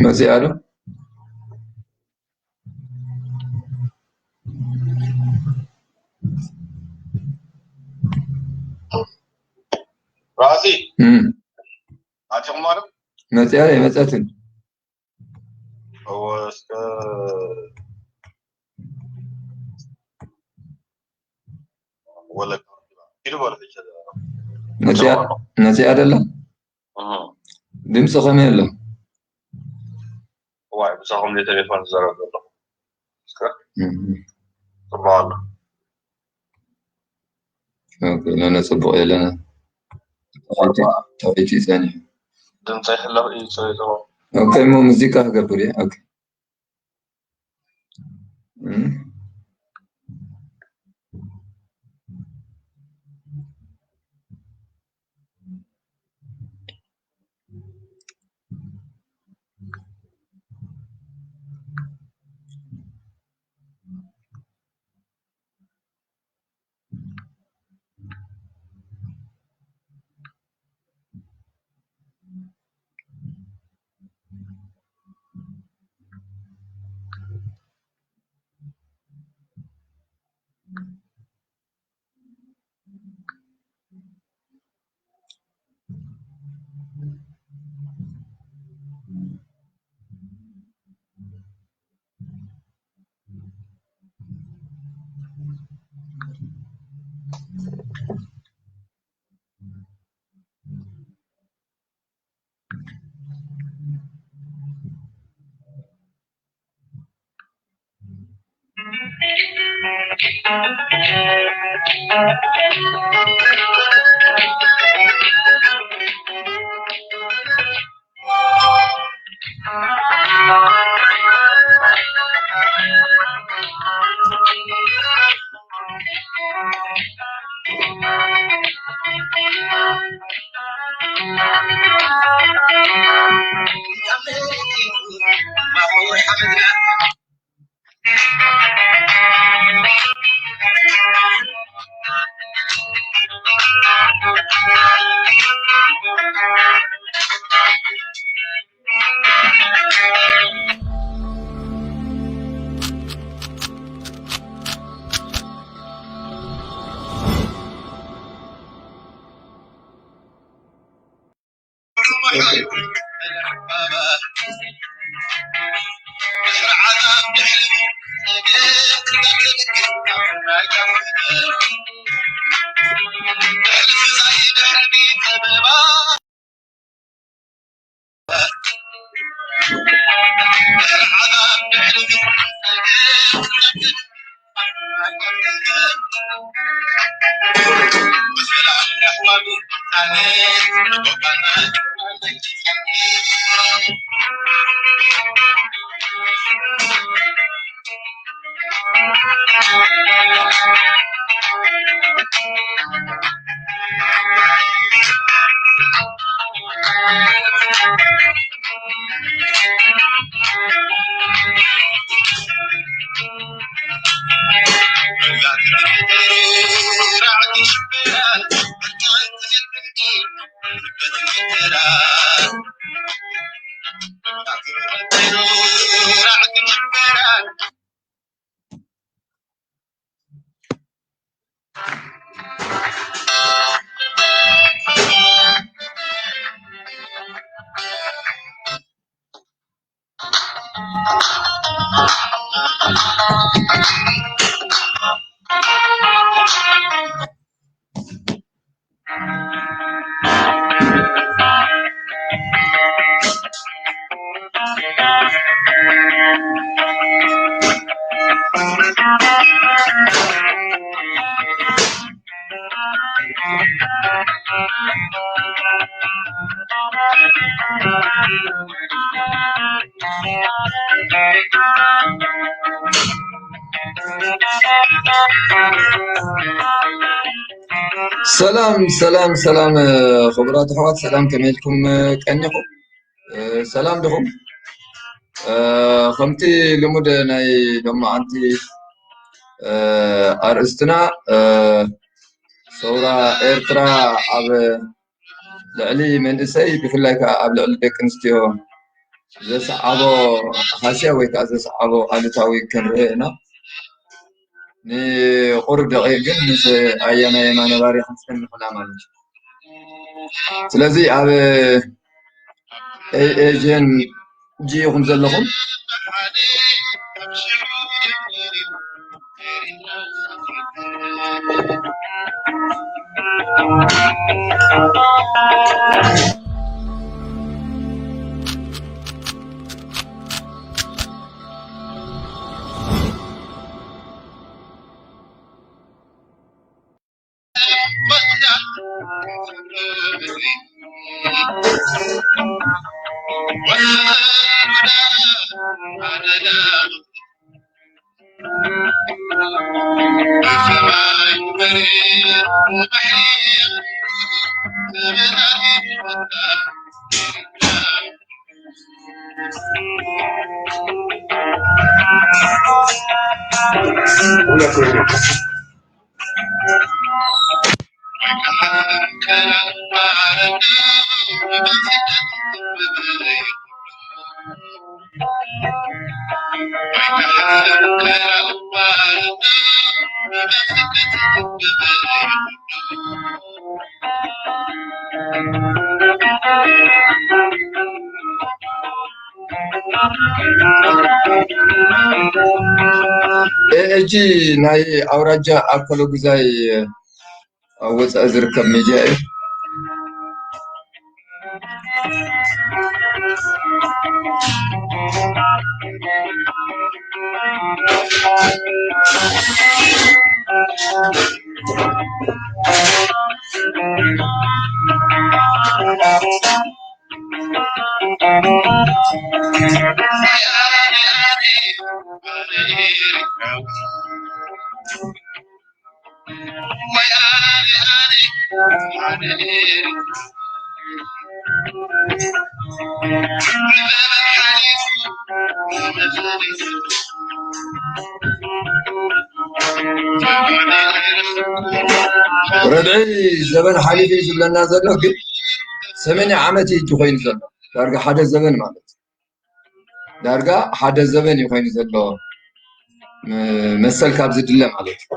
መፂኣ ዶ? ራእሲ እም፣ ኣቲኹም ማለት መፂኣ ዶ? መፀትን እወ፣ እስከ ወለጋ ኪዱ በሉ ሕጂ። መፂኣ፣ መፂኣ ደላ እህ፣ ድምፂ ከመይ ኣሎ? ዋይ፣ ብሳኹም ቴሌፎን ዝዛረብ ዘሎ። እስከ እም፣ ጽቡቕ ኣሎ። ኦኬ፣ ለነ ፅቡቅ የለና። ተባይቱ ፀኒሑ። ድምፀይ ሕለፍ እዩ ጸኒሑ። ኦኬ፣ እሞ ሙዚቃ ክገብር እየ። ኦኬ። እም። ሰላም ሰላም ሰላም፣ ክቡራት ኣሕዋት፣ ሰላም፣ ከመይ ኢልኩም ቀኒኹም? ሰላም ዲኹም? ከምቲ ልሙድ ናይ ሎማዓንቲ ኣርእስትና ሰውራ ኤርትራ ኣብ ልዕሊ መንእሰይ፣ ብፍላይ ከዓ ኣብ ልዕሊ ደቂ ኣንስትዮ ዘስዓቦ ሃስያ ወይ ከዓ ዘስዓቦ ኣሉታዊ ክንርኢ ኢና። ንቁሩብ ደቂቕ ግን ምስ ኣያና የማነ ባርያ ክንጸንሕ ኢና ማለት እዩ። ስለዚ ኣብ ኤ ኤ ጂ ን ጂ ኢኹም ዘለኹም። ሕጂ ናይ ኣውራጃ ኣከለ ጉዛይ ኣብ ወጻኢ ዝርከብ ሚድያ እዩ። ረድዒ ዘበን ሓሊፉ እዩ ዝብለና ዘሎ፣ ግን ሰመንያ ዓመት እዩ እጅ ኮይኑ ዘሎ። ዳርጋ ሓደ ዘበን ማለት እዩ። ዳርጋ ሓደ ዘበን እዩ ኮይኑ ዘሎ፣ ም-፣ መሰል ካብ ዝድለ ማለት እዩ።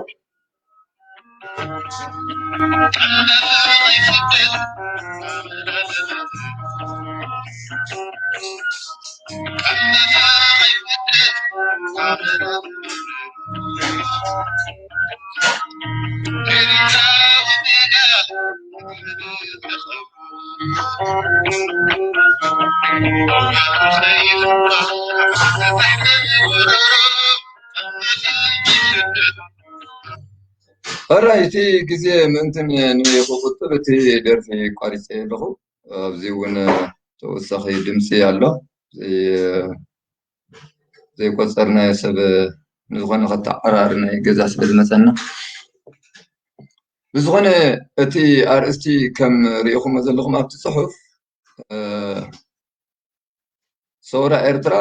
ሕራይ፣ እቲ ግዜ ምእንትን ንክቁጥብ እቲ ደርፊ ቋሪጸ ኣለኹ። ኣብዚ እውን ተወሳኺ ድምፂ ኣሎ። ዘይ-፣ ዘይቆጸርናዮ ሰብ ንዝኾነ ከተዓራሪ ናይ ገዛ ስለ ዝመጸና። ብዝኾነ እቲ ኣርእስቲ ከም ርኢኹሞ ዘለኹም ኣብቲ ጽሑፍ፣ እ፣ ሰውራ ኤርትራ፣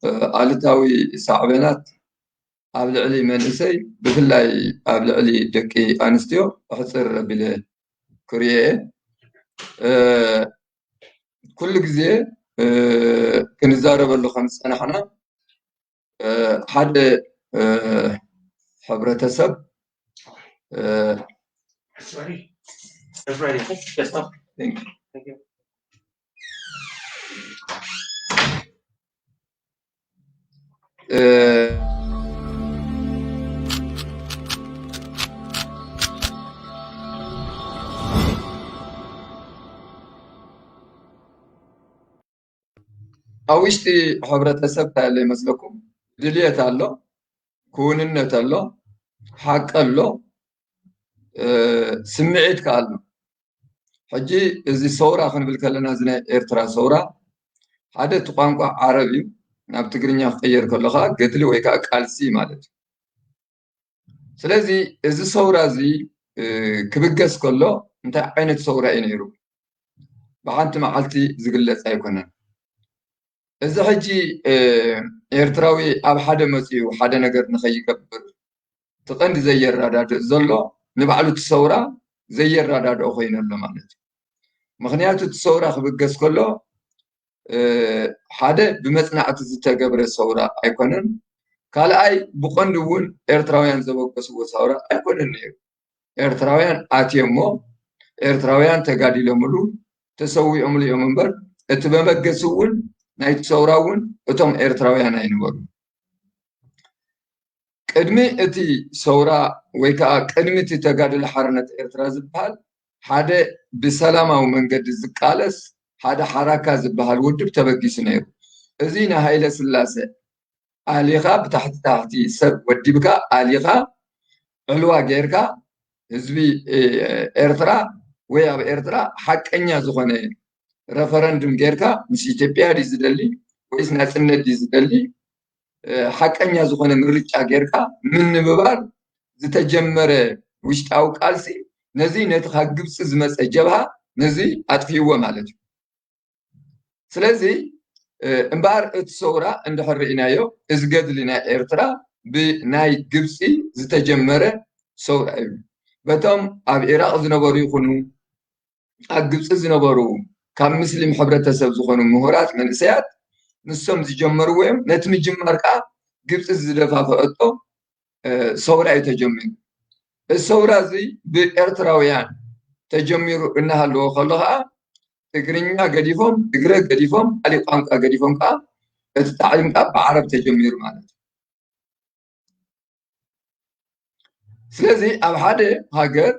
እ፣ ኣሉታዊ ሳዕቤናት ኣብ ልዕሊ መንእሰይ፣ ብፍላይ ኣብ ልዕሊ ደቂ ኣንስትዮ ኣሕጽር ኣቢለ ክርእዮ እየ። እ፣ ኩሉ ግዜ፣ እ፣ ክንዛረበሉ ከም ዝጸናሕና፣ እ፣ ሓደ፣ እ፣ ሕብረተሰብ፣ እ፣ It's ready. It's ready. Yes, no. Thank you. Thank you. እ፣ ኣብ ውሽጢ ሕብረተሰብ እንታይ ኣሎ ይመስለኩም? ድልየት ኣሎ፣ ክውንነት ኣሎ፣ ሓቂ ኣሎ፣ እ፣ ስምዒት ከኣ ኣሎ። ሕጂ እዚ ሰውራ ክንብል ከለና፣ እዚ ናይ ኤርትራ ሰውራ፣ ሓደ እቲ ቋንቋ ዓረብ እዩ፣ ናብ ትግርኛ ክቕየር ከሎ ከኣ ገድሊ ወይ ከኣ ቃልሲ ማለት እዩ። ስለዚ እዚ ሰውራ እዚ፣ እ፣ ክብገስ ከሎ እንታይ ዓይነት ሰውራ እዩ ነይሩ? ብሓንቲ መዓልቲ ዝግለጽ ኣይኮነን። እዚ ሕጂ፣ እ፣ ኤርትራዊ ኣብ ሓደ መጺኡ ሓደ ነገር ንኸይገብር ብቐንዲ ዘየረዳድእ ዘሎ ንባዕሉ እቲ ሰውራ ዘየረዳድኦ ኮይኑ ኣሎ ማለት እዩ። ምኽንያቱ እቲ ሰውራ ክብገስ ከሎ ሓደ ብመፅናዕቲ ዝተገብረ ሰውራ ኣይኮነን። ካልኣይ ብቐንዱ እውን ኤርትራውያን ዘበገስዎ ሰውራ ኣይኮነን ነይሩ። ኤርትራውያን ኣትየሞ ኤርትራውያን ተጋዲሎምሉ ተሰዊኦምሉ እዮም እምበር እቲ መበገሲ እውን ናይቲ ሰውራ እውን እቶም ኤርትራውያን ኣይነበሩ። ቅድሚ እቲ ሰውራ ወይ ከዓ ቅድሚ እቲ ተጋድሎ ሓርነት ኤርትራ ዝበሃል ሓደ ብሰላማዊ መንገዲ ዝቃለስ ሓደ ሓራካ ዝበሃል ውድብ ተበጊሱ ነይሩ። እዚ ንሃይለ ስላሰ ኣሊኻ ብታሕቲ ታሕቲ ሰብ ወዲብካ ኣሊኻ ዕልዋ ጌርካ ህዝቢ ኤርትራ ወይ ኣብ ኤርትራ ሓቀኛ ዝኾነ ረፈረንድም ጌርካ ምስ ኢትዮጵያ ድዩ ዝደሊ ወይስ ናፅነት ድዩ ዝደሊ ሓቀኛ ዝኾነ ምርጫ ጌርካ ምንብባር ዝተጀመረ ውሽጣዊ ቃልሲ ነዚ ነቲ ካብ ግብፂ ዝመፀ ጀብሃ ነዚ ኣጥፊዎ ማለት እዩ። ስለዚ እምበኣር እቲ ሰውራ እንድሕር ርኢናዮ እዚ ገድሊ ናይ ኤርትራ ብናይ ግብፂ ዝተጀመረ ሰውራ እዩ። በቶም ኣብ ኢራቕ ዝነበሩ ይኹኑ ኣብ ግብፂ ዝነበሩ ካብ ምስሊም ሕብረተሰብ ዝኾኑ ምሁራት መንእሰያት ንሶም ዝጀመርዎ እዮም። ነቲ ምጅማር ከዓ ግብፂ ዝደፋፈአቶ ሰውራ እዩ ተጀሚሩ። እዚ ሰውራ እዚ ብኤርትራውያን ተጀሚሩ እናሃለዎ ከሎ ከዓ ትግርኛ ገዲፎም ትግረ ገዲፎም ካሊእ ቋንቋ ገዲፎም ከዓ እቲ ታዕሊም ከዓ ብዓረብ ተጀሚሩ ማለት እዩ። ስለዚ ኣብ ሓደ ሃገር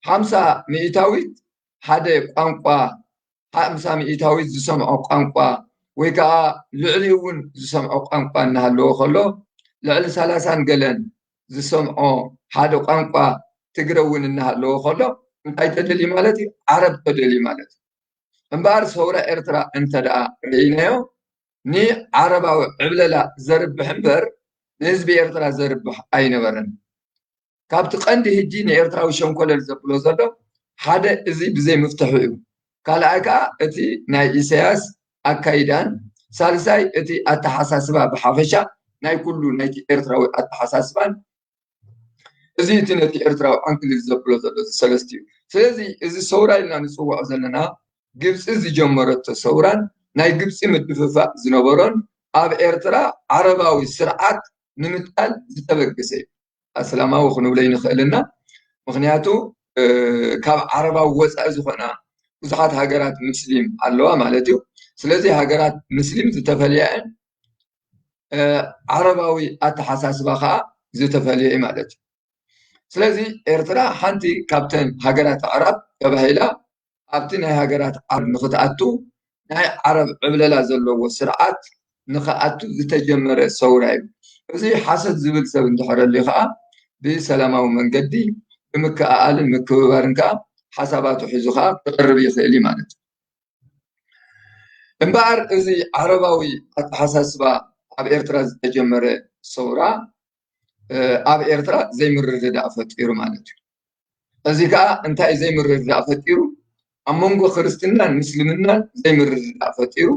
ሓምሳ ሚእታዊት ሓደ ቋንቋ ሓምሳ ሚእታዊት ዝሰምዖ ቋንቋ ወይ ከዓ ልዕሊኡ እውን ዝሰምዖ ቋንቋ እናሃለዎ ከሎ ልዕሊ ሰላሳን ገለን ዝሰምዖ ሓደ ቋንቋ ትግረ እውን እናሃለዎ ከሎ እንታይ ተደልዩ ማለት እዩ? ዓረብ ተደልዩ ማለት እዩ። እምበኣር ሰውራ ኤርትራ እንተ ደኣ ርኢናዮ ንዓረባዊ ዕብለላ ዘርብሕ እምበር ንህዝቢ ኤርትራ ዘርብሕ ኣይነበረን። ካብቲ ቀንዲ ህጂ ንኤርትራዊ ሸንኮለል ዘብሎ ዘሎ ሓደ እዚ ብዘይ ምፍትሑ እዩ። ካልኣይ ከዓ እቲ ናይ ኢሳያስ ኣካይዳን ሳልሳይ እቲ ኣተሓሳስባ ብሓፈሻ ናይ ኩሉ ናይቲ ኤርትራዊ ኣተሓሳስባን እዚ እቲ ነቲ ኤርትራዊ ዓንክሊል ዘብሎ ዘሎ እዚ ሰለስቲኡ። ስለዚ እዚ ሰውራ ኢልና ንፅውዖ ዘለና ግብፂ ዝጀመረቶ ሰውራን ናይ ግብፂ ምድፍፋእ ዝነበሮን ኣብ ኤርትራ ዓረባዊ ስርዓት ንምትካል ዝተበገሰ እዩ። ኣስላማዊ ክንብሎ ይንኽእል እና ምኽንያቱ ካብ ዓረባዊ ወፃኢ ዝኾና ብዙሓት ሃገራት ምስሊም ኣለዋ ማለት እዩ። ስለዚ ሃገራት ምስሊም ዝተፈለያ እየን። ዓረባዊ ኣተሓሳስባ ከዓ ዝተፈለየ እዩ ማለት እዩ። ስለዚ ኤርትራ ሓንቲ ካብተን ሃገራት ኣዕራብ ተባሂላ ኣብቲ ናይ ሃገራት ዓረብ ንክትኣቱ ናይ ዓረብ ዕብለላ ዘለዎ ስርዓት ንክኣቱ ዝተጀመረ ሰውራ እዩ። እዚ ሓሰት ዝብል ሰብ እንተኸረልዩ ከዓ ብሰላማዊ መንገዲ ብምክእኣልን ምክብባርን ከዓ ሓሳባቱ ሒዙ ከዓ ክቅርብ ይኽእል እዩ ማለት እዩ። እምበኣር እዚ ዓረባዊ ኣተሓሳስባ ኣብ ኤርትራ ዝተጀመረ ሰውራ ኣብ ኤርትራ ዘይምርድዳእ ፈጢሩ ማለት እዩ። እዚ ከዓ እንታይ ዘይምርድዳእ ፈጢሩ? ኣብ መንጎ ክርስትናን ምስልምናን ዘይምርድዳእ ፈጢሩ።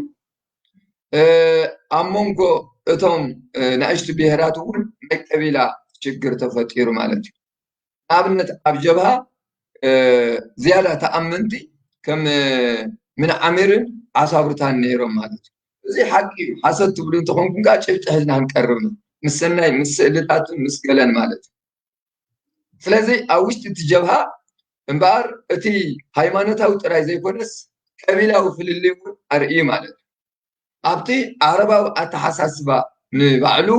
ኣብ መንጎ እቶም ናእሽቱ ብሄራት እውን ናይ ቀቢላ ሽግር ተፈጢሩ ማለት እዩ። ንኣብነት ኣብ ጀብሃ ዝያዳ ተኣመንቲ ከም ምንዓሚርን ዓሳብርታን ነይሮም ማለት እዩ። እዚ ሓቂ እዩ። ሓሰት ትብሉ እንተኾንኩም ከዓ ጭብጢ ሒዝና ክንቀርብ ነው። ምስ ሰናይ ምስ ስእልታትን ምስ ገለን ማለት እዩ። ስለዚ ኣብ ውሽጢ እቲ ጀብሃ እምበኣር እቲ ሃይማኖታዊ ጥራይ ዘይኮነስ ቀቢላዊ ፍልልይ እውን ኣርእዩ ማለት እዩ። ኣብቲ ዓረባዊ ኣተሓሳስባ ንባዕሉ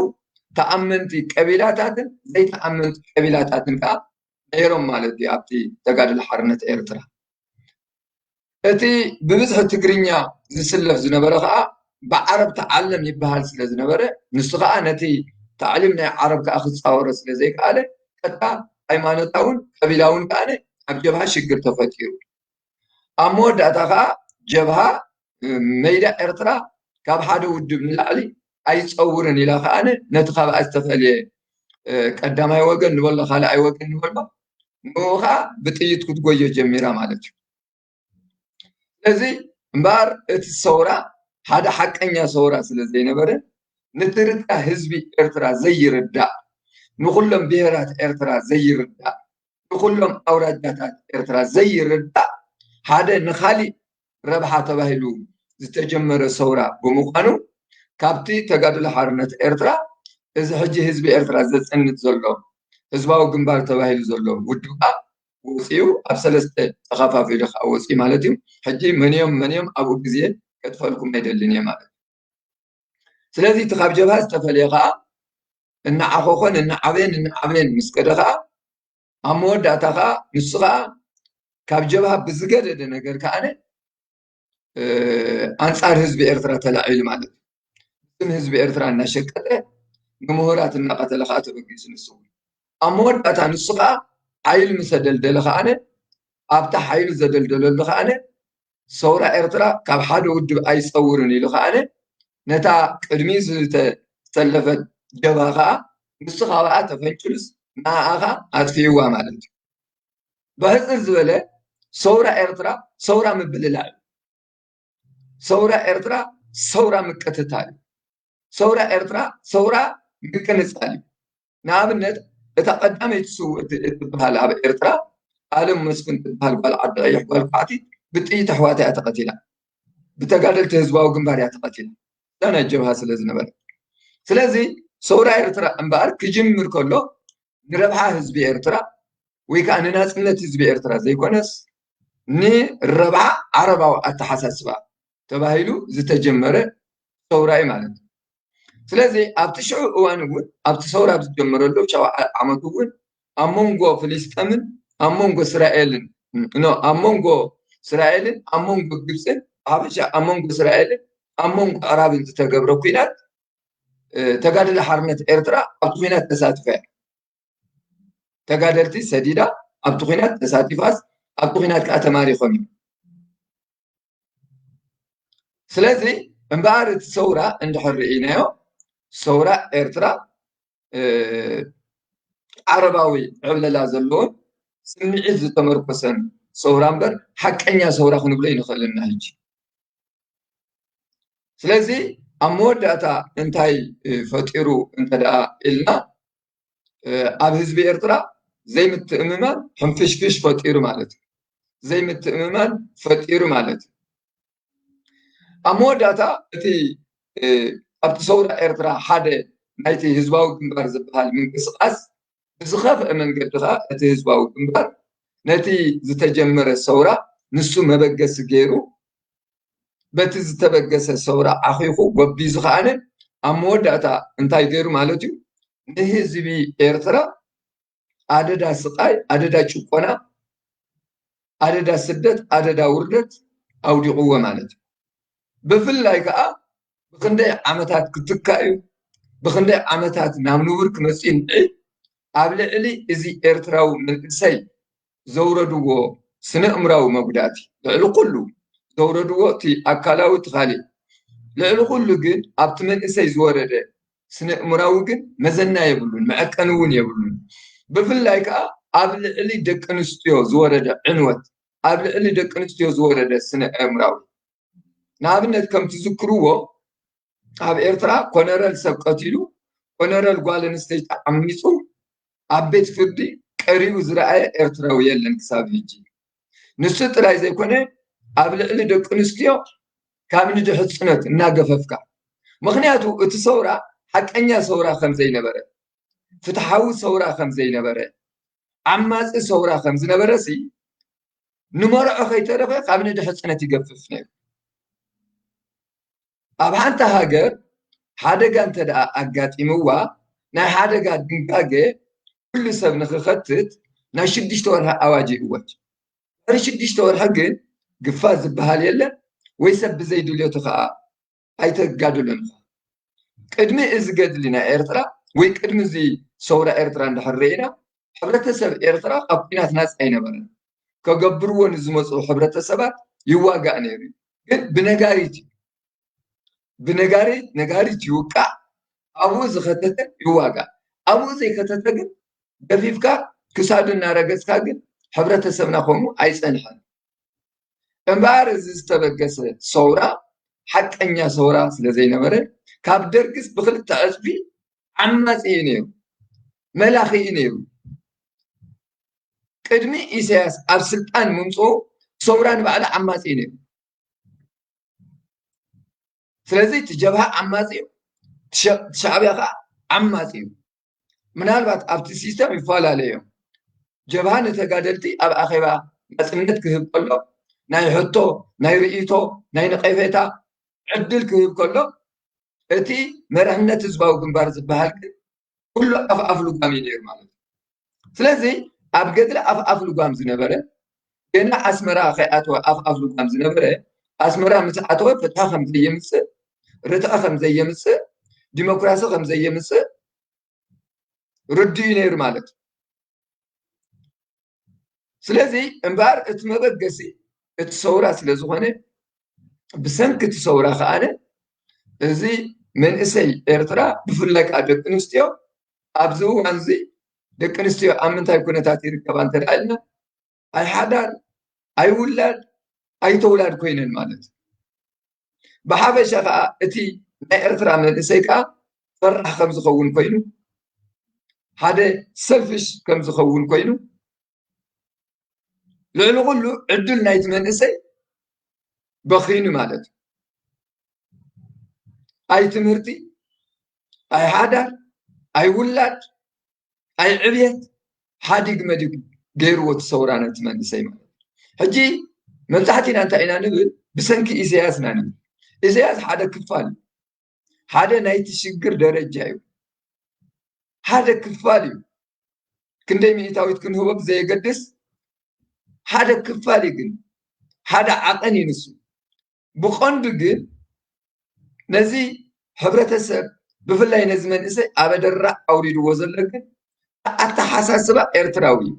ተኣመንቲ ቀቢላታትን ዘይተኣመንቲ ቀቢላታትን ከዓ ነይሮም ማለት እዩ ኣብቲ ተጋድሎ ሓርነት ኤርትራ። እቲ ብብዝሒ ትግርኛ ዝስለፍ ዝነበረ ከዓ ብዓረብ ተዓለም ይበሃል ስለ ዝነበረ ንሱ ከዓ ነቲ ታዕሊም ናይ ዓረብ ከዓ ክፃወሮ ስለ ዘይከኣለ ቀጥታ ሃይማኖታውን ቀቢላውን ከዓ ኣብ ጀብሃ ሽግር ተፈጢሩ። ኣብ መወዳእታ ከዓ ጀብሃ መይዳ ኤርትራ ካብ ሓደ ውድብ ንላዕሊ ኣይፀውርን ኢላ ከዓ ነቲ ካብኣ ዝተፈልየ ቀዳማይ ወገን ንበሎ ካልኣይ ወገን ንበሎ ንኡ ከዓ ብጥይት ክትጎዮ ጀሚራ ማለት እዩ። ስለዚ እምበኣር እቲ ሰውራ ሓደ ሓቀኛ ሰውራ ስለ ዘይነበረ ንትርታ ህዝቢ ኤርትራ ዘይርዳእ ንኹሎም ብሄራት ኤርትራ ዘይርዳእ፣ ንኹሎም ኣውራጃታት ኤርትራ ዘይርዳእ፣ ሓደ ንኻሊእ ረብሓ ተባሂሉ ዝተጀመረ ሰውራ ብምዃኑ፣ ካብቲ ተጋድሎ ሓርነት ኤርትራ፣ እዚ ሕጂ ህዝቢ ኤርትራ ዘጽንት ዘሎ ህዝባዊ ግንባር ተባሂሉ ዘሎ ውድብ ከኣ ወጺኡ ኣብ ሰለስተ ተኸፋፊሉ ከኣ ወጺኡ ማለት እዩ። ሕጂ መንዮም መንዮም ኣብኡ ግዜ ከጥፈልኩም ኣይደልን እየ ማለት እዩ። ስለዚ እቲ ካብ ጀብሃ ዝተፈልየ ከኣ እናዓኾኾን እናዓበየን እናዓበየን ምስ ከደ ከኣ ኣብ መወዳእታ ከኣ ንሱ ከኣ ካብ ጀብሃ ብዝገደደ ነገር ከኣነ ኣንጻር ህዝቢ ኤርትራ ተላዒሉ ማለት እዩ። ስም ህዝቢ ኤርትራ እናሸቀጠ ንምሁራት እናቐተለ ከኣ ተበጊሱ ንሱ እውን ኣብ መወዳእታ ንሱ ከኣ ሓይል ምስ ኣደልደለ ከኣነ ኣብታ ሓይሉ ዘደልደለሉ ከኣነ ሰውራ ኤርትራ ካብ ሓደ ውድብ ኣይጸውርን ኢሉ ከኣነ ነታ ቅድሚ ዝተሰለፈት ጀብሃ ከኣ ንሱ ካብኣ ተፈንጭሉስ ንኣኣ ከኣ ኣጥፊእዋ ማለት እዩ። ብሕጽር ዝበለ ሰውራ ኤርትራ ሰውራ ምብልላዕ እዩ። ሰውራ ኤርትራ ሰውራ ምቅትታል እዩ። ሰውራ ኤርትራ ሰውራ ምቅንጻል እዩ። ንኣብነት እታ ቀዳመይቲ ስውእቲ እትበሃል ኣብ ኤርትራ ኣለም መስፍን ትበሃል ጓል ዓዲ ቀይሕ ጓል ኳዕቲ ብጥይት ኣሕዋታ እያ ተቐቲላ። ብተጋደልቲ ህዝባዊ ግንባር እያ ተቐቲላ። እዛ ናይ ጀብሃ ስለ ዝነበረ ስለዚ ሰውራ ኤርትራ እምበኣር ክጅምር ከሎ ንረብሓ ህዝቢ ኤርትራ ወይ ከዓ ንናፅነት ህዝቢ ኤርትራ ዘይኮነስ ንረብሓ ዓረባዊ ኣተሓሳስባ ተባሂሉ ዝተጀመረ ሰውራ እዩ ማለት እዩ። ስለዚ ኣብቲ ሽዑ እዋን እውን ኣብቲ ሰውራ ኣብ ዝጀመረሉ ሸውዓ ዓመቱ እውን ኣብ መንጎ ፍልስጠምን ኣብ መንጎ እስራኤልን ኖ ኣብ መንጎ እስራኤልን ኣብ መንጎ ግብፅን ሓበሻ ኣብ መንጎ እስራኤልን ኣብ መንጎ ኣዕራብን ዝተገብረ ኩናት ተጋድሎ ሓርነት ኤርትራ ኣብቲ ኩናት ተሳቲፋ እያ። ተጋደልቲ ሰዲዳ ኣብቲ ኩናት ተሳቲፋስ ኣብቲ ኩናት ከዓ ተማሪኾም እዮም። ስለዚ እምበኣር እቲ ሰውራ እንድሕር ርኢናዮ ሰውራ ኤርትራ ዓረባዊ ዕብለላ ዘለዎን ስምዒት ዝተመርኮሰን ሰውራ እምበር ሓቀኛ ሰውራ ክንብሎ ይንኽእል ኢና ሕጂ። ስለዚ ኣብ መወዳእታ እንታይ ፈጢሩ እንተ ደኣ ኢልና ኣብ ህዝቢ ኤርትራ ዘይምትእምማን ሕንፍሽፍሽ ፈጢሩ ማለት እዩ። ዘይምትእምማን ፈጢሩ ማለት እዩ። ኣብ መወዳእታ እቲ ኣብቲ ሰውራ ኤርትራ ሓደ ናይቲ ህዝባዊ ግንባር ዝበሃል ምንቅስቃስ ብዝኸፍአ መንገዲ ኸዓ እቲ ህዝባዊ ግንባር ነቲ ዝተጀመረ ሰውራ ንሱ መበገሲ ገይሩ በቲ ዝተበገሰ ሰውራ ዓኺኹ ጎቢዙ ከኣነ ኣብ መወዳእታ እንታይ ገይሩ ማለት እዩ ንህዝቢ ኤርትራ ኣደዳ ስቃይ ኣደዳ ጭቆና ኣደዳ ስደት ኣደዳ ውርደት ኣውዲቕዎ ማለት እዩ። ብፍላይ ከዓ ብክንደይ ዓመታት ክትካ እዩ ብክንደይ ዓመታት ናብ ንቡር ክመፅእ ንዒ ኣብ ልዕሊ እዚ ኤርትራዊ መንእሰይ ዘውረድዎ ስነ እምራዊ መጉዳእቲ ልዕሊ ኩሉ ዘውረድዎ እቲ ኣካላዊ እቲ ካሊእ ልዕሊ ኩሉ ግን ኣብቲ መንእሰይ ዝወረደ ስነ እምራዊ ግን መዘና የብሉን መዐቀኒ እውን የብሉን። ብፍላይ ከዓ ኣብ ልዕሊ ደቂ ኣንስትዮ ዝወረደ ዕንወት ኣብ ልዕሊ ደቂ ኣንስትዮ ዝወረደ ስነ እምራዊ ንኣብነት ከም ትዝክርዎ ኣብ ኤርትራ ኮነረል ሰብ ቀቲሉ ኮነረል ጓል ኣንስተይቲ ዓሚፁ ኣብ ቤት ፍርዲ ቀሪቡ ዝረኣየ ኤርትራዊ የለን ክሳብ ሕጂ። ንሱ ጥራይ ዘይኮነ ኣብ ልዕሊ ደቂ ኣንስትዮ ካብ ንድሕፅነት እናገፈፍካ ምክንያቱ እቲ ሰውራ ሓቀኛ ሰውራ ከም ዘይነበረ ፍትሓዊ ሰውራ ከም ዘይነበረ ዓማፂ ሰውራ ከም ዝነበረ ሲ ንመርዖ ከይተረፈ ካብ ንድሕፅነት ይገፍፍ ነይሩ። ኣብ ሓንቲ ሃገር ሓደጋ እንተ ደኣ ኣጋጢምዋ ናይ ሓደጋ ድንጋገ ኩሉ ሰብ ንክኸትት ናይ ሽዱሽተ ወርሒ ኣዋጅ ይእወጅ። ድሕሪ ሽዱሽተ ወርሒ ግን ግፋ ዝበሃል የለን ወይ ሰብ ብዘይድልዮቱ ከዓ ኣይተጋድሎን ኢኻ። ቅድሚ እዚ ገድሊ ናይ ኤርትራ ወይ ቅድሚ እዚ ሰውራ ኤርትራ እንድሕር ርኢና ሕብረተሰብ ኤርትራ ካብ ኲናት ናፃ ኣይነበረን። ከገብርዎ ንዝመፁ ሕብረተሰባት ይዋጋእ ነይሩ እዩ። ግን ብነጋሪት እዩ ብነጋሪት ነጋሪት ይውቃዕ ኣብኡ ዝኸተተ ይዋጋእ ኣብኡ ዘይከተተ ግን ገፊፍካ ክሳዱ እናረገፅካ ግን ሕብረተሰብና ከምኡ ኣይፀንሐን። እምበኣር እዚ ዝተበገሰ ሰውራ ሓቀኛ ሰውራ ስለ ዘይነበረ ካብ ደርግስ ብክልተ ዕፅፊ ዓማፂ እዩ ነይሩ። መላኺ እዩ ነይሩ። ቅድሚ ኢሳያስ ኣብ ስልጣን ምምፅኡ ሰውራ ንባዕሉ ዓማፂ እዩ ነይሩ። ስለዚ እቲ ጀብሃ ዓማፂ እዩ፣ ሸ- ሻዕብያ ከዓ ዓማፂ እዩ። ምናልባት ኣብቲ ሲስተም ይፈላለዩ እዮም። ጀብሃ ንተጋደልቲ ኣብ ኣኼባ ናፅነት ክህብ ከሎ፣ ናይ ሕቶ፣ ናይ ርእይቶ፣ ናይ ነቐፌታ ዕድል ክህብ ከሎ፣ እቲ መርሕነት ህዝባዊ ግንባር ዝበሃል ግን ኩሉ ኣፍ ኣፍ ልጓም እዩ ነይሩ ማለት እዩ። ስለዚ ኣብ ገድሊ ኣፍ ኣፍ ልጓም ዝነበረ፣ ገና ኣስመራ ከይኣተወ ኣፍ ኣፍ ልጓም ዝነበረ፣ ኣስመራ ምስ ኣተወ ፍትሒ ከም ዘየምፅእ፣ ርትዒ ከም ዘየምፅእ፣ ዲሞክራሲ ከም ዘየምፅእ ርዱእ እዩ ነይሩ ማለት እዩ። ስለዚ እምበኣር እቲ መበገሲ እቲ ሰውራ ስለ ዝኾነ፣ ብሰንኪ እቲ ሰውራ ከኣነ እዚ መንእሰይ ኤርትራ፣ ብፍላይ ከዓ ደቂ ኣንስትዮ፣ ኣብዚ እዋን እዚ ደቂ ኣንስትዮ ኣብ ምንታይ ኩነታት ይርከባ እንተ ደኣ ኢልና፣ ኣይሓዳር ኣይውላድ ኣይተውላድ ኮይነን ማለት እዩ። ብሓፈሻ ከዓ እቲ ናይ ኤርትራ መንእሰይ ከዓ ፈራሕ ከም ዝኸውን ኮይኑ፣ ሓደ ሰልፊሽ ከም ዝኸውን ኮይኑ፣ ልዕሊ ኩሉ ዕድል ናይቲ መንእሰይ በኺኑ ማለት እዩ። ኣይ ትምህርቲ፣ ኣይ ሓዳር፣ ኣይ ውላድ፣ ኣይ ዕብየት፣ ሓዲግ መዲግ ገይርዎ እቲ ሰውራ ነቲ መንእሰይ ማለት እዩ። ሕጂ መብዛሕቲና እንታይ ኢና ንብል? ብሰንኪ ኢሳያስ ኢና ንብል። ኢሳያስ ሓደ ክፋል እዩ። ሓደ ናይቲ ሽግር ደረጃ እዩ። ሓደ ክፋል እዩ። ክንደይ ሚእታዊት ክንህቦ ብዘየገድስ ሓደ ክፋል እዩ። ግን ሓደ ዓቐን እዩ ንሱ። ብቐንዱ ግን ነዚ ሕብረተሰብ፣ ብፍላይ ነዚ መንእሰይ ኣብ ኣደራዕ ኣውሪድዎ ዘሎ ግን ኣተሓሳስባ ኤርትራዊ እዩ።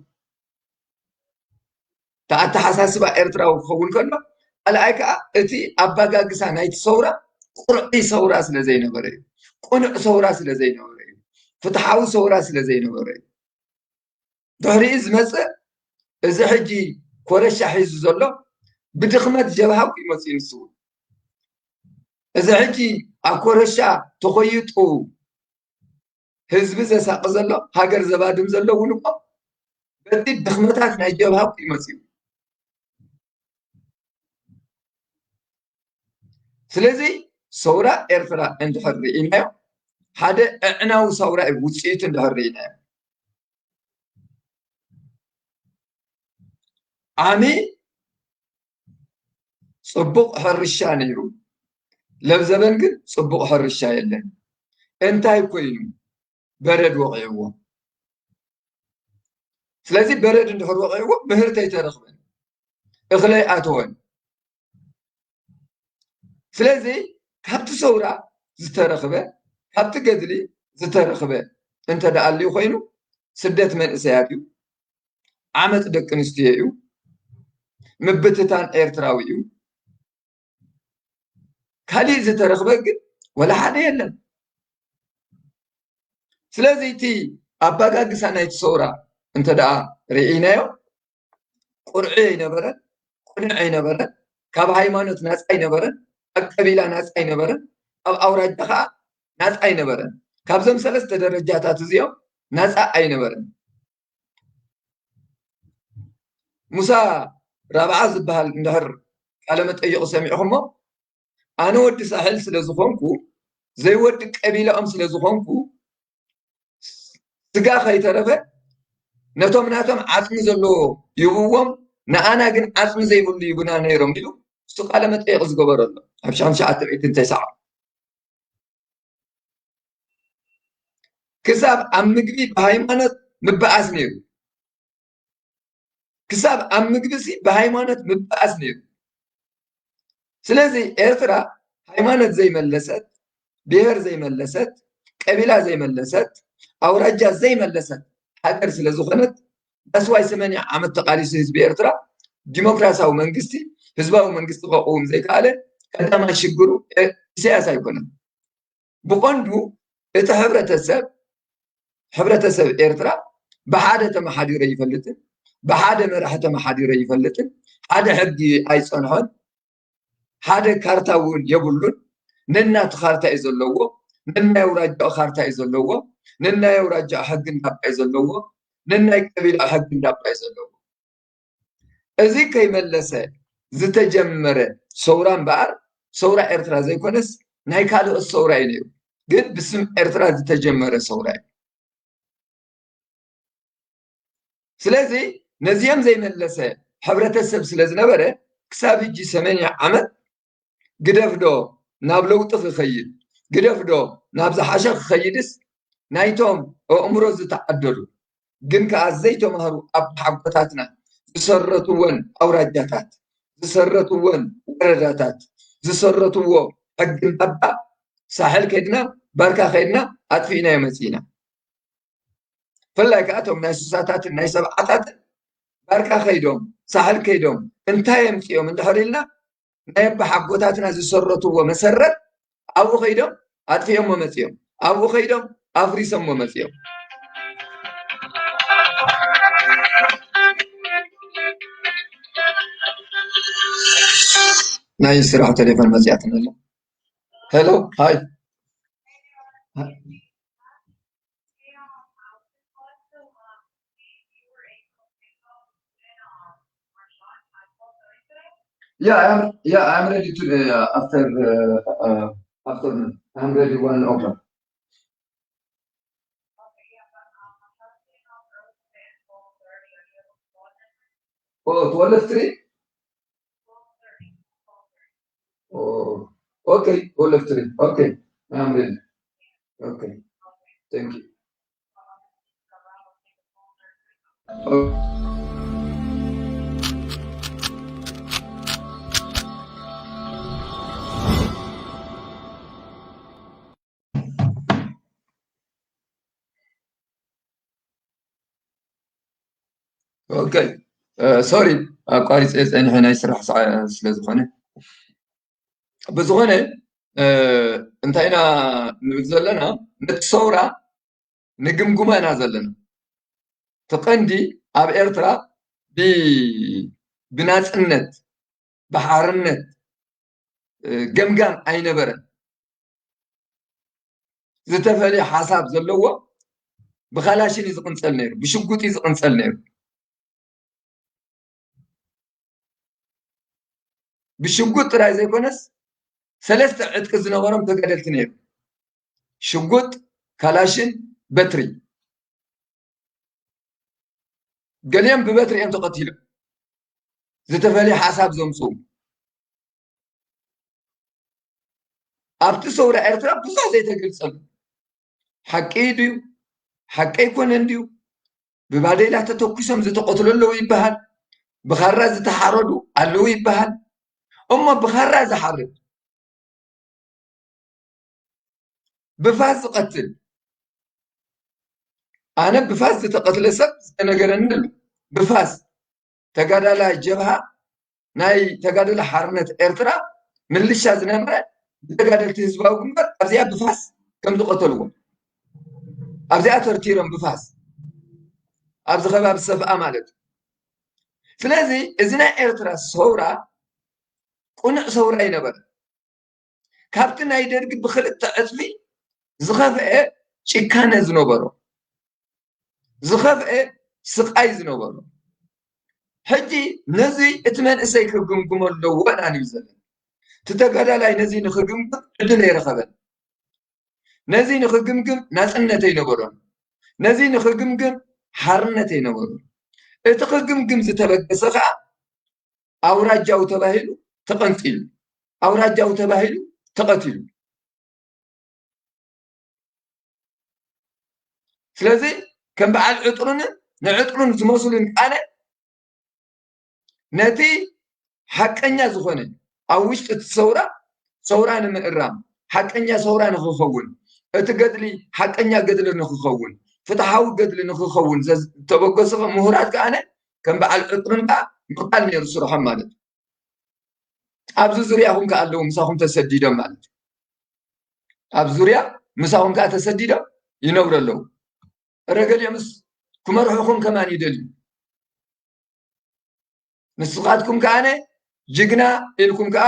እቲ ኣተሓሳስባ ኤርትራዊ ክኸውን ከሎ፣ ካልኣይ ከዓ እቲ ኣባጋግሳ ናይቲ ሰውራ ቁርዒ ሰውራ ስለ ዘይነበረ እዩ። ቁኑዕ ሰውራ ስለ ዘይነበረ እዩ። ፍትሓዊ ሰውራ ስለ ዘይነበረ እዩ። ድሕሪኡ ዝመፅእ፣ እዚ ሕጂ ኮረሻ ሒዙ ዘሎ ብድኽመት ጀብሃ እኮ እዩ መፂኡ ንሱ እውን። እዚ ሕጂ ኣብ ኮረሻ ተኾይጡ ህዝቢ ዘሳቂ ዘሎ፣ ሃገር ዘባድም ዘሎ እውን እኮ በቲ ድኽመታት ናይ ጀብሃ እኮ እዩ መፂኡ። ስለዚ ሰውራ ኤርትራ እንድሕር ርኢናዮ፣ ሓደ ኣዕናዊ ሰውራ እዩ ውፅኢቱ እንድሕር ርኢናዮ። ዓሚ ፅቡቕ ሕርሻ ነይሩ፣ ለብዘበን ግን ፅቡቕ ሕርሻ የለን። እንታይ ኮይኑ? በረድ ወቒዕዎ። ስለዚ በረድ እንድሕር ወቒዕዎ ምህርቲ ኣይተረኽበን፣ እኽሊ ኣይኣተወን። ስለዚ ካብቲ ሰውራ ዝተረኽበ፣ ካብቲ ገድሊ ዝተረኽበ እንተ ደኣ ኣልዩ ኮይኑ፣ ስደት መንእሰያት እዩ፣ ዓመፅ ደቂ ኣንስትዮ እዩ፣ ምብትታን ኤርትራዊ እዩ። ካሊእ ዝተረኽበ ግን ወላ ሓደ የለን። ስለዚ እቲ ኣባጋግሳ ናይቲ ሰውራ እንተ ደኣ ርኢናዮ፣ ቁርዒ ኣይነበረን፣ ቁኑዕ ኣይነበረን፣ ካብ ሃይማኖት ናፃ ኣይነበረን፣ ካብ ቀቢላ ናፃ ኣይነበረን፣ ካብ ኣውራጃ ከዓ ናፃ ኣይነበረን። ካብዞም ሰለስተ ደረጃታት እዚኦም ናፃ ኣይነበረን። ሙሳ ራብዓ ዝበሃል እንድሕር ቃለ መጠይቑ ሰሚዕኹሞ፣ ኣነ ወዲ ሳሕል ስለ ዝኾንኩ፣ ዘይወዲ ቀቢላኦም ስለ ዝኾንኩ፣ ስጋ ከይተረፈ ነቶም ናቶም ዓፅሚ ዘለዎ ይብዎም፣ ንኣና ግን ዓፅሚ ዘይብሉ ይብና ነይሮም ኢሉ እሱ ቃለ መጠይቕ ዝገበረሉ ኣብ ሸሕን ትሽዓተ ሚእትን ተስዓ። ክሳብ ኣብ ምግቢ ብሃይማኖት ምበኣስ ነይሩ። ክሳብ ኣብ ምግቢ ሲ ብሃይማኖት ምበኣስ ነይሩ። ስለዚ ኤርትራ ሃይማኖት ዘይመለሰት፣ ብሄር ዘይመለሰት፣ ቀቢላ ዘይመለሰት፣ ኣውራጃ ዘይመለሰት ሃገር ስለ ዝኾነት፣ that's why ሰማንያ ዓመት ተቓሊሱ ህዝቢ ኤርትራ ዲሞክራሲያዊ መንግስቲ፣ ህዝባዊ መንግስቲ ከቕውም ዘይከኣለ ቀዳማይ ሽግሩ ኤ- ኢሳያስ ኣይኮነን። ብቐንዱ እቲ ሕብረተሰብ፣ ሕብረተሰብ ኤርትራ ብሓደ ተመሓዲሩ ኣይፈልጥን፣ ብሓደ መራሒ ተመሓዲሩ ኣይፈልጥን፣ ሓደ ሕጊ ኣይፀንሖን፣ ሓደ ካርታ እውን የብሉን። ነናቱ ካርታ እዩ ዘለዎ፣ ነናይ ኣውራጃኡ ካርታ እዩ ዘለዎ። ነናይ ኣውራጃ ሕጊ እንዳባይ ዘለዎ፣ ነናይ ቀቢላ ሕጊ እንዳባይ ዘለዎ። እዚ ከይመለሰ ዝተጀመረ ሰውራ እምበኣር፣ ሰውራ ኤርትራ ዘይኮነስ ናይ ካልኦት ሰውራ እዩ ነይሩ። ግን ብስም ኤርትራ ዝተጀመረ ሰውራ እዩ። ስለዚ ነዚኦም ዘይመለሰ ሕብረተሰብ ስለ ዝነበረ፣ ክሳብ ሕጂ ሰማንያ ዓመት ግደፍዶ ናብ ለውጢ ክኸይድ፣ ግደፍዶ ናብ ዝሓሸ ክኸይድስ ናይቶም ኣእምሮ ዝተዓደሉ ግን ከኣ ዘይተማህሩ ኣቦሓጎታትና ዝሰረትወን ኣውራጃታት፣ ዝሰረትወን ወረዳታት፣ ዝሰረትዎ ሕጊ እንዳባ ሳሕል ከይድና፣ ባርካ ከይድና ኣጥፊእናዮ መጺእና። ብፍላይ ከኣ እቶም ናይ ስሳታትን ናይ ሰብዓታትን ባርካ ከይዶም፣ ሳሕል ከይዶም እንታይ ኣምጺኦም እንድሕር ኢልና፣ ናይ ኣቦሓጎታትና ዝሰረትዎ መሰረት ኣብኡ ከይዶም ኣጥፊኦሞ መጺኦም፣ ኣብኡ ከይዶም ኣፍሪሶሞ መጺኦም። ናይ ስራሕ ቴሌፎን መጺኣትኒ ኣላ። ሄሎ፣ ሃይ። Yeah, I'm yeah, I'm ready to uh, after uh, uh, afternoon. I'm ready one o'clock. Oh, twelve three? Oh, okay, twelve three. Okay, I'm ready. Okay, thank you. ኦኬ፣ ሶሪ፣ ኣቋሪፀ ፀኒሐ፣ ናይ ስራሕ ሰዓ ስለ ዝኾነ። ብዝኾነ፣ እንታይ ኢና ንብል ዘለና? ነቲ ሰውራ ንግምግሞ ኢና ዘለና። እቲ ቀንዲ ኣብ ኤርትራ ብ-፣ ብናጽነት፣ ብሓርነት ገምጋም ኣይነበረን። ዝተፈልየ ሓሳብ ዘለዎ ብካላሽን እዩ ዝቕንጸል ነይሩ፣ ብሽጉጥ እዩ ዝቕንጸል ነይሩ። ብሽጉጥ ጥራይ ዘይኮነስ ሰለስተ ዕጥቂ ዝነበሮም ተጋደልቲ ነይሩ። ሽጉጥ፣ ካላሽን፣ በትሪ። ገሊኦም ብበትሪ እዮም ተቐቲሎም። ዝተፈልየ ሓሳብ ዘምፅኡ። ኣብቲ ሰውራ ኤርትራ ብዙሕ ዘይተገልጸሉ፣ ሓቂ ድዩ ሓቂ ኣይኮነን ድዩ፣ ብባዴላ ተተኩሶም ዝተቐትሉ ኣለዉ ይበሃል፣ ብኻራ ዝተሓረዱ ኣለዉ ይበሃል። እሞ ብኻራ ዝሓርድ፣ ብፋስ ዝቐትል፣ ኣነ ብፋስ ዝተቐትለ ሰብ ዝተነገረኒ ኣሎ። ብፋስ ተጋዳላይ ጀብሃ ናይ ተጋደለ ሓርነት ኤርትራ ምልሻ ዝነበረ ብተጋደልቲ ህዝባዊ ግንባር ኣብዚኣ ብፋስ ከም ዝቐተልዎ፣ ኣብዚኣ ተርቲሮም ብፋስ ኣብዚ ከባቢ ሰፍኣ ማለት እዩ። ስለዚ እዚ ናይ ኤርትራ ሰውራ ቅኑዕ ሰውራ ኣይነበረ። ካብቲ ናይ ደርጊ ብክልተ ዕፅፊ ዝኸፍአ ጭካነ ዝነበሮ፣ ዝኸፍአ ስቓይ ዝነበሮ። ሕጂ ነዚ እቲ መንእሰይ ክግምግሞ ኣለዎ ኢና ንብል ዘለና። እቲ ተጋዳላይ ነዚ ንክግምግም ዕድል ኣይረኸበን። ነዚ ንክግምግም ናጽነት ኣይነበሮን። ነዚ ንክግምግም ሓርነት ኣይነበሮን። እቲ ክግምግም ዝተበገሰ ከዓ ኣውራጃዊ ተባሂሉ ተቐንጺሉ፣ ኣውራጃዊ ተባሂሉ ተቐቲሉ። ስለዚ ከም በዓል ዕጥሩንን ንዕጥሩን ዝመስሉን ኣነ ነቲ ሓቀኛ ዝኾነ ኣብ ውሽጢ እቲ ሰውራ፣ ሰውራ ንምእራም፣ ሓቀኛ ሰውራ ንኽኸውን፣ እቲ ገድሊ ሓቀኛ ገድሊ ንኽኸውን፣ ፍትሓዊ ገድሊ ንኽኸውን ዘዝ-፣ ዝተበገሱ ምሁራት ከኣነ ከም በዓል ዕጥርን ከኣ ምቕታል ነይሩ ስርሖም ማለት እዩ። ኣብዚ ዙርያኹም ከኣ ኣለዉ፣ ምሳኹም ተሰዲዶም ማለት እዩ። ኣብ ዙርያ ምሳኹም ከኣ ተሰዲዶም ይነብሩ ኣለዉ። እረ ገሊኦምስ ክመርሑኹም ከማን ይደልዩ። ንስኻትኩም ከኣነ ጅግና ኢልኩም ከኣ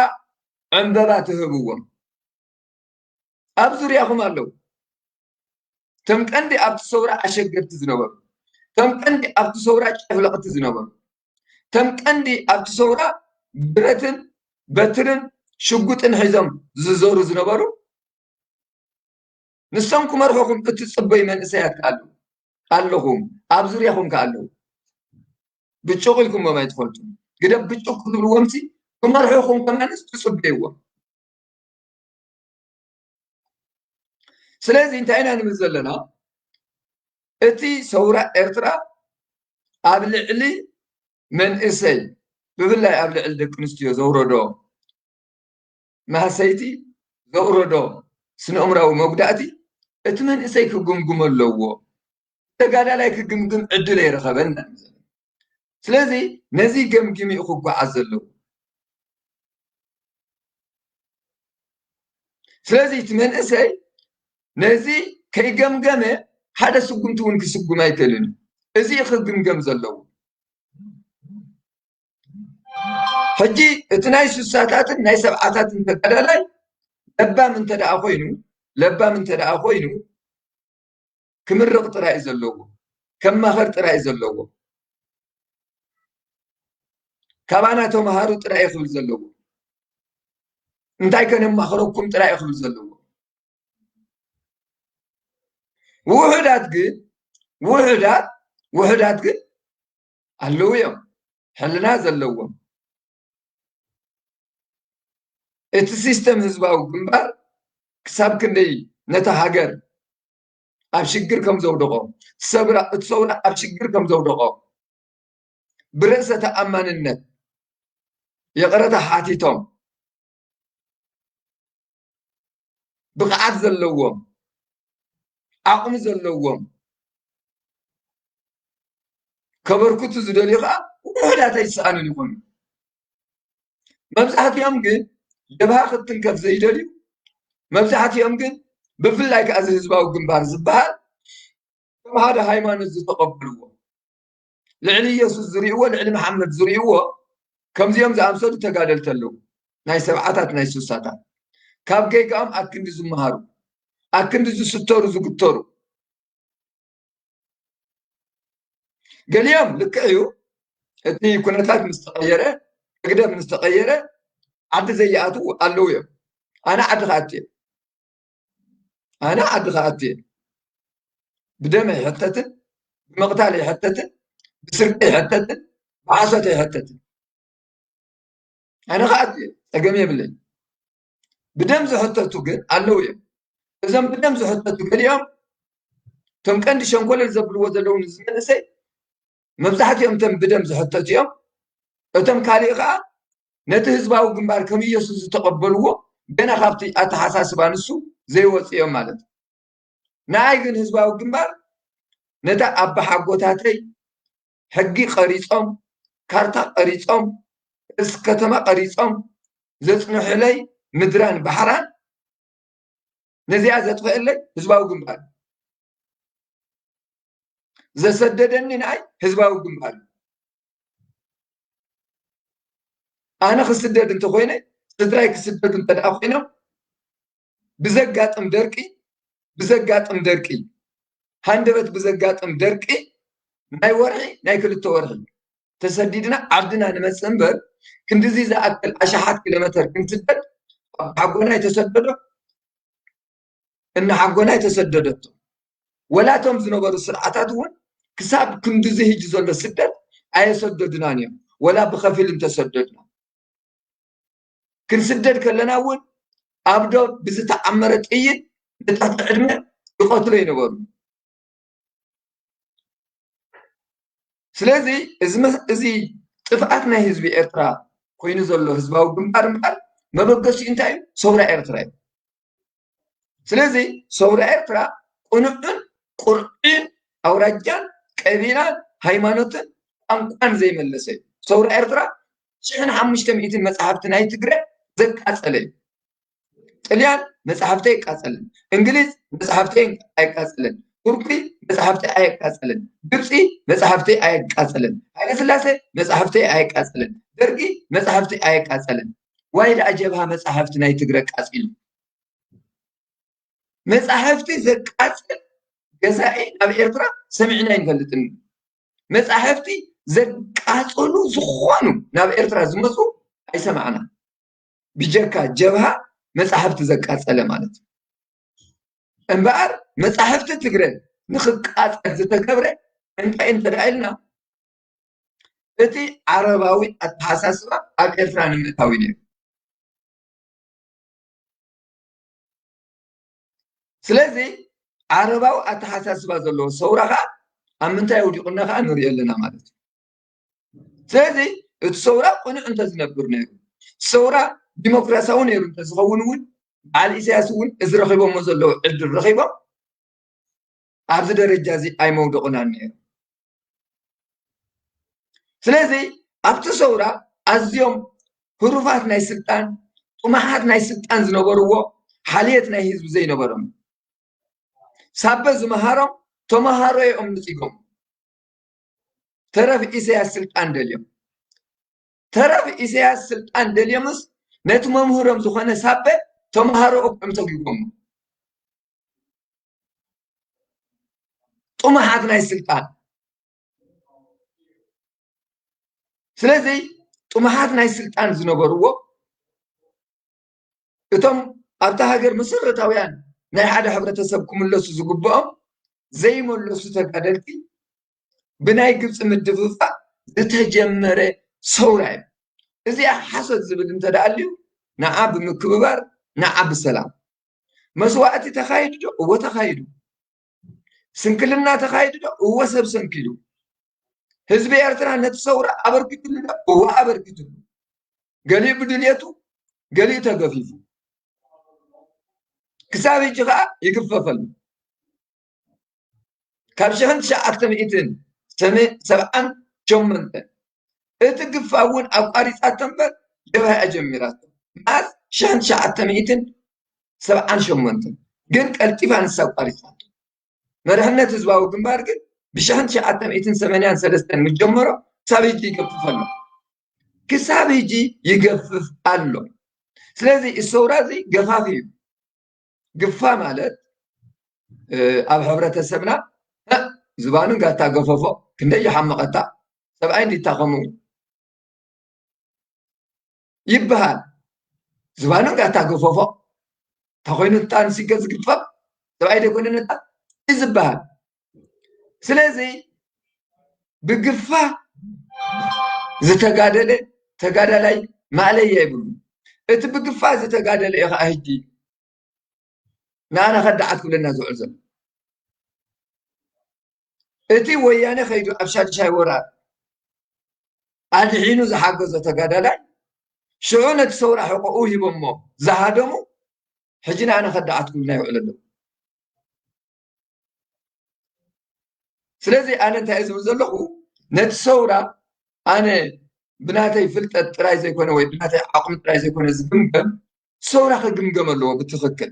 ዕምበባ ትህብዎም። ኣብ ዙርያኹም ኣለዉ። ተም ቀንዲ ኣብቲ ሰውራ ኣሸገርቲ ዝነበሩ፣ ተም ቀንዲ ኣብቲ ሰውራ ጨፍለቕቲ ዝነበሩ፣ ተም ቀንዲ ኣብቲ ሰውራ ብረትን በትርን ሽጉጥን ሒዞም ዝዞሩ ዝነበሩ፣ ንሶም ክመርሑኹም እትጽበዩ መንእሰያት ከኣ ኣለዉ፣ ኣለኹም፣ ኣብ ዙርያኹም ከኣ ኣለዉ። ብጩቕ ኢልኩሞም ኣይትፈልጡን። ግደ ብጩቕ ክትብልዎምሲ ክመርሑኹም ከማንስ ትጽበይዎም። ስለዚ እንታይ ኢና ንብል ዘለና? እቲ ሰውራ ኤርትራ ኣብ ልዕሊ መንእሰይ፣ ብፍላይ ኣብ ልዕሊ ደቂ ኣንስትዮ ዘውረዶ ማህሰይቲ፣ ዘውረዶ ስነ-ኣእምራዊ መጉዳእቲ፣ እቲ መንእሰይ ክግምግሞ ኣለዎ። ተጋዳላይ ክግምግም ዕድል ኣይረኸበን። ስለዚ ነዚ ገምጊሙ እዩ ክጓዓዝ ዘለዎ። ስለዚ እቲ መንእሰይ ነዚ ከይገምገመ ሓደ ስጉምቲ እውን ክስጉም ኣይክእልን እዩ። እዚ እዩ ክግምገም ዘለዎ። ሕጂ እቲ ናይ ስሳታትን ናይ ሰብዓታትን ተጋዳላይ ለባም እንተ ደኣ ኮይኑ፣ ለባም እንተ ደኣ ኮይኑ፣ ክምርቕ ጥራይ እዩ ዘለዎ፣ ከማኸር ጥራይ እዩ ዘለዎ። ካባና ተምሃሩ ጥራይ እዩ ክብል ዘለዎ። እንታይ ከነማኽረኩም ጥራይ እዩ ክብል ዘለዎ። ውሑዳት ግን፣ ውሑዳት፣ ውሑዳት ግን ኣለዉ እዮም፣ ሕልና ዘለዎም። እቲ ሲስተም ህዝባዊ ግንባር ክሳብ ክንደይ ነታ ሃገር ኣብ ሽግር ከም ዘውደቖ፣ እቲ ሰብራ-፣ እቲ ሰውራ ኣብ ሽግር ከም ዘውደቖ፣ ብርእሰ ተኣማንነት ይቕረታ ሓቲቶም፣ ብቕዓት ዘለዎም፣ ዓቕሚ ዘለዎም ከበርክቱ ዝደልዩ ኸዓ ውሑዳት ኣይሰኣኑን ይኾኑ። መብዛሕትኦም ግን ጀብሃ ክትንከፍ ዘይደልዩ፣ መብዛሕትኦም ግን ብፍላይ ከዓ እዚ ህዝባዊ ግንባር ዝበሃል ከም ሓደ ሃይማኖት ዝተቐበልዎ፣ ልዕሊ ኢየሱስ ዝርእይዎ፣ ልዕሊ መሓመድ ዝርእይዎ፣ ከምዚኦም ዝኣምሰሉ ተጋደልቲ ኣለዉ። ናይ ሰብዓታት፣ ናይ ስሳታት። ካብ ጌጋኦም ኣክንዲ ዝመሃሩ፣ ኣክንዲ ዝስተሩ፣ ዝግተሩ። ገሊኦም ልክዕ እዩ፣ እቲ ኩነታት ምስ ተቐየረ፣ ህግደፍ ምስ ተቐየረ፣ ዓዲ ዘይኣትዉ ኣለዉ እዮም። ኣነ ዓዲ ክኣቱ እየ። ኣነ ዓዲ ክኣቱ እየ። ብደም ኣይሕተትን፣ ብምቕታል ኣይሕተትን፣ ብስርቂ ኣይሕተትን፣ ብሓሶት ኣይሕተትን። ኣነ ክኣቱ እየ፣ ጸገም የብለይን። ብደም ዝሕተቱ ግን ኣለዉ እዮም። እዞም ብደም ዝሕተቱ ገሊኦም እቶም ቀንዲ ሸንኮለል ዘብልዎ ዘለዉ ንዚ መንእሰይ መብዛሕትኦም እቶም ብደም ዝሕተቱ እዮም። እቶም ካሊእ ኸዓ ነቲ ህዝባዊ ግንባር ከም ኢየሱስ ዝተቐበልዎ ገና ካብቲ ኣተሓሳስባ ንሱ ዘይወፁ እዮም ማለት እዩ። ንኣይ ግን ህዝባዊ ግንባር ነታ ኣባሓጎታተይ ሕጊ ቀሪጾም፣ ካርታ ቀሪጾም፣ ቅርሲ ከተማ ቀሪጾም ዘጽንሑለይ ምድራን ባሕራን ነዚኣ ዘጥፍአለይ ህዝባዊ ግንባር። ዘሰደደኒ ንኣይ ህዝባዊ ግንባር። ኣነ ክስደድ እንተኾይነ፣ ስድራይ ክስደዱ እንተ ደኣ ኮይኖም፣ ብዘጋጥም ደርቂ፣ ብዘጋጥም ደርቂ፣ ሃንደበት ብዘጋጥም ደርቂ፣ ናይ ወርሒ፣ ናይ ክልተ ወርሒ ተሰዲድና ዓድና ንመጽእ እምበር፣ ክንድዚ ዝኣክል ኣሽሓት ኪሎ ሜተር ክንስደድ፣ ኣብ ሓጎና ኣይተሰደዶ፣ እናሓጎና ኣይተሰደደቶ። ወላ እቶም ዝነበሩ ስርዓታት እውን ክሳብ ክንድዚ ህጂ ዘሎ ስደት ኣየሰደዱናን እዮም። ወላ ብኸፊል እንተሰደዱና። ክንስደድ ከለና እውን ኣብ ዶብ ብዝተዓመረ ጥይት ንትሕቲ ዕድመ ይቐትሎ ይነበሩ። ስለዚ እዚ መ-፣ እዚ ጥፍኣት ናይ ህዝቢ ኤርትራ ኮይኑ ዘሎ ህዝባዊ ግንባር እምበኣር መበገሲኡ እንታይ እዩ? ሰውራ ኤርትራ እዩ። ስለዚ ሰውራ ኤርትራ ቅኑዕን ቁርዒን ኣውራጃን ቀቢላን ሃይማኖትን ቋንቋን ዘይመለሰ እዩ። ሰውራ ኤርትራ ሽሕን ሓሙሽተ ሚእትን መጽሓፍቲ ናይ ትግረ ዘቃጸለ እዩ። ጥልያን መጽሓፍተይ ኣይቃጸልን፣ እንግሊዝ መጽሓፍተይ ኣይቃጸልን፣ ቱርኪ መጽሓፍተይ ኣይቃጸልን፣ ግብጺ መጽሓፍተይ ኣይቃጸልን፣ ሃይለ ስላሴ መጽሓፍተይ ኣይቃጸልን፣ ደርጊ መጽሓፍተይ ኣይቃጸልን። ዋይ ደኣ ጀብሃ መጽሓፍቲ ናይ ትግረ ቃጺሉ? መጻሕፍቲ ዘቃጽል ገዛኢ ናብ ኤርትራ ሰሚዕና ኣይንፈልጥን። መጻሕፍቲ ዘቃጸሉ ዝኾኑ ናብ ኤርትራ ዝመጹ ኣይሰማዕና። ብጀካ ጀብሃ መጻሕፍቲ ዘቃጸለ ማለት እዩ። እምበኣር መጻሕፍቲ ትግረ ንኽቃጸል ዝተገብረ እንታይ እንተ ደኣ ኢልና፣ እቲ ዓረባዊ ኣተሓሳስባ ኣብ ኤርትራ ንምእታው እዩ ነይሩ። ስለዚ ዓረባዊ ኣተሓሳስባ ዘለዎ ሰውራ ኸዓ ኣብ ምንታይ ኣውዲቑና ኸዓ ንሪኦ ኣለና ማለት እዩ። ስለዚ እቲ ሰውራ ቅኑዕ እንተዝነብር ነይሩ፣ ሰውራ ዲሞክራሲያዊ ነይሩ እንተዝኸውን እውን በዓል ኢሳያስ እውን እዚ ረኺቦሞ ዘለዉ ዕድል ረኺቦም ኣብዚ ደረጃ እዚ ኣይመውደቑናን ነይሩ። ስለዚ ኣብቲ ሰውራ ኣዝዮም ህሩፋት ናይ ስልጣን፣ ጥሙሓት ናይ ስልጣን ዝነበርዎ፣ ሓልየት ናይ ህዝቢ ዘይነበሮም፣ ሳበ ዝመሃሮም ተመሃሮ እዮም ንጺጎም። ተረፍ ኢሳያስ ስልጣን ደልዮም፣ ተረፍ ኢሳያስ ስልጣን ደልዮምስ ነቲ መምህሮም ዝኾነ ሳበ ተመሃሮ እዮም ተጊጎም። ጥሙሓት ናይ ስልጣን። ስለዚ ጥሙሓት ናይ ስልጣን ዝነበርዎ፣ እቶም ኣብታ ሃገር መሰረታውያን ናይ ሓደ ሕብረተሰብ ክምለሱ ዝግብኦም ዘይመለሱ ተጋደልቲ ብናይ ግብፂ ምድፍፋእ ዝተጀመረ ሰውራ እዩ። እዚኣ ሓሶት ዝብል እንተ ደኣ ኣልዩ፣ ንዓ ብምክብባር፣ ንዓ ብሰላም። መስዋእቲ ተኻይዱ ዶ? እወ ተኻይዱ። ስንክልና ተኻይዱ ዶ? እወ ሰብ ሰንኪሉ። ህዝቢ ኤርትራ ነቲ ሰውራ ኣበርኪትሉ ዶ? እወ ኣበርኪትሉ። ገሊኡ ብድልየቱ፣ ገሊኡ ተገፊፉ። ክሳብ ሕጂ ኸዓ ይግፈፍ ኣሎ። ካብ ሽሕን ትሽዓተ ሚእትን ሰብዓን ሸሞንተን እቲ ግፋ እውን ኣቋሪጻቶ እምበር ጀብሃ እያ ጀሚራቶ። መዓዝ? ሽሕን ትሽዓተ ሚእትን ሰብዓን ሸሞንተን። ግን ቀልጢፋ ንሳ ኣቋሪጻቶ። መሪሕነት ህዝባዊ ግንባር ግን ብሽሕን ትሽዓተ ሚእትን ሰማንያን ሰለስተን ምስ ጀመሮ ክሳብ ሕጂ ይገፍፍ ኣሎ። ክሳብ ሕጂ ይገፍፍ ኣሎ። ስለዚ እዚ ሰውራ እዚ ገፋፊ እዩ። ግፋ ማለት፣ እ፣ ኣብ ሕብረተሰብና፣ "እ፣ ዝባኑ እንጋታ ገፈፎ፣ ክንደይ ይሓመቐታ፣ ሰብኣይ እንዲታ ከምኡ" ይበሃል። ዝባኑ እንጋታ ገፈፎ፣ እንታ ኮይኑ እታ ንሲገ ዝግፈፍ፣ ሰብኣይ ደይኮነ ነታ እዩ ዝበሃል። ስለዚ ብግፋ ዝተጋደለ ተጋዳላይ ማእለያ የብሉን። እቲ ብግፋ ዝተጋደለ እዩ ኸዓ ሕጂ ንኣና ከዳዓት ክብለና ዝውዕል ዘሎ። እቲ ወያነ ከይዱ ኣብ ሻድሻይ ወራር ኣድሒኑ ዝሓገዞ ተጋዳላይ፣ ሽዑ ነቲ ሰውራ ሕቆኡ ሂቦሞ ዝሃደሙ፣ ሕጂ ንኣና ከዳዓት ክብሉና ይውዕሉ ኣለዉ። ስለዚ ኣነ እንታይ እየ ዝብል ዘለኹ፣ ነቲ ሰውራ ኣነ ብናተይ ፍልጠት ጥራይ ዘይኮነ ወይ ብናተይ ዓቕሚ ጥራይ ዘይኮነ ዝግምገም፣ ሰውራ ክግምገም ኣለዎ ብትኽክል።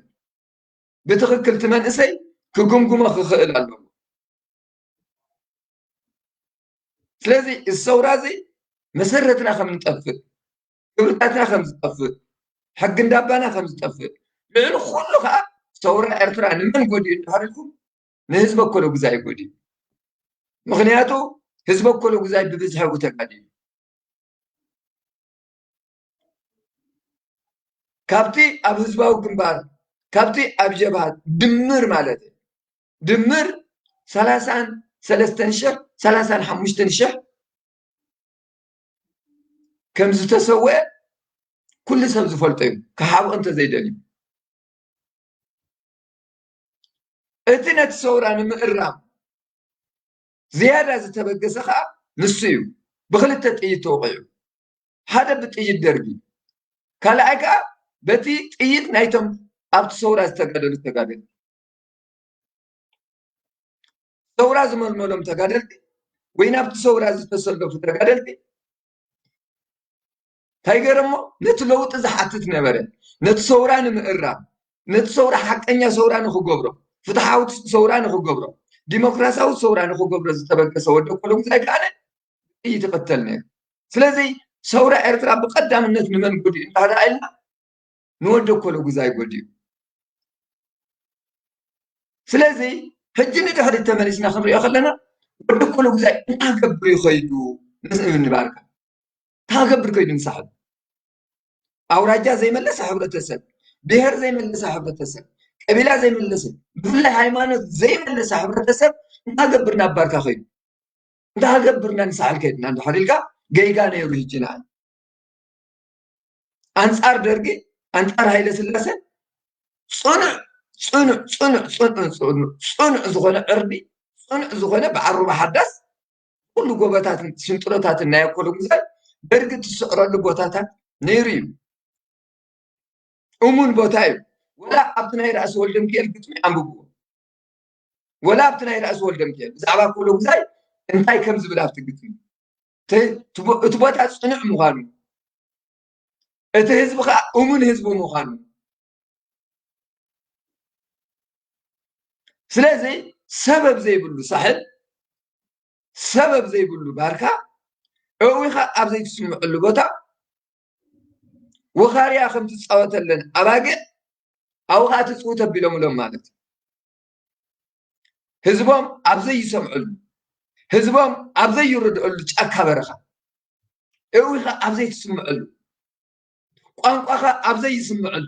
ብትኽክል እቲ መንእሰይ ክግምግሞ ክኽእል ኣለዎ። ስለዚ እዚ ሰውራ እዚ መሰረትና ከም ንጠፍእ፣ ክብርታትና ከም ዝጠፍእ፣ ሕጊ እንዳባና ከም ዝጠፍእ፣ ልዕሊ ኩሉ ከዓ ሰውራ ኤርትራ ንመን ጎዲኡ እንድሕር ኢልኩም ንህዝቢ ኣኮለጉዛይ ጎዲኡ። ምኽንያቱ ህዝቢ ኣኮለጉዛይ ብብዝሒ ኣብኡ ተጋዲሉ። ካብቲ ኣብ ህዝባዊ ግንባር፣ ካብቲ ኣብ ጀብሃ ድምር ማለት እዩ። ድምር ሰላሳን ሰለስተን ሽሕ፣ ሰላሳን ሓሙሽተን ሽሕ ከም ዝተሰወአ ኩሉ ሰብ ዝፈልጦ እዩ፣ ክሓብኦ እንተዘይደልዩ። እቲ ነቲ ሰውራ ንምእራም ዝያዳ ዝተበገሰ ኸዓ ንሱ እዩ። ብኽልተ ጥይት ተወቒዑ። ሓደ ብጥይት ደርጊ፣ ካልኣይ ከዓ በቲ ጥይት ናይቶም ኣብቲ ሰውራ ዝተጋደሉ ተጋደልቲ። ሰውራ ዝመልመሎም ተጋደልቲ ወይ ናብቲ ሰውራ ዝተሰለፉ ተጋደልቲ እንታይ ገይሮሞ? ነቲ ለውጢ ዝሓትት ነበረ። ነቲ ሰውራ ንምእራም፣ ነቲ ሰውራ ሓቀኛ ሰውራ ንኽገብሮ፣ ፍትሓዊ ሰውራ ንኽገብሮ፣ ዲሞክራሲያዊ ሰውራ ንኽገብሮ ዝተበገሰ ወዲ ኮሎምዛይ ከኣነ ጥይት ይቕተል ነይሩ። ስለዚ ሰውራ ኤርትራ ብቐዳምነት ንመን ጎዲኡ እንተደኣ ኢልና ንወዲ ኮሎጉዛይ ጎዲኡ። ስለዚ ሕጂ ንድሕሪት ተመሊስና ክንሪኦ ከለና፣ ወዲ ኩሉ ግዛይ እንታይ ክገብር እዩ ከይዱ? ምስ እብኒ ባርካ እንታይ ክገብር ከይዱ ንሳሕል? ኣውራጃ ዘይመለሰ ሕብረተሰብ፣ ብሄር ዘይመለሰ ሕብረተሰብ፣ ቀቢላ ዘይመለሰ፣ ብፍላይ ሃይማኖት ዘይመለሰ ሕብረተሰብ እንታይ ክገብር ናብ ባርካ ከይዱ? እንታይ ክገብር ናብ ሳሕል ከይድና እንድሕር ኢልካ፣ ገይጋ ነይሩ። ሕጂ ንዓይ ኣንጻር ደርጊ፣ ኣንጻር ሃይለ ስላሰ ጽኑዕ፣ ጽኑዕ፣ ጽኑዕ፣ ጽኑዕ፣ ጽኑዕ፣ ጽኑዕ ዝኾነ ዕርዲ፣ ጽኑዕ ዝኾነ በዓል ሩባ ሓዳስ፣ ኩሉ ጎቦታትን ሽንጥሮታትን ናይ ኣኮሎ ጉዛይ ደርጊ ትስዕረሉ ቦታታት ነይሩ እዩ። እሙን ቦታ እዩ። ወላ ኣብቲ ናይ ራእሲ ወልደሚካኤል ግጥሚ ኣንብብዎ። ወላ ኣብቲ ናይ ራእሲ ወልደሚካኤል ብዛዕባ ኣኮሎ ጉዛይ እንታይ ከም ዝብል ኣብቲ ግጥሚ፣ እቲ፣ እቲ ቦ-፣ እቲ ቦታ ጽኑዕ ምዃኑ፣ እቲ ህዝቢ ኸኣ እሙን ህዝቢ ምዃኑ። ስለዚ ሰበብ ዘይብሉ ሳሕል፣ ሰበብ ዘይብሉ ባርካ፣ እዊኻ ኣብ ዘይትስምዐሉ ቦታ ወኻርያ ከም ትጻወተለን ኣባጊዕ ኣብኡ ኸኣ ትጽውት ኣቢሎምሎም ማለት እዩ። ህዝቦም ኣብ ዘይሰምዐሉ፣ ህዝቦም ኣብ ዘይርድአሉ ጫካ በረኻ፣ እዊኻ ኣብ ዘይትስምዐሉ፣ ቋንቋኻ ኣብ ዘይስምዐሉ፣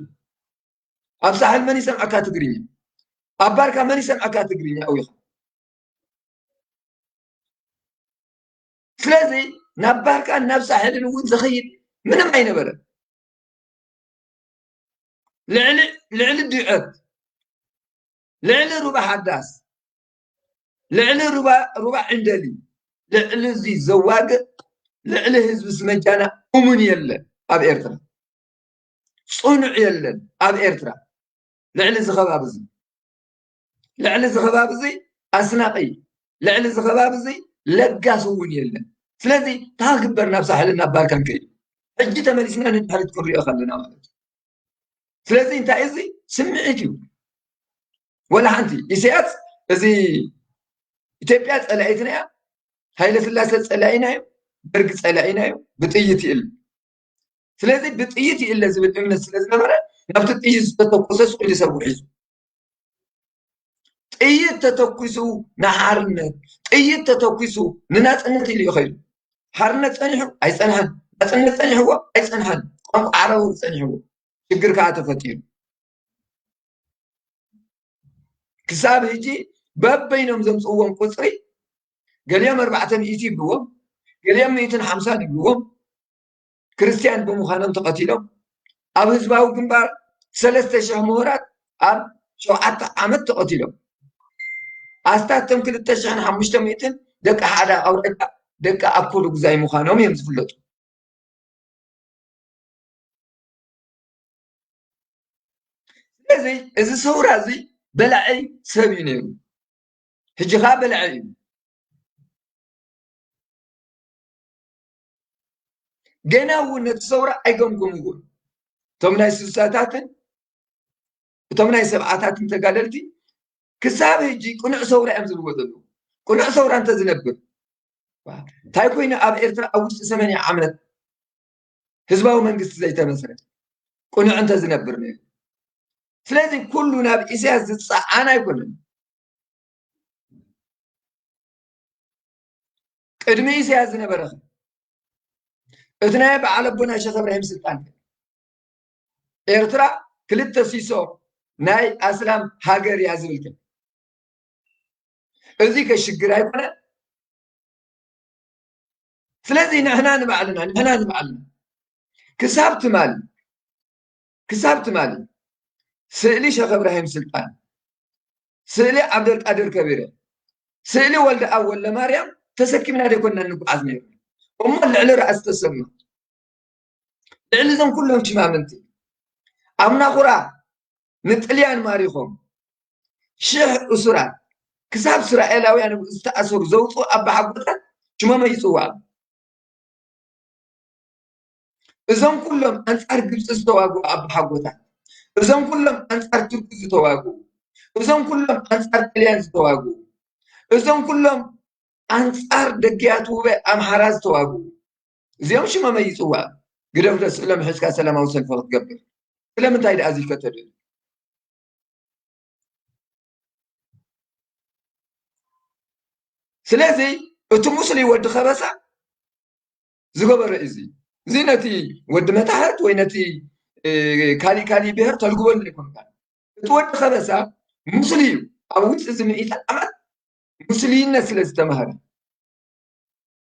ኣብ ሳሕል መን ይሰምዐካ ትግርኛ? ኣብ ባርካ መን ይሰምዐካ ትግርኛ? እዊኻ። ስለዚ ናብ ባርካን ናብ ሳሕልን እውን ዝኸይድ ምንም ኣይነበረን። ልዕሊ፣ ልዕሊ ዲዖት፣ ልዕሊ ሩባ ሓዳስ፣ ልዕሊ ሩባ፣ ሩባ ዕንደሊ፣ ልዕሊ እዚ ዘዋግእ፣ ልዕሊ ህዝቢ ስመጃና እሙን የለን ኣብ ኤርትራ። ጽኑዕ የለን ኣብ ኤርትራ። ልዕሊ እዚ ከባቢ እዚ፣ ልዕሊ እዚ ከባቢ እዚ ኣስናቒ፣ ልዕሊ እዚ ከባቢ እዚ ለጋስ እውን የለን። ስለዚ እንታይ ክግበር ናብ ሳሕልን ናብ ባርካን ከይዱ? ሕጂ ተመሊስና ንድሕሪት ክንሪኦ ከለና ማለት እዩ። ስለዚ እንታይ እዚ ስምዒት እዩ። ወላ ሓንቲ ኢሳያስ እዚ ኢትዮጵያ ጸላኢትና እያ፣ ሃይለ ስላሴ ጸላኢና እዩ፣ ደርጊ ጸላኢና እዩ፣ ብጥይት ይእል። ስለዚ ብጥይት ይእለ ዝብል እምነት ስለ ዝነበረ ናብቲ ጥይት ዝተተኮሰ ስቕ ኢሉ ሰጉ ሒዙ። ጥይት ተተኩሱ ንሓርነት፣ ጥይት ተተኩሱ ንናጽነት ኢሉ እዩ ከይዱ። ሓርነት ጸኒሑ ኣይጸንሐን፣ ናጽነት ጸኒሕዎ ኣይጸንሐን፣ ቋንቋ ዓረባዊ ጸኒሕዎ። ሽግር ከኣ ተፈጢሩ። ክሳብ ሕጂ በበይኖም ዘምጽእዎም ቁጽሪ፣ ገሊኦም ኣርባዕተ ሚእቲ ይብልዎም፣ ገሊኦም ሚእትን ሓምሳን ይብልዎም፣ ክርስትያን ብምዃኖም ተቐቲሎም። ኣብ ህዝባዊ ግንባር ሰለስተ ሽሕ ምሁራት ኣብ ሸውዓተ ዓመት ተቐቲሎም። ኣስታት እቶም ክልተ ሽሕን ሓሙሽተ ሚእትን ደቂ ሓደ ኣውራጃ፣ ደቂ ኣኮሉ ጉዛይ ምዃኖም እዮም ዝፍለጡ። ስለዚ እዚ ሰውራ እዚ በላዒ ሰብ እዩ ነይሩ። ሕጂ ኸዓ በላዒ እዩ። ገና እውን ነቲ ሰውራ ኣይገምገምዎን። እቶም ናይ ስሳታትን እቶም ናይ ሰብዓታትን ተጋደልቲ ክሳብ ሕጂ ቅኑዕ ሰውራ እዮም ዝብልዎ ዘለዉ። ቅኑዕ ሰውራ እንተዝነብር፣ እንታይ ኮይኑ ኣብ ኤርትራ ኣብ ውሽጢ ሰማንያ ዓመት ህዝባዊ መንግስቲ ዘይተመስረተ? ቅኑዕ እንተዝነብር ነይሩ። ስለዚ ኩሉ ናብ ኢሳያስ ዝጸዓን ኣይኮነን። ቅድሚ ኢሳያስ ዝነበረ ኸ? እቲ ናይ በዓል ኣቦና ሸኽ እብራሂም ስልጣን ከ? ኤርትራ ክልተ ሲሶ ናይ ኣስላም ሃገር እያ ዝብል ከ? እዚ ከ ሽግር ኣይኮነን? ስለዚ ንሕና ንባዕልና፣ ንሕና ንባዕልና ክሳብ ትማሊ፣ ክሳብ ትማሊ ስእሊ ሸኽ እብራሂም ስልጣን፣ ስእሊ ዓብደልቃድር ከቢረ፣ ስእሊ ወልደኣብ ወልደማርያም ተሰኪምና ደይኮንና እንጓዓዝ ነይሩ። እሞ ልዕሊ ራእሲ ተሰማ፣ ልዕሊ እዞም ኩሎም ሽማምንቲ ኣብ ናኹራ ንጥልያን ማሪኾም ሽሕ እሱራት ክሳብ እስራኤላውያን ዝተኣሰሩ ዘውፅኡ ኣባሓጎታት ሽሞም ኣይፅዋዕ። እዞም ኩሎም ኣንጻር ግብፂ ዝተዋግኡ ኣባሓጎታት፣ እዞም ኩሎም ኣንጻር ቱርኪ ዝተዋግኡ፣ እዞም ኩሎም ኣንጻር ጥልያን ዝተዋግኡ፣ እዞም ኩሎም ኣንጻር ደግያት ውበ ኣምሓራ ዝተዋግኡ፣ እዚኦም ሽሞም ኣይፅዋዕ። ግደፍ፣ ዶ ስእሎም ሒዝካ ሰላማዊ ሰልፊ ክትገብር? ስለምንታይ ደኣ እዚ ከተድህል? ስለዚ እቲ ሙስሊም ወዲ ከበሳ ዝገበረ እዩ። እዚ ነቲ ወዲ መታሕት ወይ ነቲ ካሊእ ካሊእ ብሄር ተልግበሉ ኣይኮንካን። እቲ ወዲ ከበሳ ሙስሊ እዩ። ኣብ ውጭ እዚ ምእቲ ዓመት ሙስሊነት ስለ ዝተማህረ፣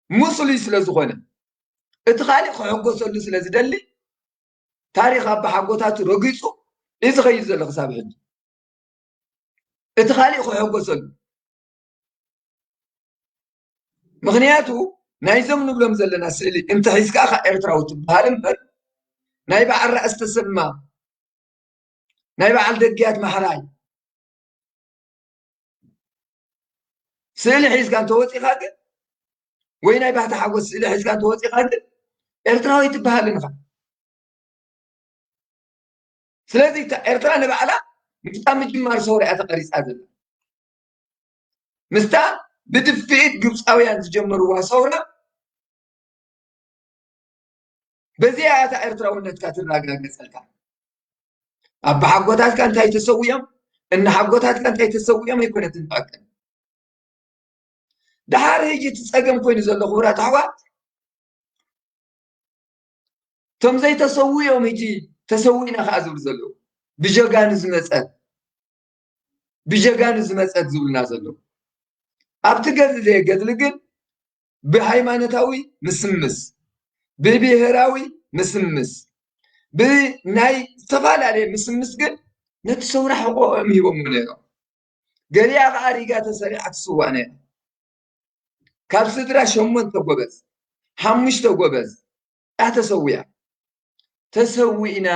ሙስሊ ስለ ዝኾነ፣ እቲ ካሊእ ክሕጎሰሉ ስለ ዝደሊ፣ ታሪኽ ኣባሓጎታቱ ረጊጹ እዩ ዝኸይድ ዘሎ ክሳብ ሕጂ። እቲ ካሊእ ክሕጎሰሉ። ምኽንያቱ ናይዞም ንብሎም ዘለና ስእሊ እንተሒዝካ ኢኻ ኤርትራዊ ትበሃል እምበር፣ ናይ በዓል ራእሲ ተሰማ፣ ናይ በዓል ደግያት ማሕራይ ስእሊ ሒዝካ እንተወፂኻ ግን፣ ወይ ናይ ባህታ ሓጎስ ስእሊ ሒዝካ እንተወፂኻ ግን፣ ኤርትራዊ ኣይትበሃልን ኢኻ። ስለዚ እታ ኤርትራ ንባዕላ ምስታ ምጅማር ሰውራ እያ ተቐሪፃ ዘላ። ምስታ ብድፍኢት ግብፃውያን ዝጀመርዋ ሰውራ፣ በዚኣ እያ እታ ኤርትራውነትካ ትረጋገፀልካ። ኣባሓጎታትካ እንታይ ተሰዊኦም፣ እናሓጎታትካ እንታይ ተሰዊኦም ኣይኮነትን ትዕቀን። ደሓር ሕጂ እቲ ፀገም ኮይኑ ዘሎ ክቡራት ኣሕዋት፣ እቶም ዘይተሰዊኦም ሕጂ ተሰዊእና ከዓ ዝብሉ ዘለዉ፣ ብጀጋኑ ዝመፀት፣ ብጀጋኑ ዝመፀት ዝብሉና ዘለዉ። ኣብቲ ገድሊ ገድሊ ግን ብሃይማኖታዊ ምስምስ፣ ብብሄራዊ ምስምስ፣ ብናይ ዝተፈላለየ ምስምስ ግን ነቲ ሰውራ ሕቖኦም ሂቦምዎ ነይሮም። ገሊኣ ከዓ ሪጋ ተሰሪዓ ትስዋእ ነይራ። ካብ ስድራ ሸሞንተ ጎበዝ፣ ሓሙሽተ ጎበዝ እያ ተሰዊኣ። ተሰዊእና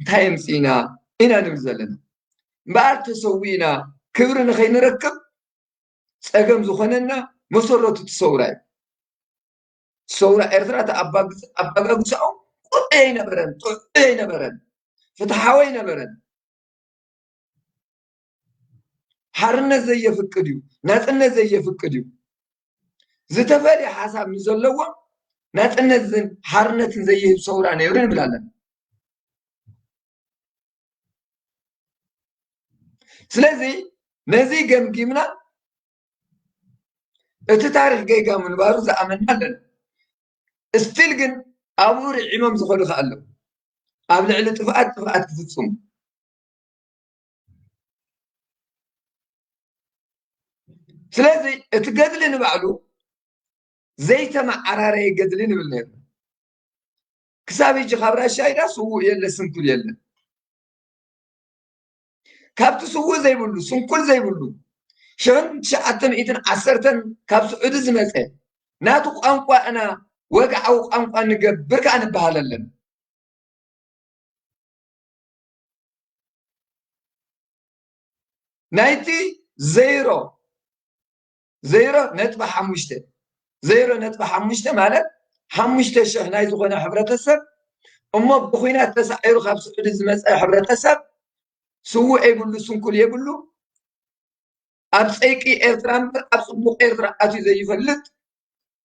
እንታይ ኣምፂእና ኢና ንብል ዘለና። እምበኣር ተሰዊእና ክብሪ ንኸይንረክብ ፀገም ዝኾነና መሰረቱ እቲ ሰውራ እዩ። ሰውራ ኤርትራ እቲ ኣባግስ-፣ ኣባጋግሳኦም ቁጡዕ ኣይነበረን፣ ጥዑይ ኣይነበረን፣ ፍትሓዊ ኣይነበረን። ሓርነት ዘየፍቅድ እዩ፣ ናጽነት ዘየፍቅድ እዩ። ዝተፈልየ ሓሳብ ንዘለዎም ናጽነትን ሓርነትን ዘይህብ ሰውራ ነይሩ ንብል ኣለና። ስለዚ ነዚ ገምጊምና እቲ ታሪኽ ጌጋ ምንባሩ ዝኣመንና ኣለና። እስቲል ግን ኣብኡ ርዒሞም ዝኸዱ ከኣ ኣለዉ። ኣብ ልዕሊ ጥፍኣት ጥፍኣት ክፍጽሙ። ስለዚ እቲ ገድሊ ንባዕሉ ዘይተመዓራረየ ገድሊ ንብል ነይርና። ክሳብ ሕጂ ካብ ራሻይዳ ስዉእ የለ፣ ስንኩል የለ። ካብቲ ስዉእ ዘይብሉ፣ ስንኩል ዘይብሉ፣ ሽሕን ትሽዓተ ሚእትን ዓሰርተን ካብ ስዑዲ ዝመጸ፣ ናቱ ቋንቋ እና ወግዓዊ ቋንቋ ንገብር ከኣ ንበሃል ኣለና። ናይቲ ዜሮ፣ ዜሮ ነጥቢ ሓሙሽተ፣ ዜሮ ነጥቢ ሓሙሽተ ማለት ሓሙሽተ ሽሕ ናይ ዝኾነ ሕብረተሰብ፣ እሞ ብኹናት ተሳዒሩ ካብ ስዑዲ ዝመጸ ሕብረተሰብ፣ ስዉእ የብሉ፣ ስንኩል የብሉ፣ ኣብ ጸይቂ ኤርትራ እምበር ኣብ ጽቡቕ ኤርትራ ኣትዩ ዘይፈልጥ፣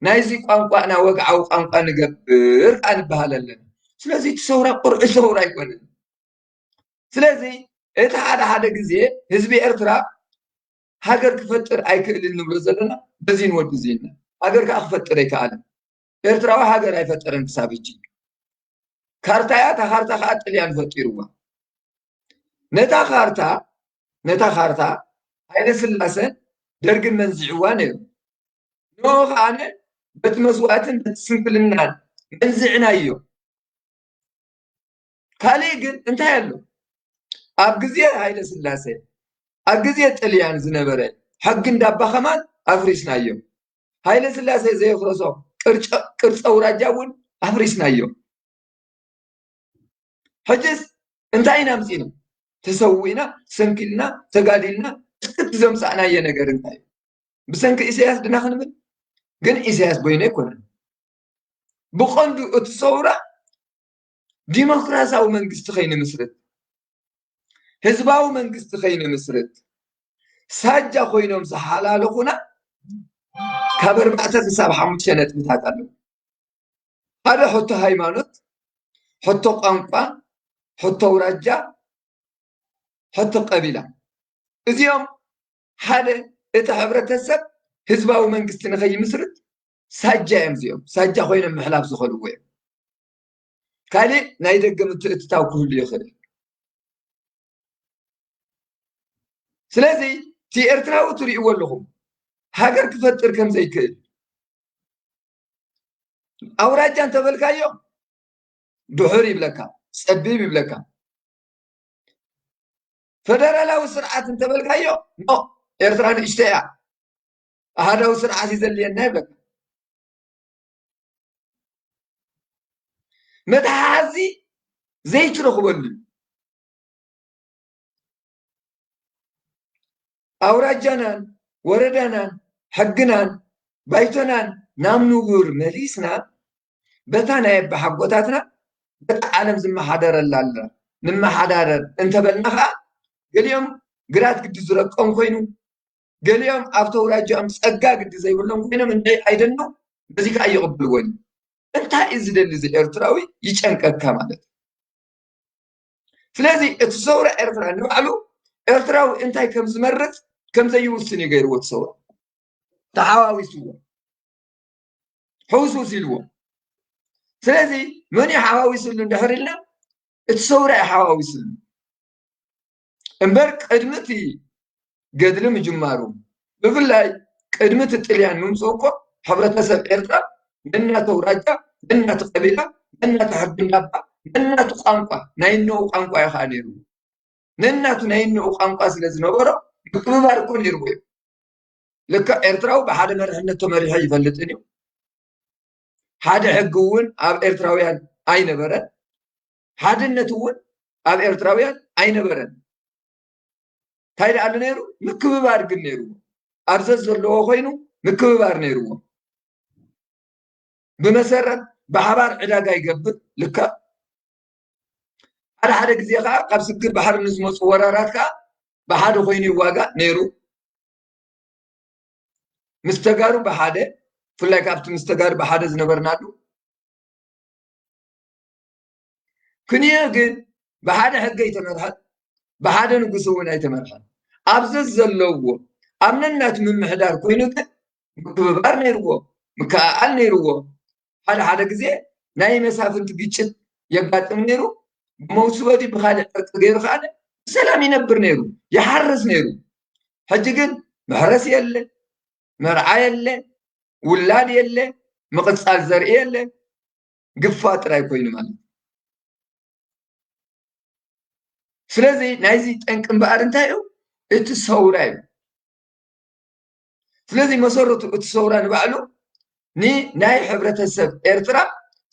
ናይዚ ቋንቋና ወግዓዊ ቋንቋ ንገብር ከኣ ንበሃል ኣለና። ስለዚ እቲ ሰውራ ቁርዒ ሰውራ ኣይኮነን። ስለዚ እቲ ሓደ ሓደ ግዜ ህዝቢ ኤርትራ ሃገር ክፈጥር ኣይክእልን ንብሎ ዘለና በዚ ንወዲ እዚ ኢና። ሃገር ከኣ ክፈጥር ኣይከኣለን። ኤርትራዊ ሃገር ኣይፈጠረን ክሳብ ሕጂ። ካርታ እያ፣ እታ ካርታ ከኣ ጥልያን ፈጢርዋ። ነታ ካርታ፣ ነታ ካርታ ሃይለ ስላሰን ደርግን መንዚዕዋ ነይሩ። ንኡ ከኣ በቲ መስዋእትን በቲ ስንክልናን መንዚዕናዮ። ካልእ ግን እንታይ ኣሎ? ኣብ ግዜ ሃይለ ስላሴ፣ ኣብ ግዜ ጥልያን ዝነበረ ሕጊ እንዳባ ከማን ኣፍሪስናዮ። ሃይለ ስላሴ ዘየፍረሶ ቅርጨ-፣ ቅርጸ ኣውራጃ እውን ኣፍሪስናዮ። ሕጅስ እንታይ ኢና ኣምጺእና? ተሰዊእና፣ ሰንኪልና፣ ተጋዲልና፣ እስክቲ ዘምጻእናዮ ነገር እንታይ እዩ? ብሰንኪ ኢሳያስ ድና ክንብል? ግን ኢሳያስ በይኑ ኣይኮነን። ብቐንዱ እቲ ሰውራ ዲሞክራሲያዊ መንግስቲ ከይንምስርት፣ ህዝባዊ መንግስቲ ከይንምስርት፣ ሳጃ ኮይኖም ዝሓላለኹና ካብ ኣርባዕተ ክሳብ ሓሙሽተ ነጥብታት ኣለዉ። ሓደ ሕቶ ሃይማኖት፣ ሕቶ ቋንቋ፣ ሕቶ ኣውራጃ፣ ሕቶ ቀቢላ። እዚኦም ሓደ እቲ ሕብረተሰብ ህዝባዊ መንግስቲ ንኸይምስርት ሳጃ እዮም እዚኦም። ሳጃ ኮይኖም ምሕላፍ ዝኸልዎ እዮም። ካልእ ናይ ደገ ምትእትታው ክህሉ ይኽእል። ስለዚ እቲ ኤርትራዊ ትርእይዎ ኣለኹም፣ ሃገር ክፈጥር ከም ዘይክእል፣ ኣውራጃ እንተበልካዮ ድሑር ይብለካ፣ ጸቢብ ይብለካ። ፈደራላዊ ስርዓት እንተበልካዮ፣ ኖ፣ ኤርትራ ንእሽተይ እያ፣ ኣሃዳዊ ስርዓት እዩ ዘድልየና ይብለካ። መትሓዚ ዘይትረኽበሉ እዩ። ኣውራጃናን ወረዳናን ሕግናን ባይቶናን ናብ ንቡር መሊስና፣ በታ ናይ ኣባሓጎታትና በታ ዓለም ዝመሓደረላ ኣላ ንመሓዳደር እንተበልና ኸዓ፣ ገሊኦም ግራት ግዲ ዝረቆም ኮይኑ፣ ገሊኦም ኣብቲ ኣውራጃኦም ጸጋ ግዲ ዘይብሎም ኮይኖም እንታይ ኣይደኖ፣ በዚ ከዓ ይቕበልዎ እዩ። እንታይ እዩ ዝደሊ እዚ ኤርትራዊ? ይጨንቀካ ማለት እዩ። ስለዚ እቲ ሰውራ ኤርትራ ንባዕሉ ኤርትራዊ እንታይ ከም ዝመርጽ ከም ዘይውስን እዩ ገይርዎ። እቲ ሰውራ ተሓዋዊስዎ፣ ሕውስውስ ኢልዎ። ስለዚ መን እዩ ሓዋዊስሉ እንድሕር ኢልና፣ እቲ ሰውራ እዩ ሓዋዊስሉ። እምበር ቅድሚ እቲ ገድሊ ምጅማሩ፣ ብፍላይ ቅድሚ እቲ ጥልያን ምምፅኡ እኮ፣ ሕብረተሰብ ኤርትራ ነናቱ ኣውራጃ፣ ነናቱ ቀቢላ፣ ነናቱ ሕጊ እንዳባ፣ ነናቱ ቋንቋ፣ ናይ እነኡ ቋንቋ እዩ ከዓ ነይሩ። ነናቱ ናይ እነኡ ቋንቋ ስለ ዝነበሮ፣ ምክብባር እኮ ነይርዎ እዩ። ልክዕ ኤርትራዊ ብሓደ መሪሕነት ተመሪሑ ይፈልጥን እዩ። ሓደ ሕጊ እውን ኣብ ኤርትራውያን ኣይነበረን። ሓድነት እውን ኣብ ኤርትራውያን ኣይነበረን። እንታይ ደኣ ኣሎ ነይሩ? ምክብባር ግን ነይርዎ። ኣብ ዘዝ ዘለዎ ኮይኑ ምክብባር ነይርዎ። ብመሰረት ብሓባር ዕዳጋ ይገብር፣ ልክዕ። ሓደ ሓደ ግዜ ከዓ ካብ ስግር ባሕሪ ንዝመፁ ወራራት ከዓ ብሓደ ኮይኑ ይዋጋእ ነይሩ። ምስ ተጋሩ ብሓደ፣ ብፍላይ ካብቲ ምስ ተጋሩ ብሓደ ዝነበርናሉ። ክንዮ ግን ብሓደ ሕጊ ኣይተመርሐን፣ ብሓደ ንጉስ እውን ኣይተመርሐን። ኣብ ዘዝ ዘለዎ ኣብ ነናቱ ምምሕዳር ኮይኑ ግን ምክብባር ነይርዎ፣ ምክእኣል ነይርዎ። ሓደ ሓደ ግዜ ናይ መሳፍንቲ ግጭት የጋጥም ነይሩ። ብመውስቦ ድዩ ብኻልእ ዕርቂ ገይሩ ከኣ ብሰላም ይነብር ነይሩ፣ ይሓርስ ነይሩ። ሕጂ ግን መሕረሲ የለ፣ መርዓ የለ፣ ውላድ የለ፣ ምቕጻል ዘርኢ የለ፣ ግፋ ጥራይ ኮይኑ ማለት እዩ። ስለዚ ናይዚ ጠንቂ እምበኣር እንታይ እዩ? እቲ ሰውራ እዩ። ስለዚ መሰረቱ እቲ ሰውራ ንባዕሉ ንናይ ሕብረተሰብ ኤርትራ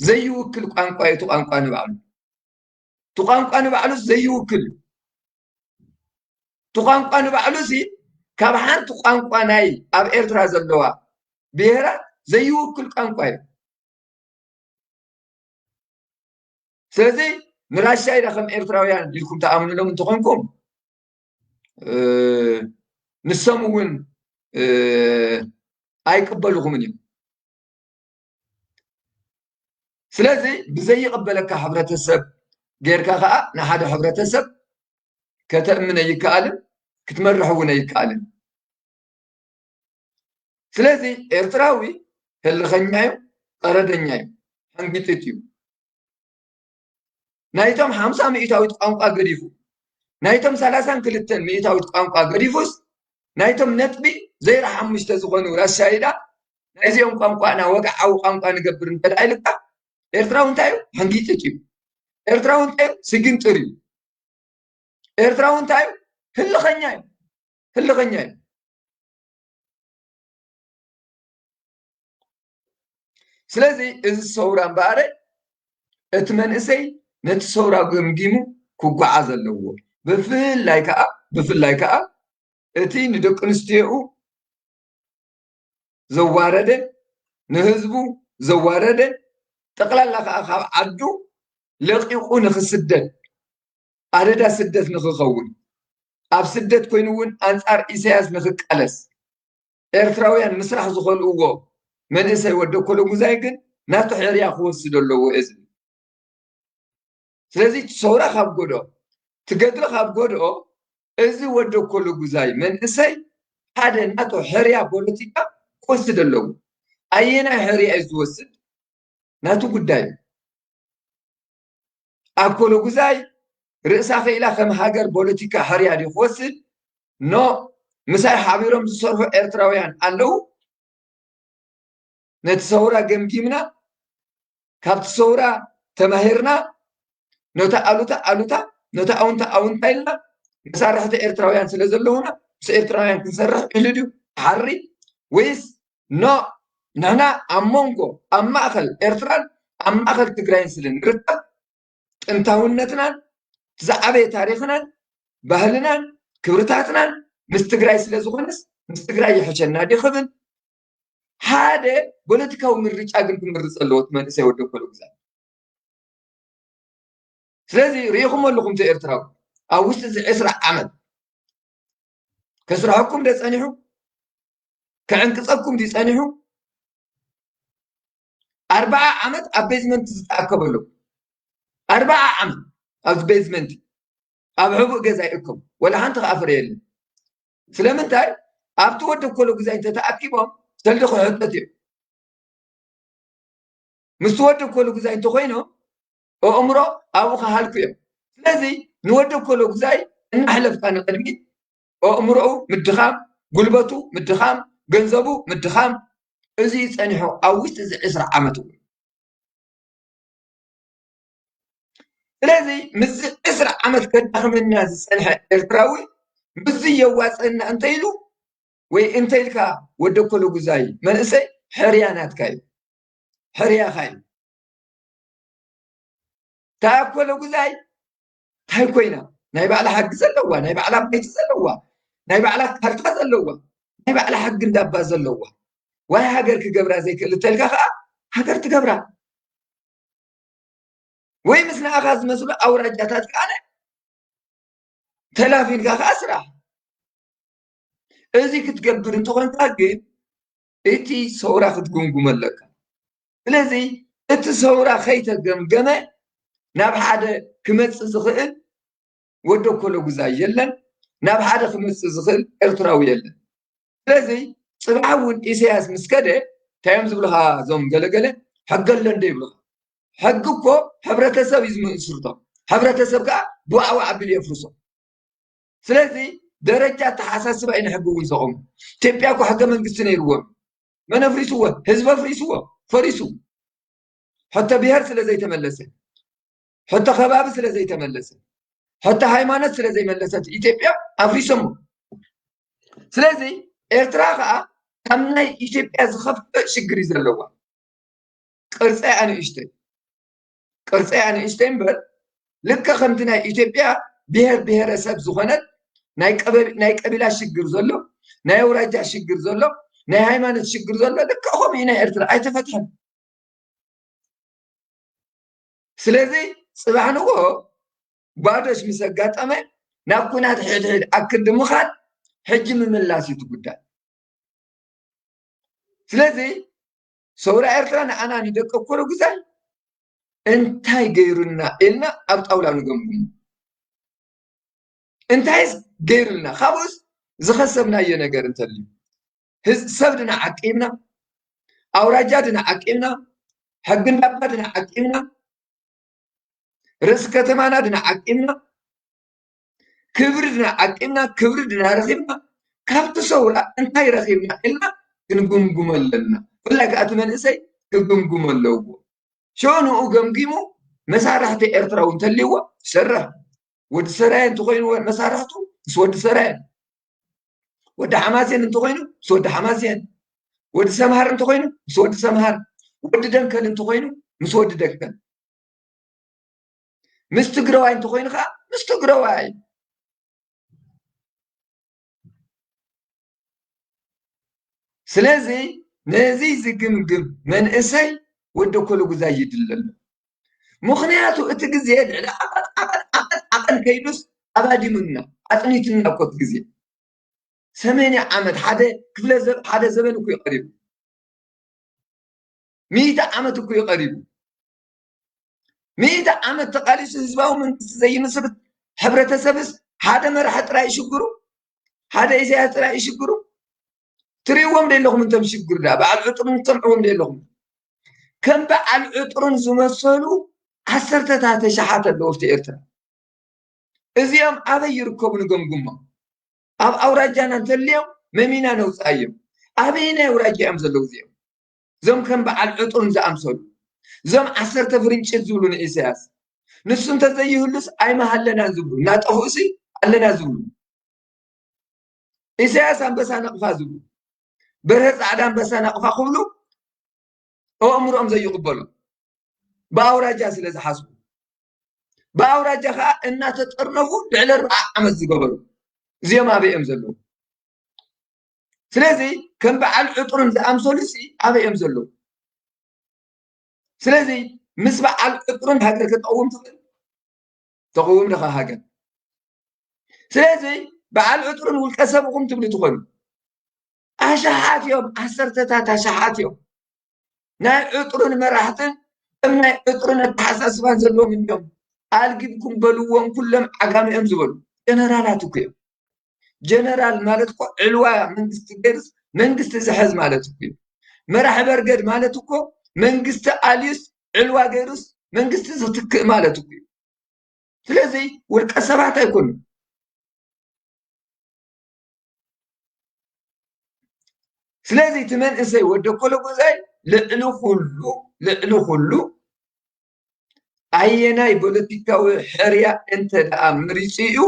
ዘይውክል ቋንቋ እዩ። እቲ ቋንቋ ንባዕሉ፣ እቲ ቋንቋ ንባዕሉ ዘይውክል እዩ። እቲ ቋንቋ ንባዕሉ እዚ ካብ ሓንቲ ቋንቋ ናይ ኣብ ኤርትራ ዘለዋ ብሄራት ዘይውክል ቋንቋ እዩ። ስለዚ ንራሻይዳ ከም ኤርትራውያን ኢልኩም ትኣምኑሎም እንተኾንኩም፣ እ፣ ንሶም እውን፣ እ፣ ኣይቅበልኹምን እዮም። ስለዚ ብዘይቕበለካ ሕብረተሰብ ጌርካ ኸዓ ንሓደ ሕብረተሰብ ከተእምን ኣይከኣልን፣ ክትመርሕ እውን ኣይከኣልን። ስለዚ ኤርትራዊ ህልኸኛ እዩ፣ ቀረደኛ እዩ፣ ሕንጊጢጥ እዩ። ናይቶም ሓምሳ ሚእታዊት ቋንቋ ገዲፉ፣ ናይቶም ሰላሳን ክልተን ሚእታዊት ቋንቋ ገዲፉስ፣ ናይቶም ነጥቢ ዘይራ ሓሙሽተ ዝኾኑ ራሻይዳ፣ ናይዚኦም ቋንቋና ወግዓዊ ቋንቋ ንገብር እንተ ደኣ ኢልካ፣ ኤርትራዊ እንታይ እዩ? ሕንጊጢጥ እዩ። ኤርትራዊ እንታይ እዩ? ስግንጥር እዩ። ኤርትራዊ እንታይ እዩ? ህልኸኛ እዩ። ህልኸኛ እዩ። ስለዚ እዚ ሰውራ እምበኣር እቲ መንእሰይ ነቲ ሰውራ ገምጊሙ ክጓዓዝ ኣለዎ። ብፍላይ ከኣ፣ ብፍላይ ከኣ እቲ ንደቂ ኣንስትዮኡ ዘዋረደ፣ ንህዝቡ ዘዋረደ፣ ጠቕላላ ከኣ ካብ ዓዱ ለቒቑ ንኽስደድ፣ ኣደዳ ስደት ንኽኸውን፣ ኣብ ስደት ኮይኑ እውን ኣንጻር ኢሳያስ ንኽቃለስ ኤርትራውያን ምስራሕ ዝኸልእዎ መንእሰይ ወዲ ኣኮለጉዛይ ግን ናቱ ሕርያ ክወስድ ኣለዎ እየ ዝብል። ስለዚ እቲ ሰውራ ካብ ጎድኦ፣ እቲ ገድሊ ካብ ጎድኦ፣ እዚ ወዲ ኣኮለጉዛይ መንእሰይ ሓደ ናቱ ሕርያ ፖለቲካ ክወስድ ኣለዎ። ኣየናይ ሕርያ እዩ ዝወስድ? ናቱ ጉዳይ እዩ። ኣኮሎ ጉዛይ ርእሳ ክኢላ ከም ሃገር ፖለቲካ ሕርያ ድዩ ክወስድ? ኖ፣ ምሳይ ሓቢሮም ዝሰርሑ ኤርትራውያን ኣለዉ። ነቲ ሰውራ ገምጊምና፣ ካብቲ ሰውራ ተማሂርና፣ ነታ ኣሉታ ኣሉታ፣ ነታ ኣውንታ ኣውንታ ኢልና፣ መሳርሕቲ ኤርትራውያን ስለ ዘለዉና፣ ምስ ኤርትራውያን ክንሰርሕ ኢሉ ድዩ ሓሪ? ወይስ ኖ፣ ንሕና ኣብ መንጎ፣ ኣብ ማእኸል ኤርትራን ኣብ ማእኸል ትግራይን ስለ ንርከብ፣ ጥንታውነትናን ዝዓበየ ታሪኽናን ባህልናን ክብርታትናን ምስ ትግራይ ስለ ዝኾነስ፣ ምስ ትግራይ ይሕሸና ድዩ ክብል ሓደ ፖለቲካዊ ምርጫ ግን ክምርፅ ኣለዎ እቲ መንእሰይ ወዲ ኣኮለ ጉዛይ። ስለዚ ርኢኹም ኣለኹም፣ እቲ ኤርትራዊ ኣብ ውሽጢ እዚ ዕስራ ዓመት ከስርሐኩም ደ ጸኒሑ? ከዕንቅጸኩም ድዩ ጸኒሑ? ኣርብዓ ዓመት ኣብ ቤዝመንት ዝተኣከበሉ፣ ኣርብዓ ዓመት ኣብ ቤዝመንት፣ ኣብ ሕቡእ ገዛ ይእከቡ፣ ወላ ሓንቲ ከኣ ፍረ የለን። ስለምንታይ? ኣብቲ ወዲ ኣኮለ ጉዛይ እንተተኣኪቦም ሰልዲ ክሕተት እዮም። ምስቲ ወዲ ኣኮለ ጉዛይ እንተኾይኖም ኣእምሮ ኣብኡ ክሃልኩ እዮም። ስለዚ ንወዲ ኣኮለ ጉዛይ እናሕለፍካ ንቕድሚት ኣእምሮኡ ምድኻም፣ ጉልበቱ ምድኻም፣ ገንዘቡ ምድኻም፣ እዚ እዩ ጸኒሑ ኣብ ውሽጢ እዚ ዕስራ ዓመት እውን። ስለዚ ምስዚ ዕስራ ዓመት ከዳኽመና ዝጸንሐ ኤርትራዊ ምስዚ የዋጽአና እንተ ኢሉ ወይ እንተ ኢልካ ወዲ ኣኮለ ጉዛይ መንእሰይ ሕርያ ናትካ እዩ፣ ሕርያኻ እዩ። እታ ኣኮለ ጉዛይ እንታይ ኮይና? ናይ ባዕላ ሕጊ ዘለዋ፣ ናይ ባዕላ ኣባይቲ ዘለዋ፣ ናይ ባዕላ ካርታ ዘለዋ፣ ናይ ባዕላ ሕጊ እንዳባ ዘለዋ፣ ዋይ ሃገር ክገብራ ዘይክእል እንተ ኢልካ ከኣ ሃገር ትገብራ። ወይ ምስ ንኣኻ ዝመስሉ ኣውራጃታት ከኣ ተላፊንካ ከኣ ስራሕ። እዚ ክትገብር እንተኾንካ ግን እቲ ሰውራ ክትግምግሞ ኣለካ። ስለዚ እቲ ሰውራ ከይተገምገመ ናብ ሓደ ክመጽእ ዝኽእል ወዲ ኣኮለ ጉዛይ የለን፣ ናብ ሓደ ክመጽእ ዝኽእል ኤርትራዊ የለን። ስለዚ ጽባሕ እውን ኢሳያስ ምስ ከደ እንታይ እዮም ዝብሉኻ እዞም ገለገለ? ሕጊ ኣሎ እንደ ይብሉኻ። ሕጊ እኮ ሕብረተሰብ እዩ ዝምስርቶ። ሕብረተሰብ ከኣ ብዋዕዋዕ ኣቢሉ የፍርሶ። ስለዚ ደረጃ ኣተሓሳስባ እዩ ንሕጊ እውን ዘቑም። ኢትዮጵያ እኮ ሕገ መንግስቲ ነይርዎም። መን ኣፍሪስዎ? ህዝቢ ኣፍሪስዎ። ፈሪሱ። ሕቶ ብሄር ስለ ዘይተመለሰ፣ ሕቶ ከባቢ ስለ ዘይተመለሰ፣ ሕቶ ሃይማኖት ስለ ዘይመለሰት ኢትዮጵያ ኣፍሪሶሞ። ስለዚ ኤርትራ ከኣ ካብ ናይ ኢትዮጵያ ዝኸፍእ ሽግር እዩ ዘለዋ። ቅርጸይ ኣንእሽተይ፣ ቅርጸይ ኣንእሽተይ እምበር ልክዕ ከምቲ ናይ ኢትዮጵያ ብሄር ብሄረሰብ ዝኾነት ናይ ቀበ-፣ ናይ ቀቢላ ሽግር ዘሎ፣ ናይ ኣውራጃ ሽግር ዘሎ፣ ናይ ሃይማኖት ሽግር ዘሎ ልክዕ ከምኡ እዩ ናይ ኤርትራ ኣይተፈትሐን። ስለዚ ጽባሕ ንግሆ ባዶሽ ምስ ኣጋጠመ ናብ ኩናት ሕድሕድ ኣክንዲ ምኻድ ሕጂ ምምላስ እዩ እቲ ጉዳይ። ስለዚ ሰውራ ኤርትራ ንኣና ንደቂ ኣኮለ ጉዛይ እንታይ ገይሩና ኢልና ኣብ ጣውላ ንገምግሞ። እንታይስ ገይሩልና? ካብኡስ ዝኸሰብናዮ ነገር እንተልዩ፣ ህዝ-፣ ሰብ ድና ዓቂብና፣ ኣውራጃ ድና ዓቂብና፣ ሕጊ እንዳባ ድና ዓቂብና፣ ርእሲ ከተማና ድና ዓቂብና፣ ክብሪ ድና ዓቂብና፣ ክብሪ ድና ረኺብና፣ ካብቲ ሰውራ እንታይ ረኺብና ኢልና ክንግምግሞ ኣለና። ብፍላይ ከኣ እቲ መንእሰይ ክግምግሞ ኣለዎ። ሽዑ ንኡ ገምጊሙ መሳርሕቲ ኤርትራ እውን እንተልይዎ ይሰርሕ። ወዲ ሰራየ እንተኾይኑ መሳርሕቱ ምስ ወዲ ሰራየ፣ ወዲ ሓማሴን እንተኾይኑ ምስ ወዲ ሓማሴን፣ ወዲ ሰምሃር እንተኾይኑ ምስ ወዲ ሰምሃር፣ ወዲ ደንከል እንተኾይኑ ምስ ወዲ ደንከል፣ ምስ ትግረዋይ እንተኾይኑ ከዓ ምስ ትግረዋይ። ስለዚ ነዚ ዝግምግም መንእሰይ ወዲ ኣኮለ ጉዛይ ይድለ ኣሎ። ምኽንያቱ እቲ ግዜ ልዕሊ ዓቐን ዓቐን ዓቐን ዓቐን ከይዱስ ኣባዲሙና፣ ኣጽኒቱና እኮ እቲ ግዜ። ሰማንያ ዓመት፣ ሓደ ክፍለ ዘ-፣ ሓደ ዘበን እኮ እዩ ቀሪቡ። ሚእቲ ዓመት እኮ እዩ ቀሪቡ። ሚእቲ ዓመት ተቓሊሱ ህዝባዊ መንግስቲ ዘይምስርት ሕብረተሰብስ ሓደ መራሒ ጥራይ እዩ ሽግሩ? ሓደ ኢሳያስ ጥራይ እዩ ሽግሩ? ትርእይዎም ዶ ኣለኹም? እንቶም ሽግር ዳ በዓል ዕጥርን ትሰምዕዎም ዶ ኣለኹም? ከም በዓል ዕጥርን ዝመሰሉ ዓሰርተታት ኣሽሓት ኣለዉ ኣብቲ ኤርትራ። እዚኦም ኣበይ ይርከቡ ንገምግሞ። ኣብ ኣውራጃና እንተልዮም መሚና ነውፅኣዮም። ኣበየናይ ኣውራጃ እዮም ዘለዉ እዚኦም? እዞም ከም በዓል ዕጥርን ዝኣምሰሉ፣ እዞም ዓሰርተ ፍርንጭት ዝብሉ ንኢሳያስ። ንሱ እንተዘይህሉስ ኣይመሃለናን ዝብሉ፣ እናጠፍኡሲ ኣለና ዝብሉ። ኢሳያስ ኣንበሳ ነቕፋ ዝብሉ፣ በርሀ ጻዕዳ ኣንበሳ ነቕፋ ክብሉ ኣእምሮኦም ዘይቕበሎ፣ ብኣውራጃ ስለ ዝሓስቡ፣ ብኣውራጃ ከዓ እናተጠርነፉ ልዕሊ ኣርብዓ ዓመት ዝገበሩ፣ እዚኦም ኣበይ እዮም ዘለዉ? ስለዚ ከም በዓል ዕጥርን ዝኣምሰሉ ሲ ኣበይ እዮም ዘለዉ? ስለዚ ምስ በዓል ዕጥርን ሃገር ከተቕውም ትኽእል? ተቕውም ዲኻ ሃገር? ስለዚ በዓል ዕጥርን ውልቀ ሰብ ኢኹም ትብሉ ትኾኑ። ኣሽሓት እዮም፣ ዓሰርተታት ኣሽሓት እዮም። ናይ ዕጥርን መራሕትን ከም ናይ ዕጥርን ኣተሓሳስባን ዘለዎም እዮም። ኣልጊብኩም በልዎም፣ ኩሎም ዓጋመ እዮም ዝበሉ ጀነራላት እኮ እዮም። ጀነራል ማለት እኮ ዕልዋ መንግስቲ ገይሩስ መንግስቲ ዝሕዝ ማለት እኮ እዩ። መራሒ በርገድ ማለት እኮ መንግስቲ ኣልዩስ ዕልዋ ገይሩስ መንግስቲ ዝትክእ ማለት እኮ እዩ። ስለዚ ውልቀ ሰባት ኣይኮኑን። ስለዚ እቲ መንእሰይ ወዲ ኣኮለጉዛይ ልዕሊ ኩሉ፣ ልዕሊ ኩሉ ኣየናይ ፖለቲካዊ ሕርያ እንተ ደኣ መሪጹ እዩ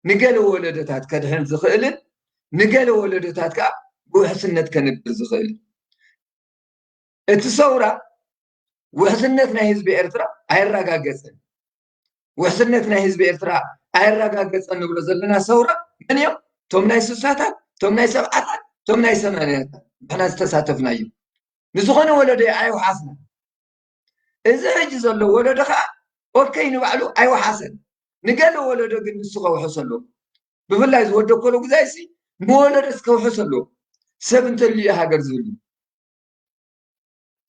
ንገለ ወለዶታት ከድሕን ዝኽእልን ንገለ ወለዶታት ከኣ ብውሕስነት ከንብር ዝኽእልን። እቲ ሰውራ ውሕስነት ናይ ህዝቢ ኤርትራ ኣየረጋገጸን። ውሕስነት ናይ ህዝቢ ኤርትራ ኣየረጋገጸን ንብሎ ዘለና ሰውራ መን እዮም? እቶም ናይ ስሳታት፣ እቶም ናይ ሰብዓታት፣ እቶም ናይ ሰማንያታት ንሕና ዝተሳተፍናዮም። ንዝኾነ ወለዶ ኣይወሓስና። እዚ ሕጂ ዘሎ ወለዶ ኸዓ ኦኬ ንባዕሉ ኣይወሓሰን። ንገለ ወለዶ ግን ንሱ ከውሕስ ኣለዎ። ብፍላይ ዝወደኮሎ ጉዛይሲ ንወለዶስ ከውሕስ ኣለዎ። ሰብ እንተልዩ ሃገር ዝህሉ።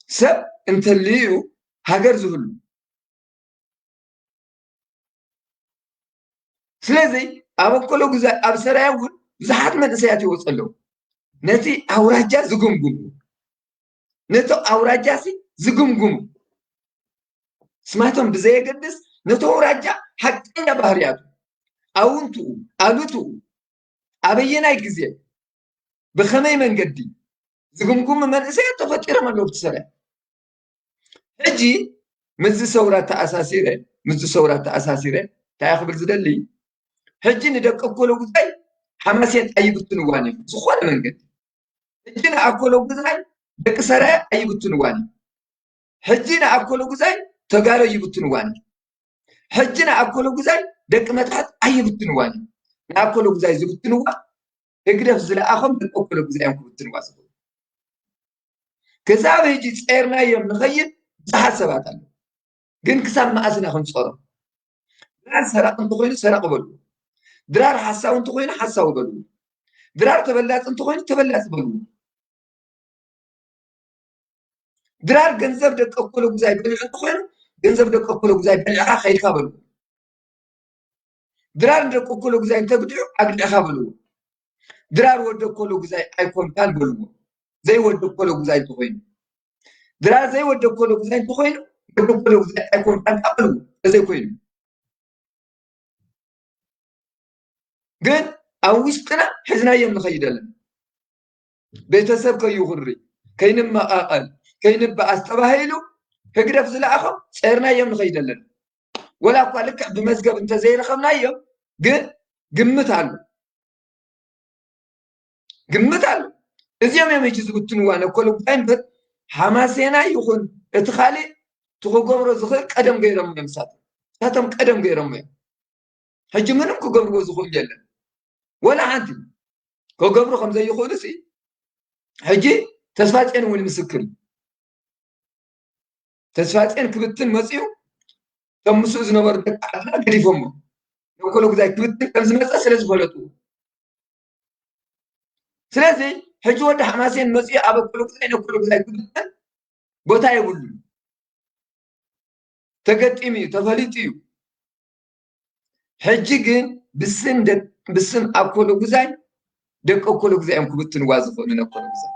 ሰብ እንተልዩ ሃገር ዝህሉ። ስለዚ ኣብ ኣኮሎ ጉዛይ ኣብ ሰራየ እውን ብዙሓት መንእሰያት ይወፁ ኣለዉ። ነቲ ኣውራጃ ዝግምግሙ፣ ነቲ ኣውራጃ ሲ ዝግምግሙ ስማቶም ብዘየገድስ ነቲ ኣውራጃ ሓቀኛ ባህርያቱ፣ ኣውንትኡ፣ ኣሉትኡ፣ ኣበየናይ ግዜ ብኸመይ መንገዲ ዝግምግሙ መንእሰያት ተፈጢሮም ኣለዉ ኣብቲ ሰራየ። ሕጂ ምስዚ ሰውራ ተኣሳሲረ፣ ምስዚ ሰውራ ተኣሳሲረ እንታይ ክብል ዝደሊ፣ ሕጂ ንደቂ ኣኮሎ ጉዛይ ሓማሴን ኣይብትንዋን እዮም ዝኾነ መንገዲ። ሕጂ ንኣኮሎ ጉዛይ ደቂ ሰራየ ኣይብትንዋን እዮም። ሕጂ ንኣኮሎ ጉዛይ ተጋሩ ኣይብትንዋን እዮም። ሕጂ ንኣኮሎ ጉዛይ ደቂ መታሕት ኣይብትንዋን እዮም። ንኣኮሎ ጉዛይ ዝብትንዋ ህግደፍ ዝለኣኾም ደቂ ኣኮሎ ጉዛይ እዮም ክብትንዋ ዝኽእሉ። ክሳብ ሕጂ ጸርናዮም ንኸይድ ብዙሓት ሰባት ኣለዉ። ግን ክሳብ መኣስ ኢና ክንጸሮም? ድራር ሰራቂ እንተኾይኑ ሰራቂ በልዎ። ድራር ሓሳዊ እንተኾይኑ ሓሳዊ በልዎ። ድራር ተበላጺ እንተኾይኑ ተበላጺ በልዎ። ድራር ገንዘብ ደቂ ኣኮሎ ጉዛይ በሊዑ እንተኾይኑ ገንዘብ ደቂ ኣኮሎ ጉዛይ በሊዕኻ ከይድካ በልዎ። ድራር ንደቂ ኣኮሎ ጉዛይ እንተግዲዑ ኣግዲዕኻ በልዎ። ድራር ወዲ ኣኮሎ ጉዛይ ኣይኮንካን በልዎ። ዘይወዲ ኣኮሎ ጉዛይ እንተኾይኑ። ድራር ዘይወዲ ኣኮሎ ጉዛይ እንተኾይኑ ወዲ ኣኮሎ ጉዛይ ኣይኮንካን ከኣ በልዎ። ተዘይኮይኑ። ግን ኣብ ውሽጥና ሒዝናዮም ንኸይድ ኣለና። ቤተሰብ ከይኹሪ፣ ከይንመቓቐል፣ ከይንበኣስ ተባሂሉ ህግደፍ ዝለኣኾም ጸርናዮም ንኸይድ ኣለና። ወላ እኳ ልክዕ ብመዝገብ እንተዘይረኸብናዮም ግን ግምት ኣሎ። ግምት ኣሎ። እዚኦም እዮም ሕጂ ዝብትንዋ ነኮሎ ጉዳይ እምበር ሓማሴና ይኹን እቲ ካልእ እቲ ክገብሮ ዝኽእል ቀደም ገይሮም እዮም ንሳቶም። ንሳቶም ቀደም ገይሮም እዮም። ሕጂ ምንም ክገብርዎ ዝኽእሉ የለን። ወላ ሓንቲ ክገብሩ ከም ዘይኽእሉ ሲ ሕጂ ተስፋጼን እውን ምስክር እዩ። ተስፋጼን ክብትን መጺኡ እቶም ምስኡ ዝነበሩ ደቂ ዓድና ገዲፎሞ ነኮሎ ጉዛይ ክብትን ከም ዝመጸ ስለ ዝፈለጡ። ስለዚ ሕጂ ወዲ ሓማሴን መጺኡ ኣብ ኣኮሎ ጉዛይ ነኮሎ ጉዛይ ክብትን ቦታ የብሉን። ተገጢሙ እዩ፣ ተፈሊጡ እዩ። ሕጂ ግን ብስም ደ-፣ ብስም ኣኮሎ ጉዛይ ደቂ ኣኮለጉዛይ እዮም ክብትንዋ ዝኽእሉ ንኣኮለጉዛይ።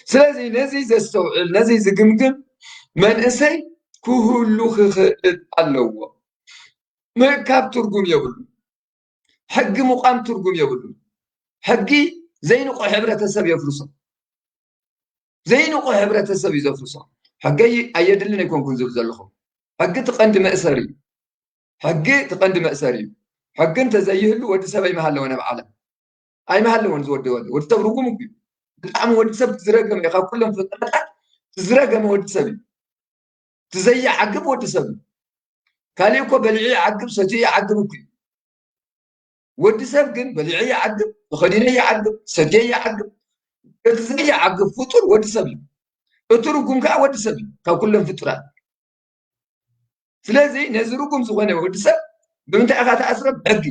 ስለዚ ነዚ ዘስተውዕል፣ ነዚ ዝግምግም መንእሰይ ክህሉ ክኽእል ኣለዎ። ምእካብ ትርጉም የብሉ። ሕጊ ምቋም ትርጉም የብሉ። ሕጊ ዘይንቑሕ ሕብረተሰብ የፍርሶ። ዘይንቑሕ ሕብረተሰብ እዩ ዘፍርሶ። ሕጊ ኣየድልን ኣይኮንኩን ዝብል ዘለኹ። ሕጊ እቲ ቀንዲ መእሰሪ እዩ። ሕጊ እቲ ቀንዲ መእሰሪ እዩ። ሕጊ እንተዘይህሉ ወዲ ሰብ ኣይምሃለወን ኣብ ዓለም። ኣይምሃለወን ዝወዲ ወዲ። ወዲ ሰብ ርጉም እኮ እዩ። ብጣዕሚ ወዲ ሰብ ዝረገመ እዩ። ካብ ኩሎም ፍጥረታት ዝረገመ ወዲ ሰብ እዩ። እቲ ዘይዓግብ ወዲ ሰብ እዩ። ካሊእ እኮ በሊዑ ይዓግብ፣ ሰትዩ ይዓግብ እኮ እዩ። ወዲ ሰብ ግን በሊዑ ይዓግብ፣ ተኸዲነ ይዓግብ፣ ሰትየ ይዓግብ። እቲ ዘይዓግብ ፍጡር ወዲ ሰብ እዩ። እቲ ርጉም ከዓ ወዲ ሰብ እዩ፣ ካብ ኩሎም ፍጡራት። ስለዚ ነዚ ርጉም ዝኾነ ወዲ ሰብ ብምንታይ ኢኻ ትኣስሮ? ብሕጊ።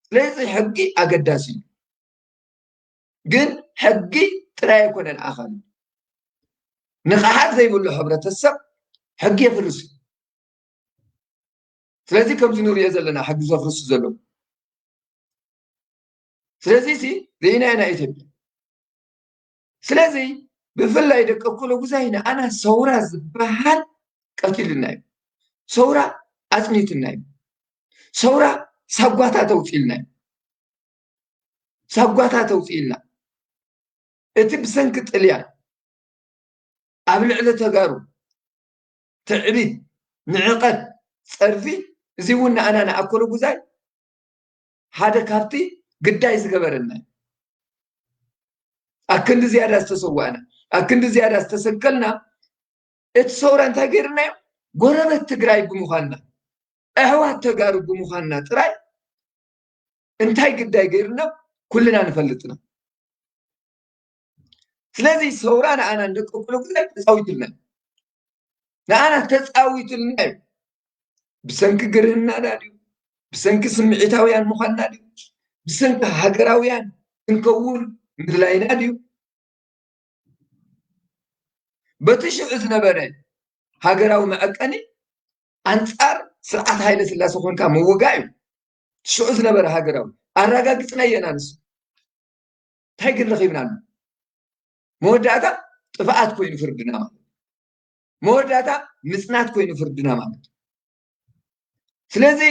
ስለዚ ሕጊ ኣገዳሲ እዩ። ግን ሕጊ ጥራይ ኣይኮነን ኣኻሊ። ንቕሓት ዘይብሉ ሕብረተሰብ ሕጊ የፍርስ እዩ። ስለዚ ከምዚ ንሪኦ ዘለና ሕጊ ዘፍርሱ ዘለዉ። ስለዚ እዚ ርኢናዮ ናይ ኢትዮጵያ። ስለዚ ብፍላይ ደቂ ኣኮለጉዛይ ንኣና ሰውራ ዝበሃል ቀቲልና እዩ። ሰውራ ኣጽኒትና እዩ። ሰውራ ሳጓታት ኣውጺልና እዩ። ሳጓታት ኣውጺልና። እቲ ብሰንኪ ጥልያን ኣብ ልዕሊ ተጋሩ ትዕቢት፣ ንዕቐት፣ ጸርፊ፣ እዚ እውን ንኣና ንኣኮለጉዛይ ሓደ ካብቲ ግዳይ ዝገበረና እዩ። ኣብ ክንዲ ዝያዳ ዝተሰዋእና፣ ኣብ ክንዲ ዝያዳ ዝተሰንከልና፣ እቲ ሰውራ እንታይ ገይርናዮ? ጎረበት ትግራይ ብምዃንና፣ ኣሕዋት ተጋሩ ብምዃንና ጥራይ እንታይ ግዳይ ገይርና ኩልና ንፈልጥና። ስለዚ ሰውራ ንኣና ንደቂ ኣኮለጉዛይ ተጻዊትልና እዩ። ንኣና ተጻዊትልና እዩ። ብሰንኪ ግርህናና ድዩ? ብሰንኪ ስምዒታውያን ምዃንና ድዩ? ብሰንኪ ሃገራውያን ክንከውን ምድላይና ድዩ? በቲ ሽዑ ዝነበረ ሃገራዊ መዐቀኒ ኣንጻር ስርዓት ሃይለ ስላሴ ኮንካ ምውጋእ እዩ። ሽዑ ዝነበረ ሃገራዊ ኣረጋጊጽናዮ ኢና። ንሱ እንታይ ግን ረኺብናሉ? መወዳእታ ጥፍኣት ኮይኑ ፍርድና ማለት እዩ። መወዳእታ ምጽናት ኮይኑ ፍርድና ማለት እዩ። ስለዚ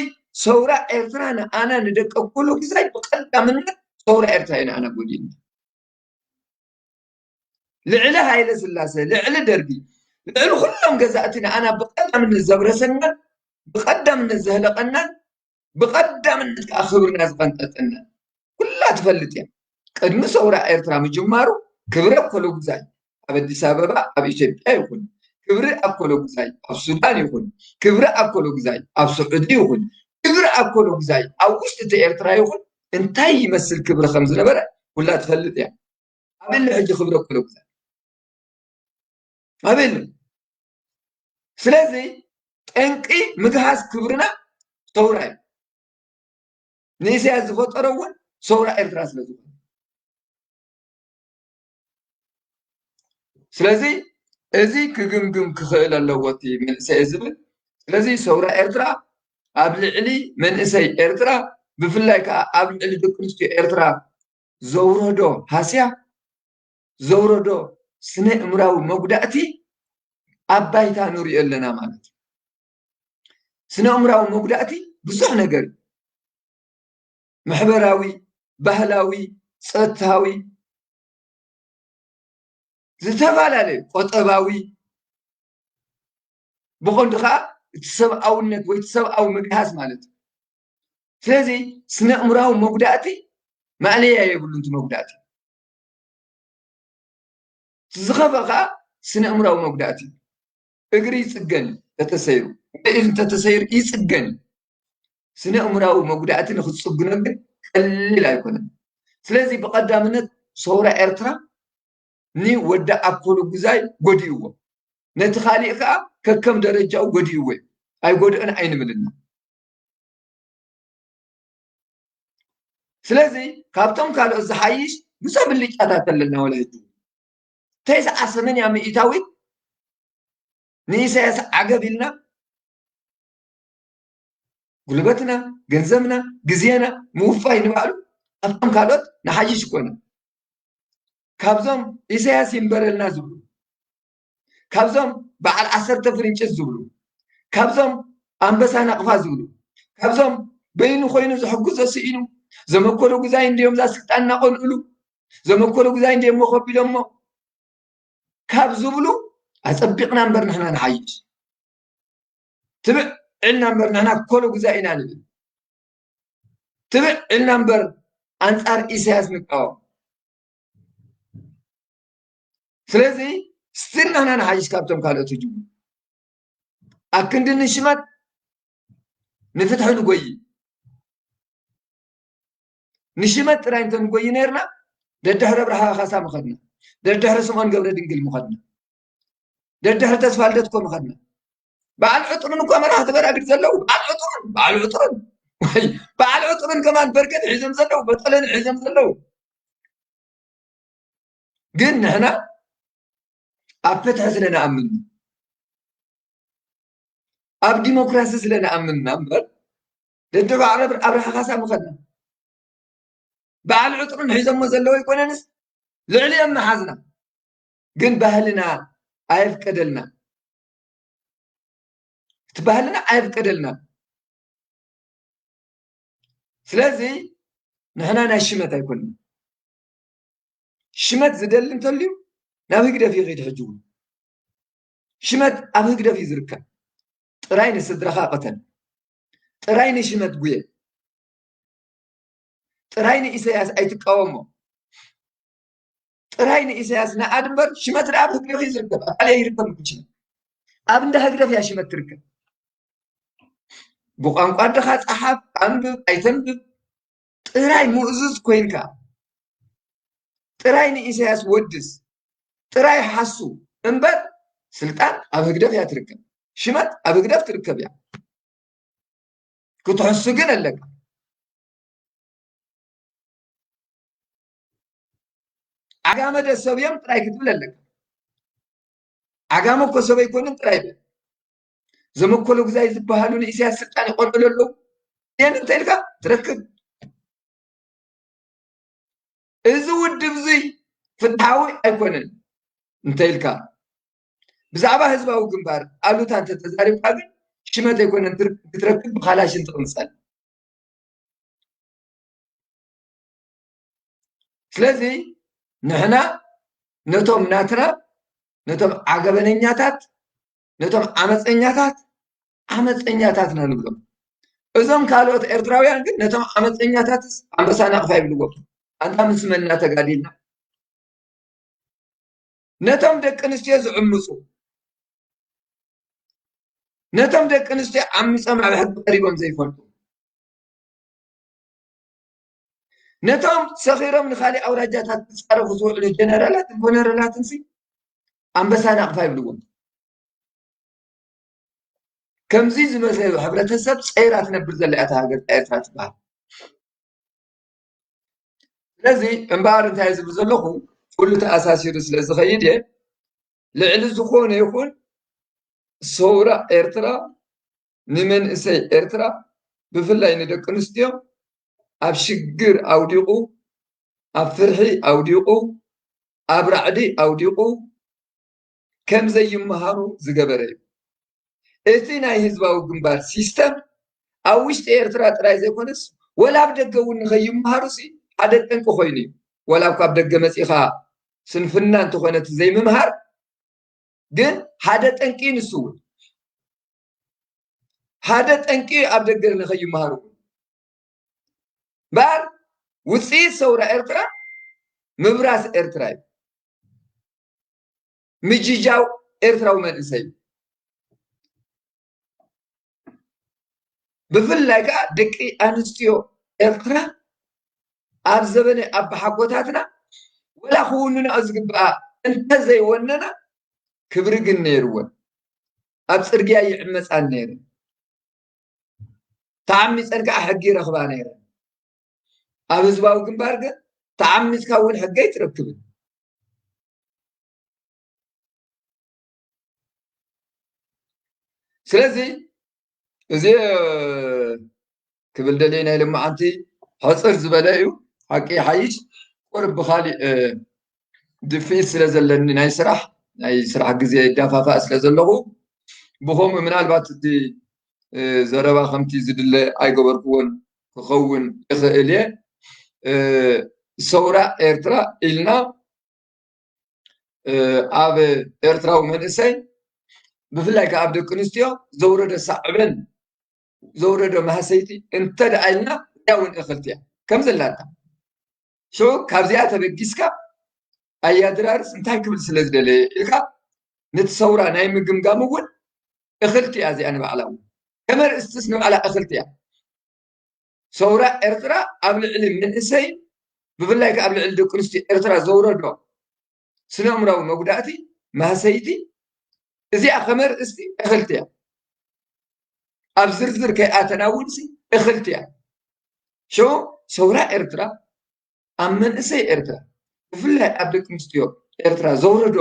ሰውራ ኤርትራ ንኣና ንደቂ ኣኮለጉዛይ ብቐዳምነት ሰውራ ኤርትራ እዩ ንኣና ጎዲልና። ልዕሊ ሃይለ ስላሴ፣ ልዕሊ ደርጊ፣ ልዕሊ ኩሎም ገዛእቲ ንኣና ብቐዳምነት ዘብረሰናን ብቐዳምነት ዘህለቐናን ብቐዳምነት ከዓ ክብርና ዝቐንጠጠናን ኩላ ትፈልጥ እያ። ቅድሚ ሰውራ ኤርትራ ምጅማሩ ክብሪ ኣኮለጉዛይ ኣብ ኣዲስ ኣበባ ኣብ ኢትዮጵያ ይኹን፣ ክብሪ ኣኮለጉዛይ ኣብ ሱዳን ይኹን፣ ክብሪ ኣኮለጉዛይ ኣብ ስዑዲ ይኹን፣ ክብሪ ኣኮለጉዛይ ኣብ ውሽጢ እቲ ኤርትራ ይኹን እንታይ ይመስል ክብሪ ከም ዝነበረ ኩላ ትፈልጥ እያ። ኣበለ ሕጂ ክብሪ ኣኮለጉዛይ ኣበለ። ስለዚ ጠንቂ ምግሃስ ክብርና ሰውራ እዩ። ንኢሳያስ ዝፈጠሮ እውን ሰውራ ኤርትራ ስለ ዝኾነ። ስለዚ እዚ ክግምግም ክኽእል ኣለዎ እቲ መንእሰይ ዝብል። ስለዚ ሰውራ ኤርትራ ኣብ ልዕሊ መንእሰይ ኤርትራ፣ ብፍላይ ከዓ ኣብ ልዕሊ ደቂ ኣንስትዮ ኤርትራ ዘውረዶ ሃስያ፣ ዘውረዶ ስነ እምራዊ መጉዳእቲ ኣብ ባይታ ንሪኦ ኣለና ማለት እዩ። ስነ እምራዊ መጉዳእቲ ብዙሕ ነገር እዩ። ማሕበራዊ፣ ባህላዊ፣ ጸጥታዊ፣ ዝተፈላለዩ፣ ቆጠባዊ፣ ብቐንዱ ከዓ እቲ ሰብኣውነት ወይ እቲ ሰብኣዊ ምግሃስ ማለት እዩ። ስለዚ ስነ እምራዊ መጉዳእቲ ማእለያ የብሉን። እቲ መጉዳእቲ እቲ ዝኸፍአ ከዓ ስነ እምራዊ መጉዳእቲ እዩ። እግሪ ይፅገን እዩ ተተሰይሩ፣ ወይ ኢድ እንተተሰይሩ ይፅገን እዩ። ስነ እምራዊ መጉዳእቲ ንክትፅግኖ ግን ቀሊል ኣይኮነን። ስለዚ ብቐዳምነት ሰውራ ኤርትራ ንወዲ ኣኮለጉዛይ ጎዲእዎ፣ ነቲ ካሊእ ከዓ ከከም ደረጃኡ ጎዲእዎ እዩ። ኣይጎድኦን ኣይንብልና። ስለዚ ካብቶም ካልኦት ዝሓይሽ ብዙሕ ብልጫታት ኣለና። ወላ ሕጂ ተስዓ ሰመንያ ሚእታዊት ንኢሳያስ ዓገብ ኢልና ጉልበትና፣ ገንዘብና፣ ግዜና ምውፋይ ንባዕሉ ካብቶም ካልኦት ንሓይሽ ይኮነ። ካብዞም ኢሳያስ ይንበረልና ዝብሉ፣ ካብዞም በዓል ዓሰርተ ፍርንጭት ዝብሉ፣ ካብዞም ኣንበሳ ናቕፋ ዝብሉ፣ ካብዞም በይኑ ኮይኑ ዝሕግዞ ስኢኑ፣ ዘመኮሎ ጉዛይ እንዲዮም እዛ ስልጣን እናቐንእሉ፣ ዘመኮሎ ጉዛይ እንዲዮም ኮፍ ኢሎሞ ካብ ዝብሉ ኣጸቢቕና እምበር ንሕና ንሓይሽ። ትብዕ ኢልና እምበር ንሕና ኮሎ ጉዛይ ኢና ንብል። ትብዕ ኢልና እምበር ኣንጻር ኢሳያስ ንቃወም። ስለዚ ስቲል ንሕና ንሓይሽ ካብቶም ካልኦት ህጅቡ። ኣብ ክንዲ ንሽመት ንፍትሒ ንጎይ። ንሽመት ጥራይ እንተንጎይ ነርና፣ ደድሕሪ ኣብርሃ ካሳ ምኸድና፣ ደድሕሪ ስምኦን ገብረ ድንግል ምኸድና፣ ደድሕሪ ተስፋ ልደት እኮ ምኸድና። በዓል ዕጥርን እኮ መራሕቲ በራግድ ዘለዉ፣ በዓል ዕጥርን፣ በዓል ዕጥርን፣ ወይ በዓል ዕጥርን ከማን በርከት ሒዞም ዘለዉ፣ በጠለን ሒዞም ዘለዉ። ግን ንሕና ኣብ ፍትሒ ስለ ንኣምን፣ ኣብ ዲሞክራሲ ስለ ንኣምንና እምበር፣ ደድሕሪ በዓል ኣብርሃ ካሳ ምኸድና። በዓል ዕጥርን ሒዞሞ ዘለዉ ኣይኮነንስ፣ ልዕሊኦም ምሓዝና። ግን ባህልና ኣየፍቀደልና። እቲ ባህልና ኣየፍቀደልና። ስለዚ ንሕና ናይ ሽመት ኣይኮንና። ሽመት ዝደሊ እንተልዩ ናብ ህግደፍ ይኸይድ። ሕጂ እውን ሽመት ኣብ ህግደፍ እዩ ዝርከብ። ጥራይ ንስድራኻ ቅተል፣ ጥራይ ንሽመት ጉየ፣ ጥራይ ንኢሳያስ ኣይትቃወሞ፣ ጥራይ ንኢሳያስ ንኣድ እምበር ሽመት ደኣ ኣብ ህግደፍ እዩ ዝርከብ። ኣብ ካልእ ኣይርከብን ሽመት። ኣብ እንዳ ህግደፍ እያ ሽመት ትርከብ። ብቋንቋ ኣደኻ ጸሓፍ፣ ኣንብብ፣ ኣይተንብብ፣ ጥራይ ምእዙዝ ኮይንካ፣ ጥራይ ንኢሳያስ ወድስ፣ ጥራይ ሓሱ እምበር ስልጣን ኣብ ህግደፍ እያ ትርከብ። ሽመት ኣብ ህግደፍ ትርከብ እያ። ክትሕሱ ግን ኣለካ። ዓጋመ ደ ሰብ እዮም ጥራይ ክትብል ኣለካ። ዓጋመ እኮ ሰብ ኣይኮንን ጥራይ በል። ዘመኮሎ ግዛይ ዝበሃሉ ንኢሳያስ ስልጣን ይቆንዕሉ ኣለዉ። የን እንተ ኢልካ ትረክብ። እዚ ውድብ እዚ ፍትሓዊ ኣይኮነን እንተ ኢልካ፣ ብዛዕባ ህዝባዊ ግንባር ኣሉታ እንተተዛሪብካ ግን ሽመት ኣይኮነን ትር-፣ ክትረክብ ብካላሽን ትቕንጸል። ስለዚ ንሕና ነቶም ናትና፣ ነቶም ዓገበነኛታት፣ ነቶም ዓመፀኛታት፣ ዓመፀኛታትና ንብሎም። እዞም ካልኦት ኤርትራውያን ግን ነቶም ዓመፀኛታትስ ኣንበሳ ናቕፋ ይብልዎም። ኣንታ ምስ መን እናተጋዲልና? ነቶም ደቂ ኣንስትዮ ዝዕምፁ፣ ነቶም ደቂ ኣንስትዮ ዓሚፆም ኣብ ሕጊ ቀሪቦም ዘይፈልጡ፣ ነቶም ሰኺሮም ንኻሊእ ኣውራጃታት ክፃረፉ ዝውዕሉ ጀነራላትን ኮነረላትን ሲ ኣንበሳ ናቕፋ ይብልዎም። ከምዚ ዝመሰሉ ሕብረተሰብ ፀይራ ትነብር ዘላ እያ እታ ሃገር ኤርትራ ትበሃል። ስለዚ እምበኣር እንታይ ዝብል ዘለኹ፣ ኩሉ ተኣሳሲሩ ስለ ዝኸይድ እየ፣ ልዕሊ ዝኾነ ይኹን ሰውራ ኤርትራ፣ ንመንእሰይ ኤርትራ፣ ብፍላይ ንደቂ ኣንስትዮ ኣብ ሽግር ኣውዲቑ፣ ኣብ ፍርሒ ኣውዲቑ፣ ኣብ ራዕዲ ኣውዲቑ፣ ከም ዘይመሃሩ ዝገበረ እዩ። እቲ ናይ ህዝባዊ ግንባር ሲስተም ኣብ ውሽጢ ኤርትራ ጥራይ ዘይኮነስ፣ ወላ ኣብ ደገ እውን ንኸይመሃሩ ሲ ሓደ ጠንቂ ኮይኑ እዩ። ወላ እኳ ኣብ ደገ መጺኻ ስንፍና እንተኾነ እቲ ዘይምምሃር፣ ግን ሓደ ጠንቂ ንሱ እውን። ሓደ ጠንቂ ኣብ ደገ ንኸይመሃሩ እውን። እምበኣር ውፅኢት ሰውራ ኤርትራ ምብራስ ኤርትራ እዩ። ምጅጃው ኤርትራዊ መንእሰይ እዩ። ብፍላይ ከዓ ደቂ ኣንስትዮ ኤርትራ ኣብ ዘበነ ኣባሓጎታትና ወላ ክውንናኦ ዝግብኣ እንተዘይወነና ክብሪ ግን ነይርወን። ኣብ ፅርግያ ይዕመፃን ነይረን። ተዓሚፀን ከዓ ሕጊ ይረኽባ ነይረን። ኣብ ህዝባዊ ግንባር ግን ተዓሚፅካ እውን ሕጊ ኣይትረክብን። ስለዚ እዚ ክብል ደልየ ናይ ልምዓንቲ ሕፅር ዝበለ እዩ። ሓቂ ይሓይሽ። ቁርብ ብኻሊእ ድፍኢት ስለ ዘለኒ ናይ ስራሕ ናይ ስራሕ ግዜ ይዳፋፋእ ስለ ዘለኹ ብኸምኡ ምናልባት እቲ ዘረባ ከምቲ ዝድለ ኣይገበርክዎን ክኸውን ይኽእል እየ። ሰውራ ኤርትራ ኢልና ኣብ ኤርትራዊ መንእሰይ ብፍላይ ከዓ ኣብ ደቂ ኣንስትዮ ዘውረዶ ሳዕበን ዘውረዶ ማህሰይቲ እንተ ደኣ ኢልና እዚኣ እውን እኽልቲ እያ ከም ዘላታ። ሽዑ ካብዚኣ ተበጊስካ ኣያ ድራርስ እንታይ ክብል ስለ ዝደለየ ኢልካ ነቲ ሰውራ ናይ ምግምጋም እውን እኽልቲ እያ እዚኣ ንባዕላ እውን ከመርእስትስ ንባዕላ እኽልቲ እያ። ሰውራ ኤርትራ ኣብ ልዕሊ መንእሰይ ብፍላይ ከኣ ኣብ ልዕሊ ደቂ ኣንስትዮ ኤርትራ ዘውረዶ ስነ ኣእምራዊ መጉዳእቲ ማህሰይቲ እዚኣ ከመርእስቲ እኽልቲ እያ። ኣብ ዝርዝር ከይኣተና እውን እኽልቲ እያ። ሽዑ ሰውራ ኤርትራ ኣብ መንእሰይ ኤርትራ ብፍላይ ኣብ ደቂ ኣንስትዮ ኤርትራ ዘውረዶ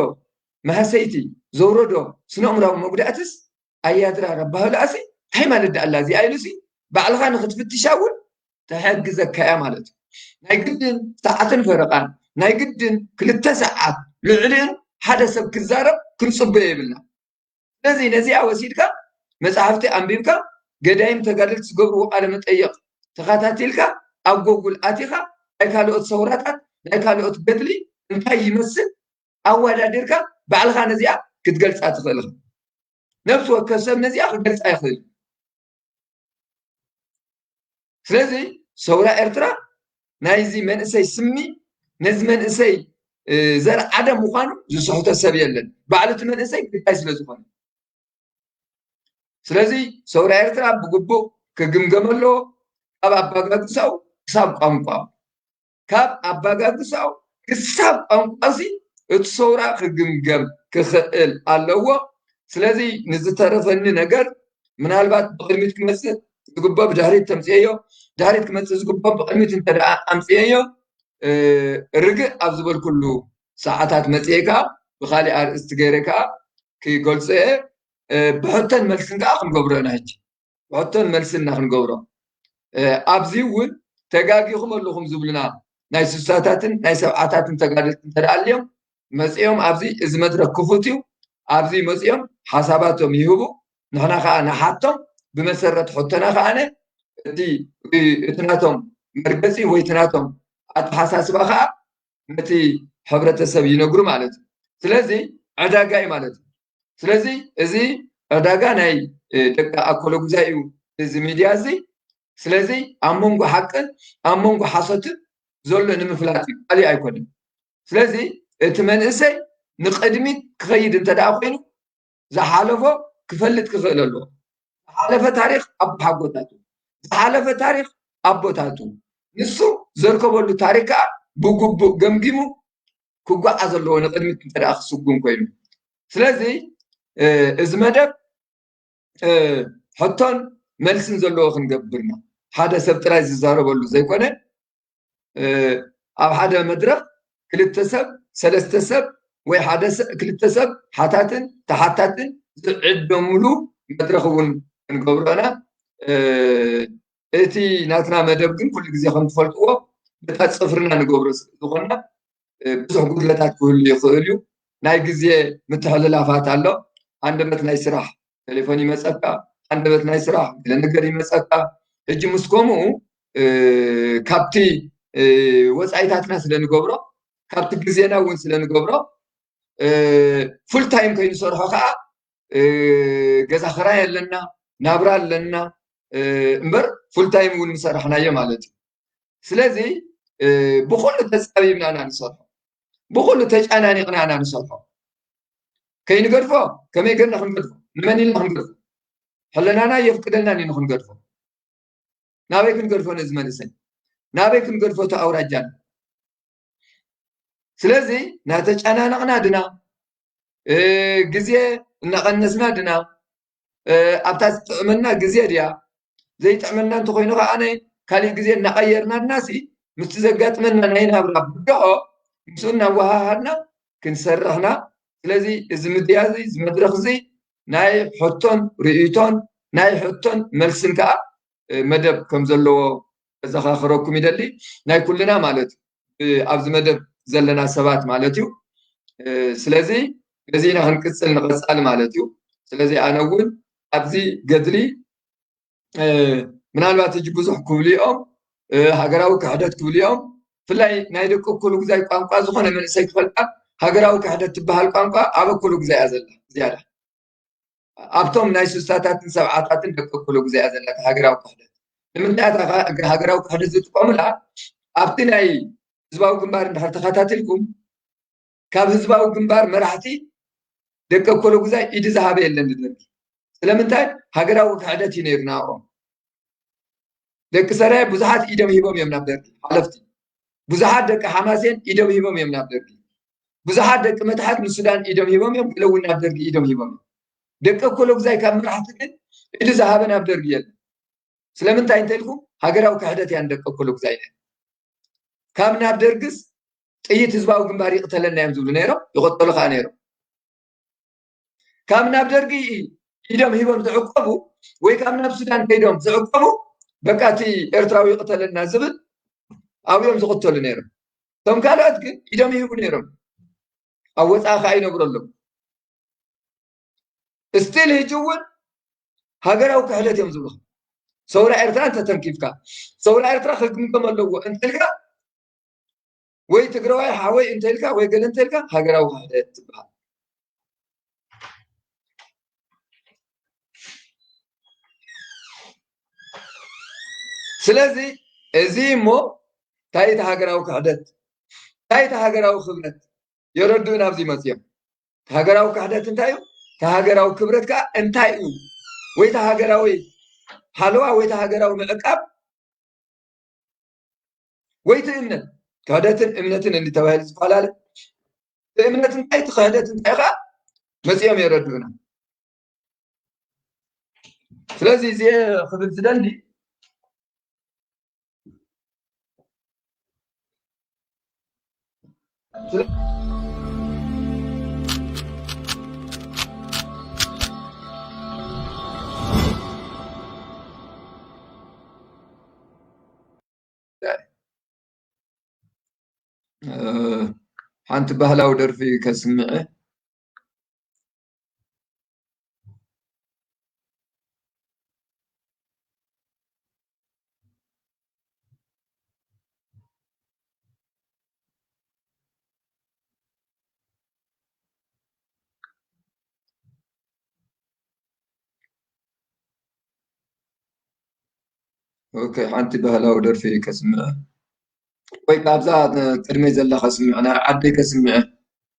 ማህሰይቲ ዘውረዶ ስነ ኣእምራዊ መጉዳእትስ ኣያድራር ኣባህላኣሲ እንታይ ማለት ደኣ ኣላ እዚኣ ኢሉሲ ባዕልኻ ንክትፍትሻ እውን ተሕግዘካ እያ ማለት እዩ። ናይ ግድን ሰዓትን ፈረቓን ናይ ግድን ክልተ ሰዓት ልዕሊኡን ሓደ ሰብ ክዛረብ ክንጽበዮ የብልና። ስለዚ ነዚኣ ወሲድካ መጻሕፍቲ ኣንቢብካ ገዳይም ተጋደልቲ ዝገብርዎ ቃለ መጠየቕ ተኸታቲልካ ኣብ ጎጉል ኣቲኻ ናይ ካልኦት ሰውራታት ናይ ካልኦት ገድሊ እንታይ ይመስል ኣወዳዲርካ ባዕልኻ ነዚኣ ክትገልጻ ትኽእል ኢኻ። ነፍሲ ወከፍ ሰብ ነዚኣ ክገልጻ ይኽእል። ስለዚ ሰውራ ኤርትራ ናይዚ መንእሰይ ስሚ ነዚ መንእሰይ ዘርዓደ ምዃኑ ዝስሕቶ ሰብ የለን። ባዕሉ እቲ መንእሰይ ግዳይ ስለ ዝኾነ ስለዚ ሰውራ ኤርትራ ብግቡእ ክግምገም ኣለዎ። ካብ ኣባጋግሳኡ ክሳብ ቋንቋ ካብ ኣባጋግሳኡ ክሳብ ቋንቋ ሲ እቲ ሰውራ ክግምገም ክኽእል ኣለዎ። ስለዚ ንዝተረፈኒ ነገር ምናልባት ብቕድሚት ክመፅእ ዝግቦ ብድሕሪት ተምፅኤዮ፣ ድሕሪት ክመፅእ ዝግቦ ብቕድሚት እንተ ደኣ ኣምፅኤዮ ርግእ ኣብ ዝበልኩሉ ሰዓታት መፅኤ ከዓ ብካሊእ ኣርእስቲ ገይረ ከዓ ክገልፆ እየ። ብሕቶን መልስን ከዓ ክንገብሮ ኢና ሕጂ። ሕቶን መልስን ኢና ክንገብሮ። ኣብዚ እውን ተጋጊኹም ኣለኹም ዝብሉና ናይ ስሳታትን ናይ ሰብዓታትን ተጋደልቲ እንተ ደኣ ኣልዮም መፅኦም ኣብዚ እዚ መድረክ ክፉት እዩ። ኣብዚ መፅኦም ሓሳባቶም ይህቡ። ንሕና ከዓ ንሓቶም ብመሰረት ሕቶና ከዓነ እቲ እቲ ናቶም መርገፂ ወይ እቲ ናቶም ኣተሓሳስባ ከዓ ነቲ ሕብረተሰብ ይነግሩ ማለት እዩ። ስለዚ ዕዳጋ እዩ ማለት እዩ። ስለዚ እዚ ዕዳጋ ናይ ደቂ ኣኮለጉዛይ እዩ እዚ ሚድያ እዚ። ስለዚ ኣብ መንጎ ሓቅን ኣብ መንጎ ሓሶትን ዘሎ ንምፍላጥ እዩ፣ ካሊእ ኣይኮነን። ስለዚ እቲ መንእሰይ ንቕድሚት ክኸይድ እንተ ደኣ ኮይኑ ዝሓለፎ ክፈልጥ ክኽእል ኣለዎ። ዝሓለፈ ታሪኽ ኣቦሓጎታቱ፣ ዝሓለፈ ታሪኽ ኣቦታቱ፣ ንሱ ዘርከበሉ ታሪኽ ከዓ ብግቡእ ገምጊሙ ክጓዓዝ ኣለዎ ንቕድሚት እንተ ደኣ ክስጉም ኮይኑ። ስለዚ እዚ መደብ ሕቶን መልስን ዘለዎ ክንገብርና ሓደ ሰብ ጥራይ ዝዛረበሉ ዘይኮነ ኣብ ሓደ መድረኽ ክልተ ሰብ ሰለስተ ሰብ ወይ ሓደ ክልተ ሰብ ሓታትን ተሓታትን ዝዕደምሉ መድረኽ እውን ክንገብሮ ኢና። እቲ ናትና መደብ ግን ኩሉ ግዜ ከም ትፈልጥዎ በታ ፅፍርና ንገብሮ ዝኾንና ብዙሕ ጉድለታት ክህሉ ይኽእል እዩ። ናይ ግዜ ምትሕልላፋት ኣሎ። ኣንደበት ናይ ስራሕ ቴሌፎን ይመፀካ፣ ኣንደበት ናይ ስራሕ ገለ ነገር ይመፀካ። ሕጂ ምስ ከምኡ ካብቲ ወፃኢታትና ስለ ንገብሮ ካብቲ ግዜና እውን ስለ ንገብሮ ፉል ታይም ከይንሰርሖ ከዓ ገዛ ክራይ ኣለና፣ ናብራ ኣለና እምበር ፉል ታይም እውን ምሰራሕናዮ ማለት እዩ። ስለዚ ብኩሉ ተፃቢብና ኢና ንሰርሖ፣ ብኩሉ ተጨናኒቕና ኢና ንሰርሖ። ከይንገድፎ ከመይ ገርና ክንገድፎ? ንመን ኢልና ክንገድፎ? ሕለናና የፍቅደልናን እዩ ንክንገድፎ። ናበይ ክንገድፎ ነዚ መንእሰይ? ናበይ ክንገድፎ እቲ ኣውራጃን? ስለዚ ናተጨናነቕና ድና ግዜ እናቐነስና ድና ኣብታ ዝጥዕመና ግዜ ድያ ዘይጥዕመና እንተኮይኑ ከዓነ ካሊእ ግዜ እናቐየርና ድናሲ ምስቲ ዘጋጥመና ናይ ናብራ ብድሆ ምስኡ እናወሃሃድና ክንሰርሕና። ስለዚ እዚ ምድያ እዚ እዚ መድረክ እዚ ናይ ሕቶን ርእይቶን ናይ ሕቶን መልስን ከዓ መደብ ከም ዘለዎ ከዘኻኽረኩም ይደሊ፣ ናይ ኩልና ማለት እዩ፣ ብ-፣ ኣብዚ መደብ ዘለና ሰባት ማለት እዩ። እ፣ ስለዚ በዚ ኢና ክንቅጽል ንቐጻሊ ማለት እዩ። ስለዚ ኣነ እውን ኣብዚ ገድሊ፣ እ፣ ምናልባት ሕጂ ብዙሕ ክብሉ እዮም፣ እ፣ ሃገራዊ ክሕደት ክብሉ እዮም። ብፍላይ ናይ ደቂ ኩሉ ግዛይ ቋንቋ ዝኾነ መንእሰይ ክፈልጣ፣ ሃገራዊ ክሕደት ትበሃል ቋንቋ ኣብ ኩሉ ግዛይ እያ ዘላ ዝያዳ። ኣብቶም ናይ ስሳታትን ሰብዓታትን ደቂ ኩሉ ግዛይ እያ ዘላ እታ ሃገራዊ ክሕደት። ንምንታይ እታ ሃገራዊ ክሕደት ዝጥቀሙላ? ኣብቲ ናይ ህዝባዊ ግንባር እንድሕር ተኸታቲልኩም፣ ካብ ህዝባዊ ግንባር መራሕቲ ደቂ ኮሎ ግዛይ ኢድ ዝሃበ የለን ንደርጊ። ስለምንታይ? ሃገራዊ ክሕደት እዩ ነይሩ ናብኦም። ደቂ ሰራየ ብዙሓት ኢዶም ሂቦም እዮም ናብ ደርጊ፣ ሓለፍቲ። ብዙሓት ደቂ ሓማሴን ኢዶም ሂቦም እዮም ናብ ደርጊ። ብዙሓት ደቂ መታሕት ንሱዳን ኢዶም ሂቦም እዮም፣ ገለ እውን ናብ ደርጊ ኢዶም ሂቦም እዮም። ደቂ ኮሎ ግዛይ ካብ መራሕቲ ግን ኢዱ ዝሃበ ናብ ደርጊ የለን። ስለምንታይ እንተኢልኩም፣ ሃገራዊ ክሕደት እያ ንደቂ ኮሎ ግዛይ ነይሩ። ካብ ናብ ደርግስ ጥይት ህዝባዊ ግንባር ይቕተለና እዮም ዝብሉ ነይሮም፣ ይቐተሉ ከኣ ነይሮም። ካብ ናብ ደርጊ ኢዶም ሂቦም ዝዕቀቡ ወይ ካብ ናብ ሱዳን ከይዶም ዝዕቀቡ፣ በቃ እቲ ኤርትራዊ ይቕተለና ዝብል ኣብኡ እዮም ዝቕተሉ ነይሮም። እቶም ካልኦት ግን ኢዶም ይህቡ ነይሮም። ኣብ ወጻኢ ከኣ ይነብሩ ኣለዉ። እስቲል ሕጂ እውን ሃገራዊ ክሕደት እዮም ዝብሉ። ሰውራ ኤርትራ እንተተንኪፍካ፣ ሰውራ ኤርትራ ክግምገም ኣለዎ እንተልካ፣ ወይ ትግራዋይ ሓወይ እንተልካ፣ ወይ ገለ እንተልካ፣ ሃገራዊ ክሕደት ትበሃል። ስለዚ እዚ እሞ እንታይ እቲ ሃገራዊ ክሕደት፣ እንታይ እቲ ሃገራዊ ክብረት የረድኡና ኣብዚ መፅዮም። እቲ ሃገራዊ ክሕደት እንታይ እዩ? እቲ ሃገራዊ ክብረት ከዓ እንታይ እዩ? ወይ እቲ ሃገራዊ ሓለዋ ወይ እቲ ሃገራዊ ምዕቃብ ወይ እቲ እምነት፣ ክሕደትን እምነትን እንተባሂሉ ዝፈላለ፣ እቲ እምነት እንታይ፣ እቲ ክሕደት እንታይ ከዓ መፂኦም የረድኡና። ስለዚ እዚ ክብል ዝደሊ፣ እ፣ ሓንቲ ባህላዊ ደርፊ ከስምዐ። ኦኬ፣ ሓንቲ ባህላዊ ደርፊ ከስምዐ። ወይ ካብዛ ቅድመይ ዘላ ከስምዐ፣ ናይ ዓደይ ከስምዐ።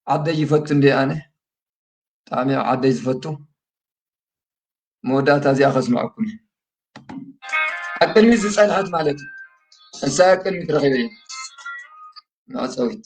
ዓደይ ይፈቱ እንዴ ኣነ። ብጣዕሚ ዓደይ ዝፈቱ። መወዳእታ እዚኣ ከስምዐኩም እየ። ኣብ ቅድሚት ዝጸንሐት ማለት እዩ። ንሳ ኣብ ቅድሚት ረኺበ እየ። መዕጸዊት።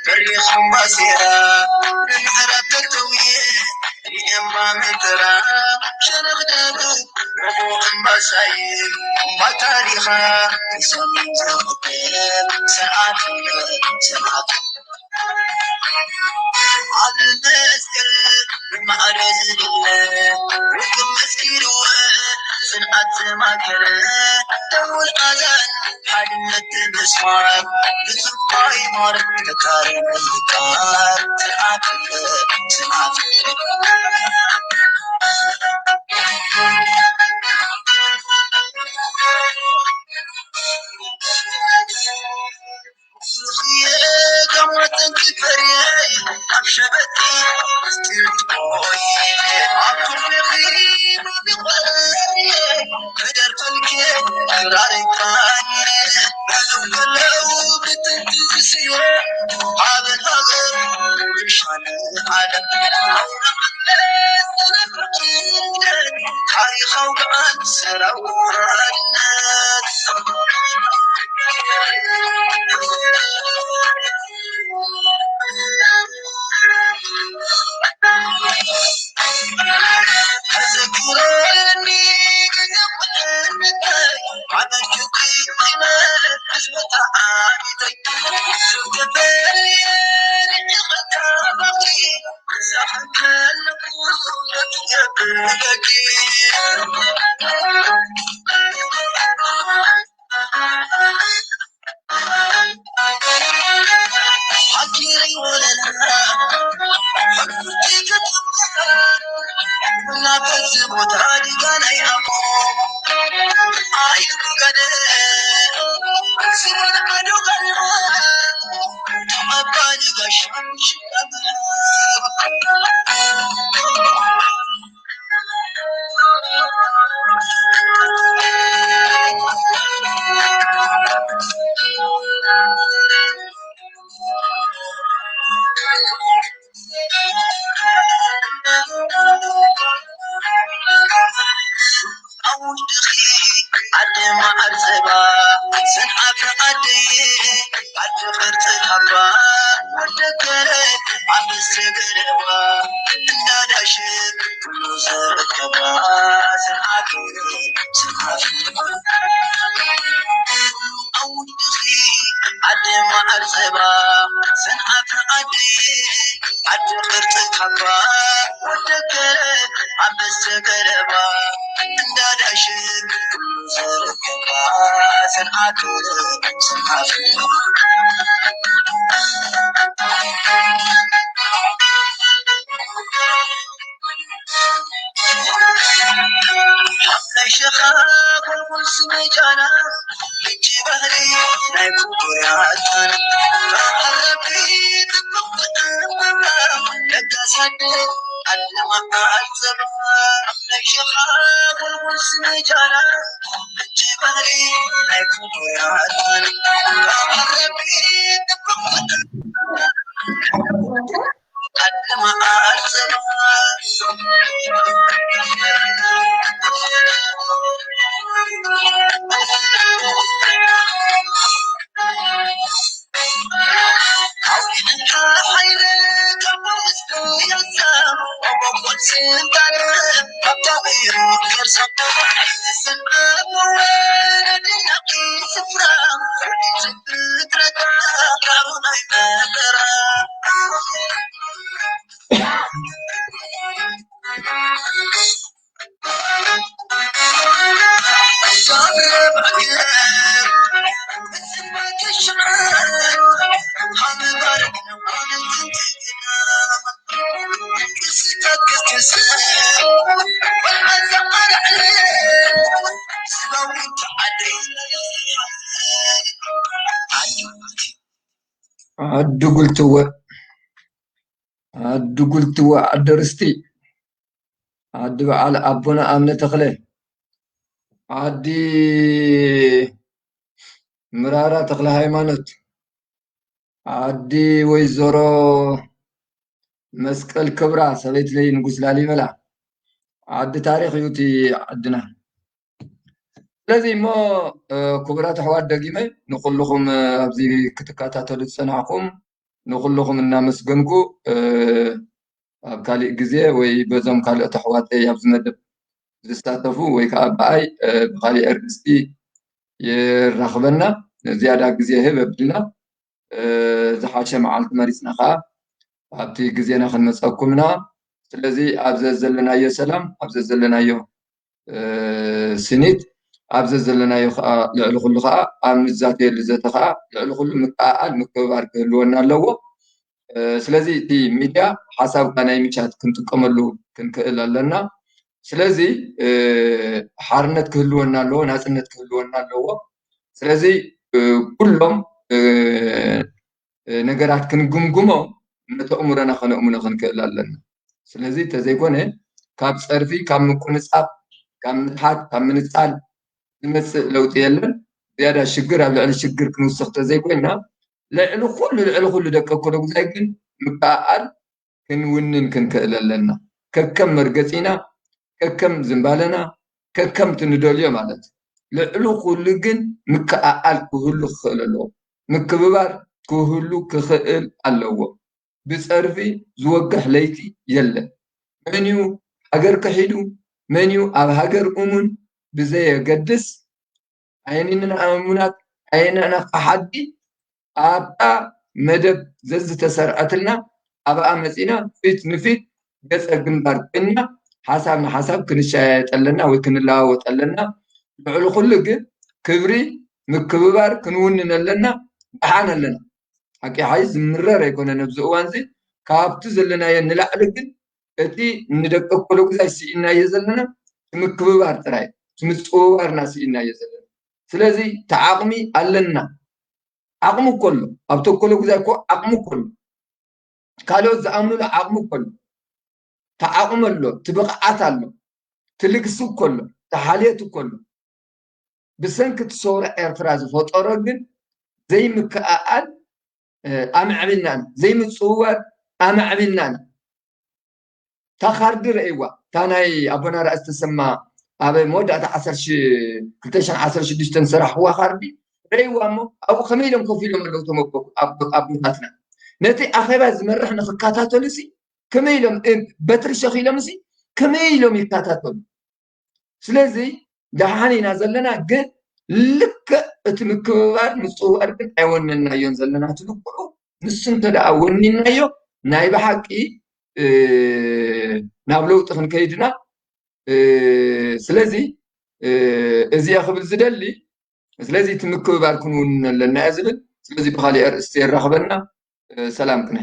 በሪኹም ባሴራ ንምሕረት ተተውየ እምባ ምጥራ ሸነኽ ደብር ረቡዕ እምባሳይ እምባ ታሪኻ ሰሚን ዘኽብር ሰዓት ሰዓት ኣብ መስቀል ብማዕረ ዝድለ ውቅብ መስጊድወ ጽንዓት ዘማከረ ደውል ኣዛን ሓድነት ብምስማር ብጽቡቕ ይማር ተካሪ ምዝካር ጽንዓት ጽንዓት ኣውድኺ ዓዲ መዓር ጸባ ሰንዓፈ ዓደይ ዓዲ ቅርጺ ካባ ወደገረ ዓመስ ገረባ እንዳዳሽን ኩሉ ዝርከባ ሰንዓፈ ሰንዓፈ ኣውድኺ ዓዲ መዓር ጸባ ሰንዓፈ ዓደይ ዓዲ ቅርጺ ካባ ወደገረ ዓመስ ገረባ እንዳዳሽን ኩሉ ዝርከባ ሰንዓፈ ሰንዓፈ ናይ ሸኻ ጎልጎል ስመጃና ምንጪ ባህሪ ናይ ኩቡራትና ዓረቢ ጥብቕ ብጥበባ ለጋስ ዓዲ ዓዲ መዓር ጸባ ናይ ሸኻ ጎልጎል ስመጃና ምንጪ ባህሪ ናይ ኩቡራትና ዓረቢ ጥብቕ ብጥበባ ዓዲ ጉልትወ ዓዲ ጉልትወ ዓዲ ርስቲ ዓዲ በዓል ኣቦና ኣምነ ተኽለ ዓዲ ምራራ ተኽለ ሃይማኖት ዓዲ ወይዘሮ መስቀል ክብራ ሰበይትለይ ንጉስ ላሊበላ ዓዲ ታሪኽ እዩ እቲ ዓድና። ስለዚ እሞ ክቡራት ኣሕዋት ደጊመ ንኩልኹም ኣብዚ ክትከታተሉ ዝጸናሕኩም ንኩልኹም እናመስገንኩ ኣብ ካሊእ ግዜ ወይ በዞም ካልኦት ኣሕዋተይ ኣብዚ መደብ ዝሳተፉ ወይ ከዓ ብኣይ ብካሊእ ኣርእስቲ የራኽበና ዝያዳ ግዜ ህብ ኣቢልና ዝሓሸ መዓልቲ መሪፅና ከዓ ኣብቲ ግዜና ክንመፀኩም ኢና። ስለዚ ኣብ ዘዘለናዮ ሰላም ኣብ ዘዘለናዮ ስኒት ኣብ ዘዘለናዮ ከዓ ልዕሊ ኩሉ ከዓ ኣብ ንዛተየሉ ዘተ ከዓ ልዕሊ ኩሉ ምክእኣል ምክብባር ክህልወና ኣለዎ። ስለዚ እቲ ሚድያ ሓሳብካ ናይ ምቻት ክንጥቀመሉ ክንክእል ኣለና። ስለዚ ሓርነት ክህልወና ኣለዎ፣ ናፅነት ክህልወና ኣለዎ። ስለዚ ኩሎም ነገራት ክንግምግሞ ነቲ ኣእምሮና ከነእምኖ ክንክእል ኣለና። ስለዚ ተዘይኮነ ካብ ፀርፊ፣ ካብ ምቁንፃብ፣ ካብ ምትሓት፣ ካብ ምንፃል ዝመፅእ ለውጢ የለን። ዝያዳ ሽግር ኣብ ልዕሊ ሽግር ክንውስኽ ተዘይኮይና ልዕሊ ኩሉ ልዕሊ ኩሉ ደቂ ኮሎጉዛይ ግን ምክእኣል ክንውንን ክንክእል ኣለና። ከከም መርገፂና፣ ከከም ዝንባለና፣ ከከም ትንደልዮ ማለት ልዕሊ ኩሉ ግን ምክእኣል ክህሉ ክኽእል ኣለዎ። ምክብባር ክህሉ ክኽእል ኣለዎ። ብፀርፊ ዝወግሕ ለይቲ የለን። መን እዩ ሃገር ክሒዱ፣ መን እዩ ኣብ ሃገር እሙን ብዘየገድስ ኣይንንና እሙናት ኣየናና ዓዲ ኣብታ መደብ ዘዝተሰርዐትልና ኣብኣ መፂና ፊት ንፊት ገፀ ግንባር ኮይና ሓሳብ ንሓሳብ ክንሻየጠለና ወይ ክንለዋወጠለና። ልዕሊ ኩሉ ግን ክብሪ ምክብባር ክንውንን ኣለና። ደሓን ኣለና። ሓቂ ሓይ ዝምረር ኣይኮነን ኣብዚ እዋን እዚ ካብቲ ዘለናዮ ንላዕሊ ግን እቲ ንደቂ ኮሎጉዛይ ስኢናዮ ዘለና ምክብባር ጥራይ ምጽውዋርና ስኢናዮ ዘለና። ስለዚ ተዓቕሚ ኣለና። ዓቕሚ እኮ ኣሎ ኣብቲ ኮሎጉዛይ እኮ ዓቕሚ እኮ ኣሎ። ካልኦት ዝኣምኑሉ ዓቕሚ እኮ ኣሎ። ተዓቕሚ ኣሎ፣ ትብቕዓት ኣሎ፣ ትልግሲ እኮ ኣሎ፣ ተሓልየት እኮ ኣሎ። ብሰንኪ እቲ ሰውራ ኤርትራ ዝፈጠሮ ግን ዘይምክእኣል ኣምዕቢልና ኢና፣ ዘይምፅውዋር ኣምዕቢልና ኢና። እታ ካርዲ ረእይዋ፣ እታ ናይ ኣቦና ራእሲ ተሰማ ኣብ መወዳእታ ክልተ ሽሕን ዓሰርተ ሽዱሽተን ዝሰራሕዋ ካርዲ ረእይዋ እሞ ኣብኡ ከመይ ኢሎም ኮፍ ኢሎም ኣለዉ ተመበኩ ኣቦታትና ነቲ ኣኼባ ዝመርሕ ንክከታተሉ ሲ ከመይ ኢሎም በትሪ ሸኺሎም ሲ ከመይ ኢሎም ይከታተሉ? ስለዚ ደሓን ኢና ዘለና፣ ግን ልክዕ እቲ ምክብባር ምፅውዋር ግን ኣይወነናዮን ዘለና። እቲ ልክዑ ንሱ እንተ ደኣ ወኒናዮ ናይ ብሓቂ ናብ ለውጢ ክንከይድና። ስለዚ እዚኣ ክብል ዝደሊ፣ ስለዚ እቲ ምክብባር ክንውንን ኣለና እየ ዝብል። ስለዚ ብካሊእ ኣርእስቲ የራኽበና። ሰላም ቅነ።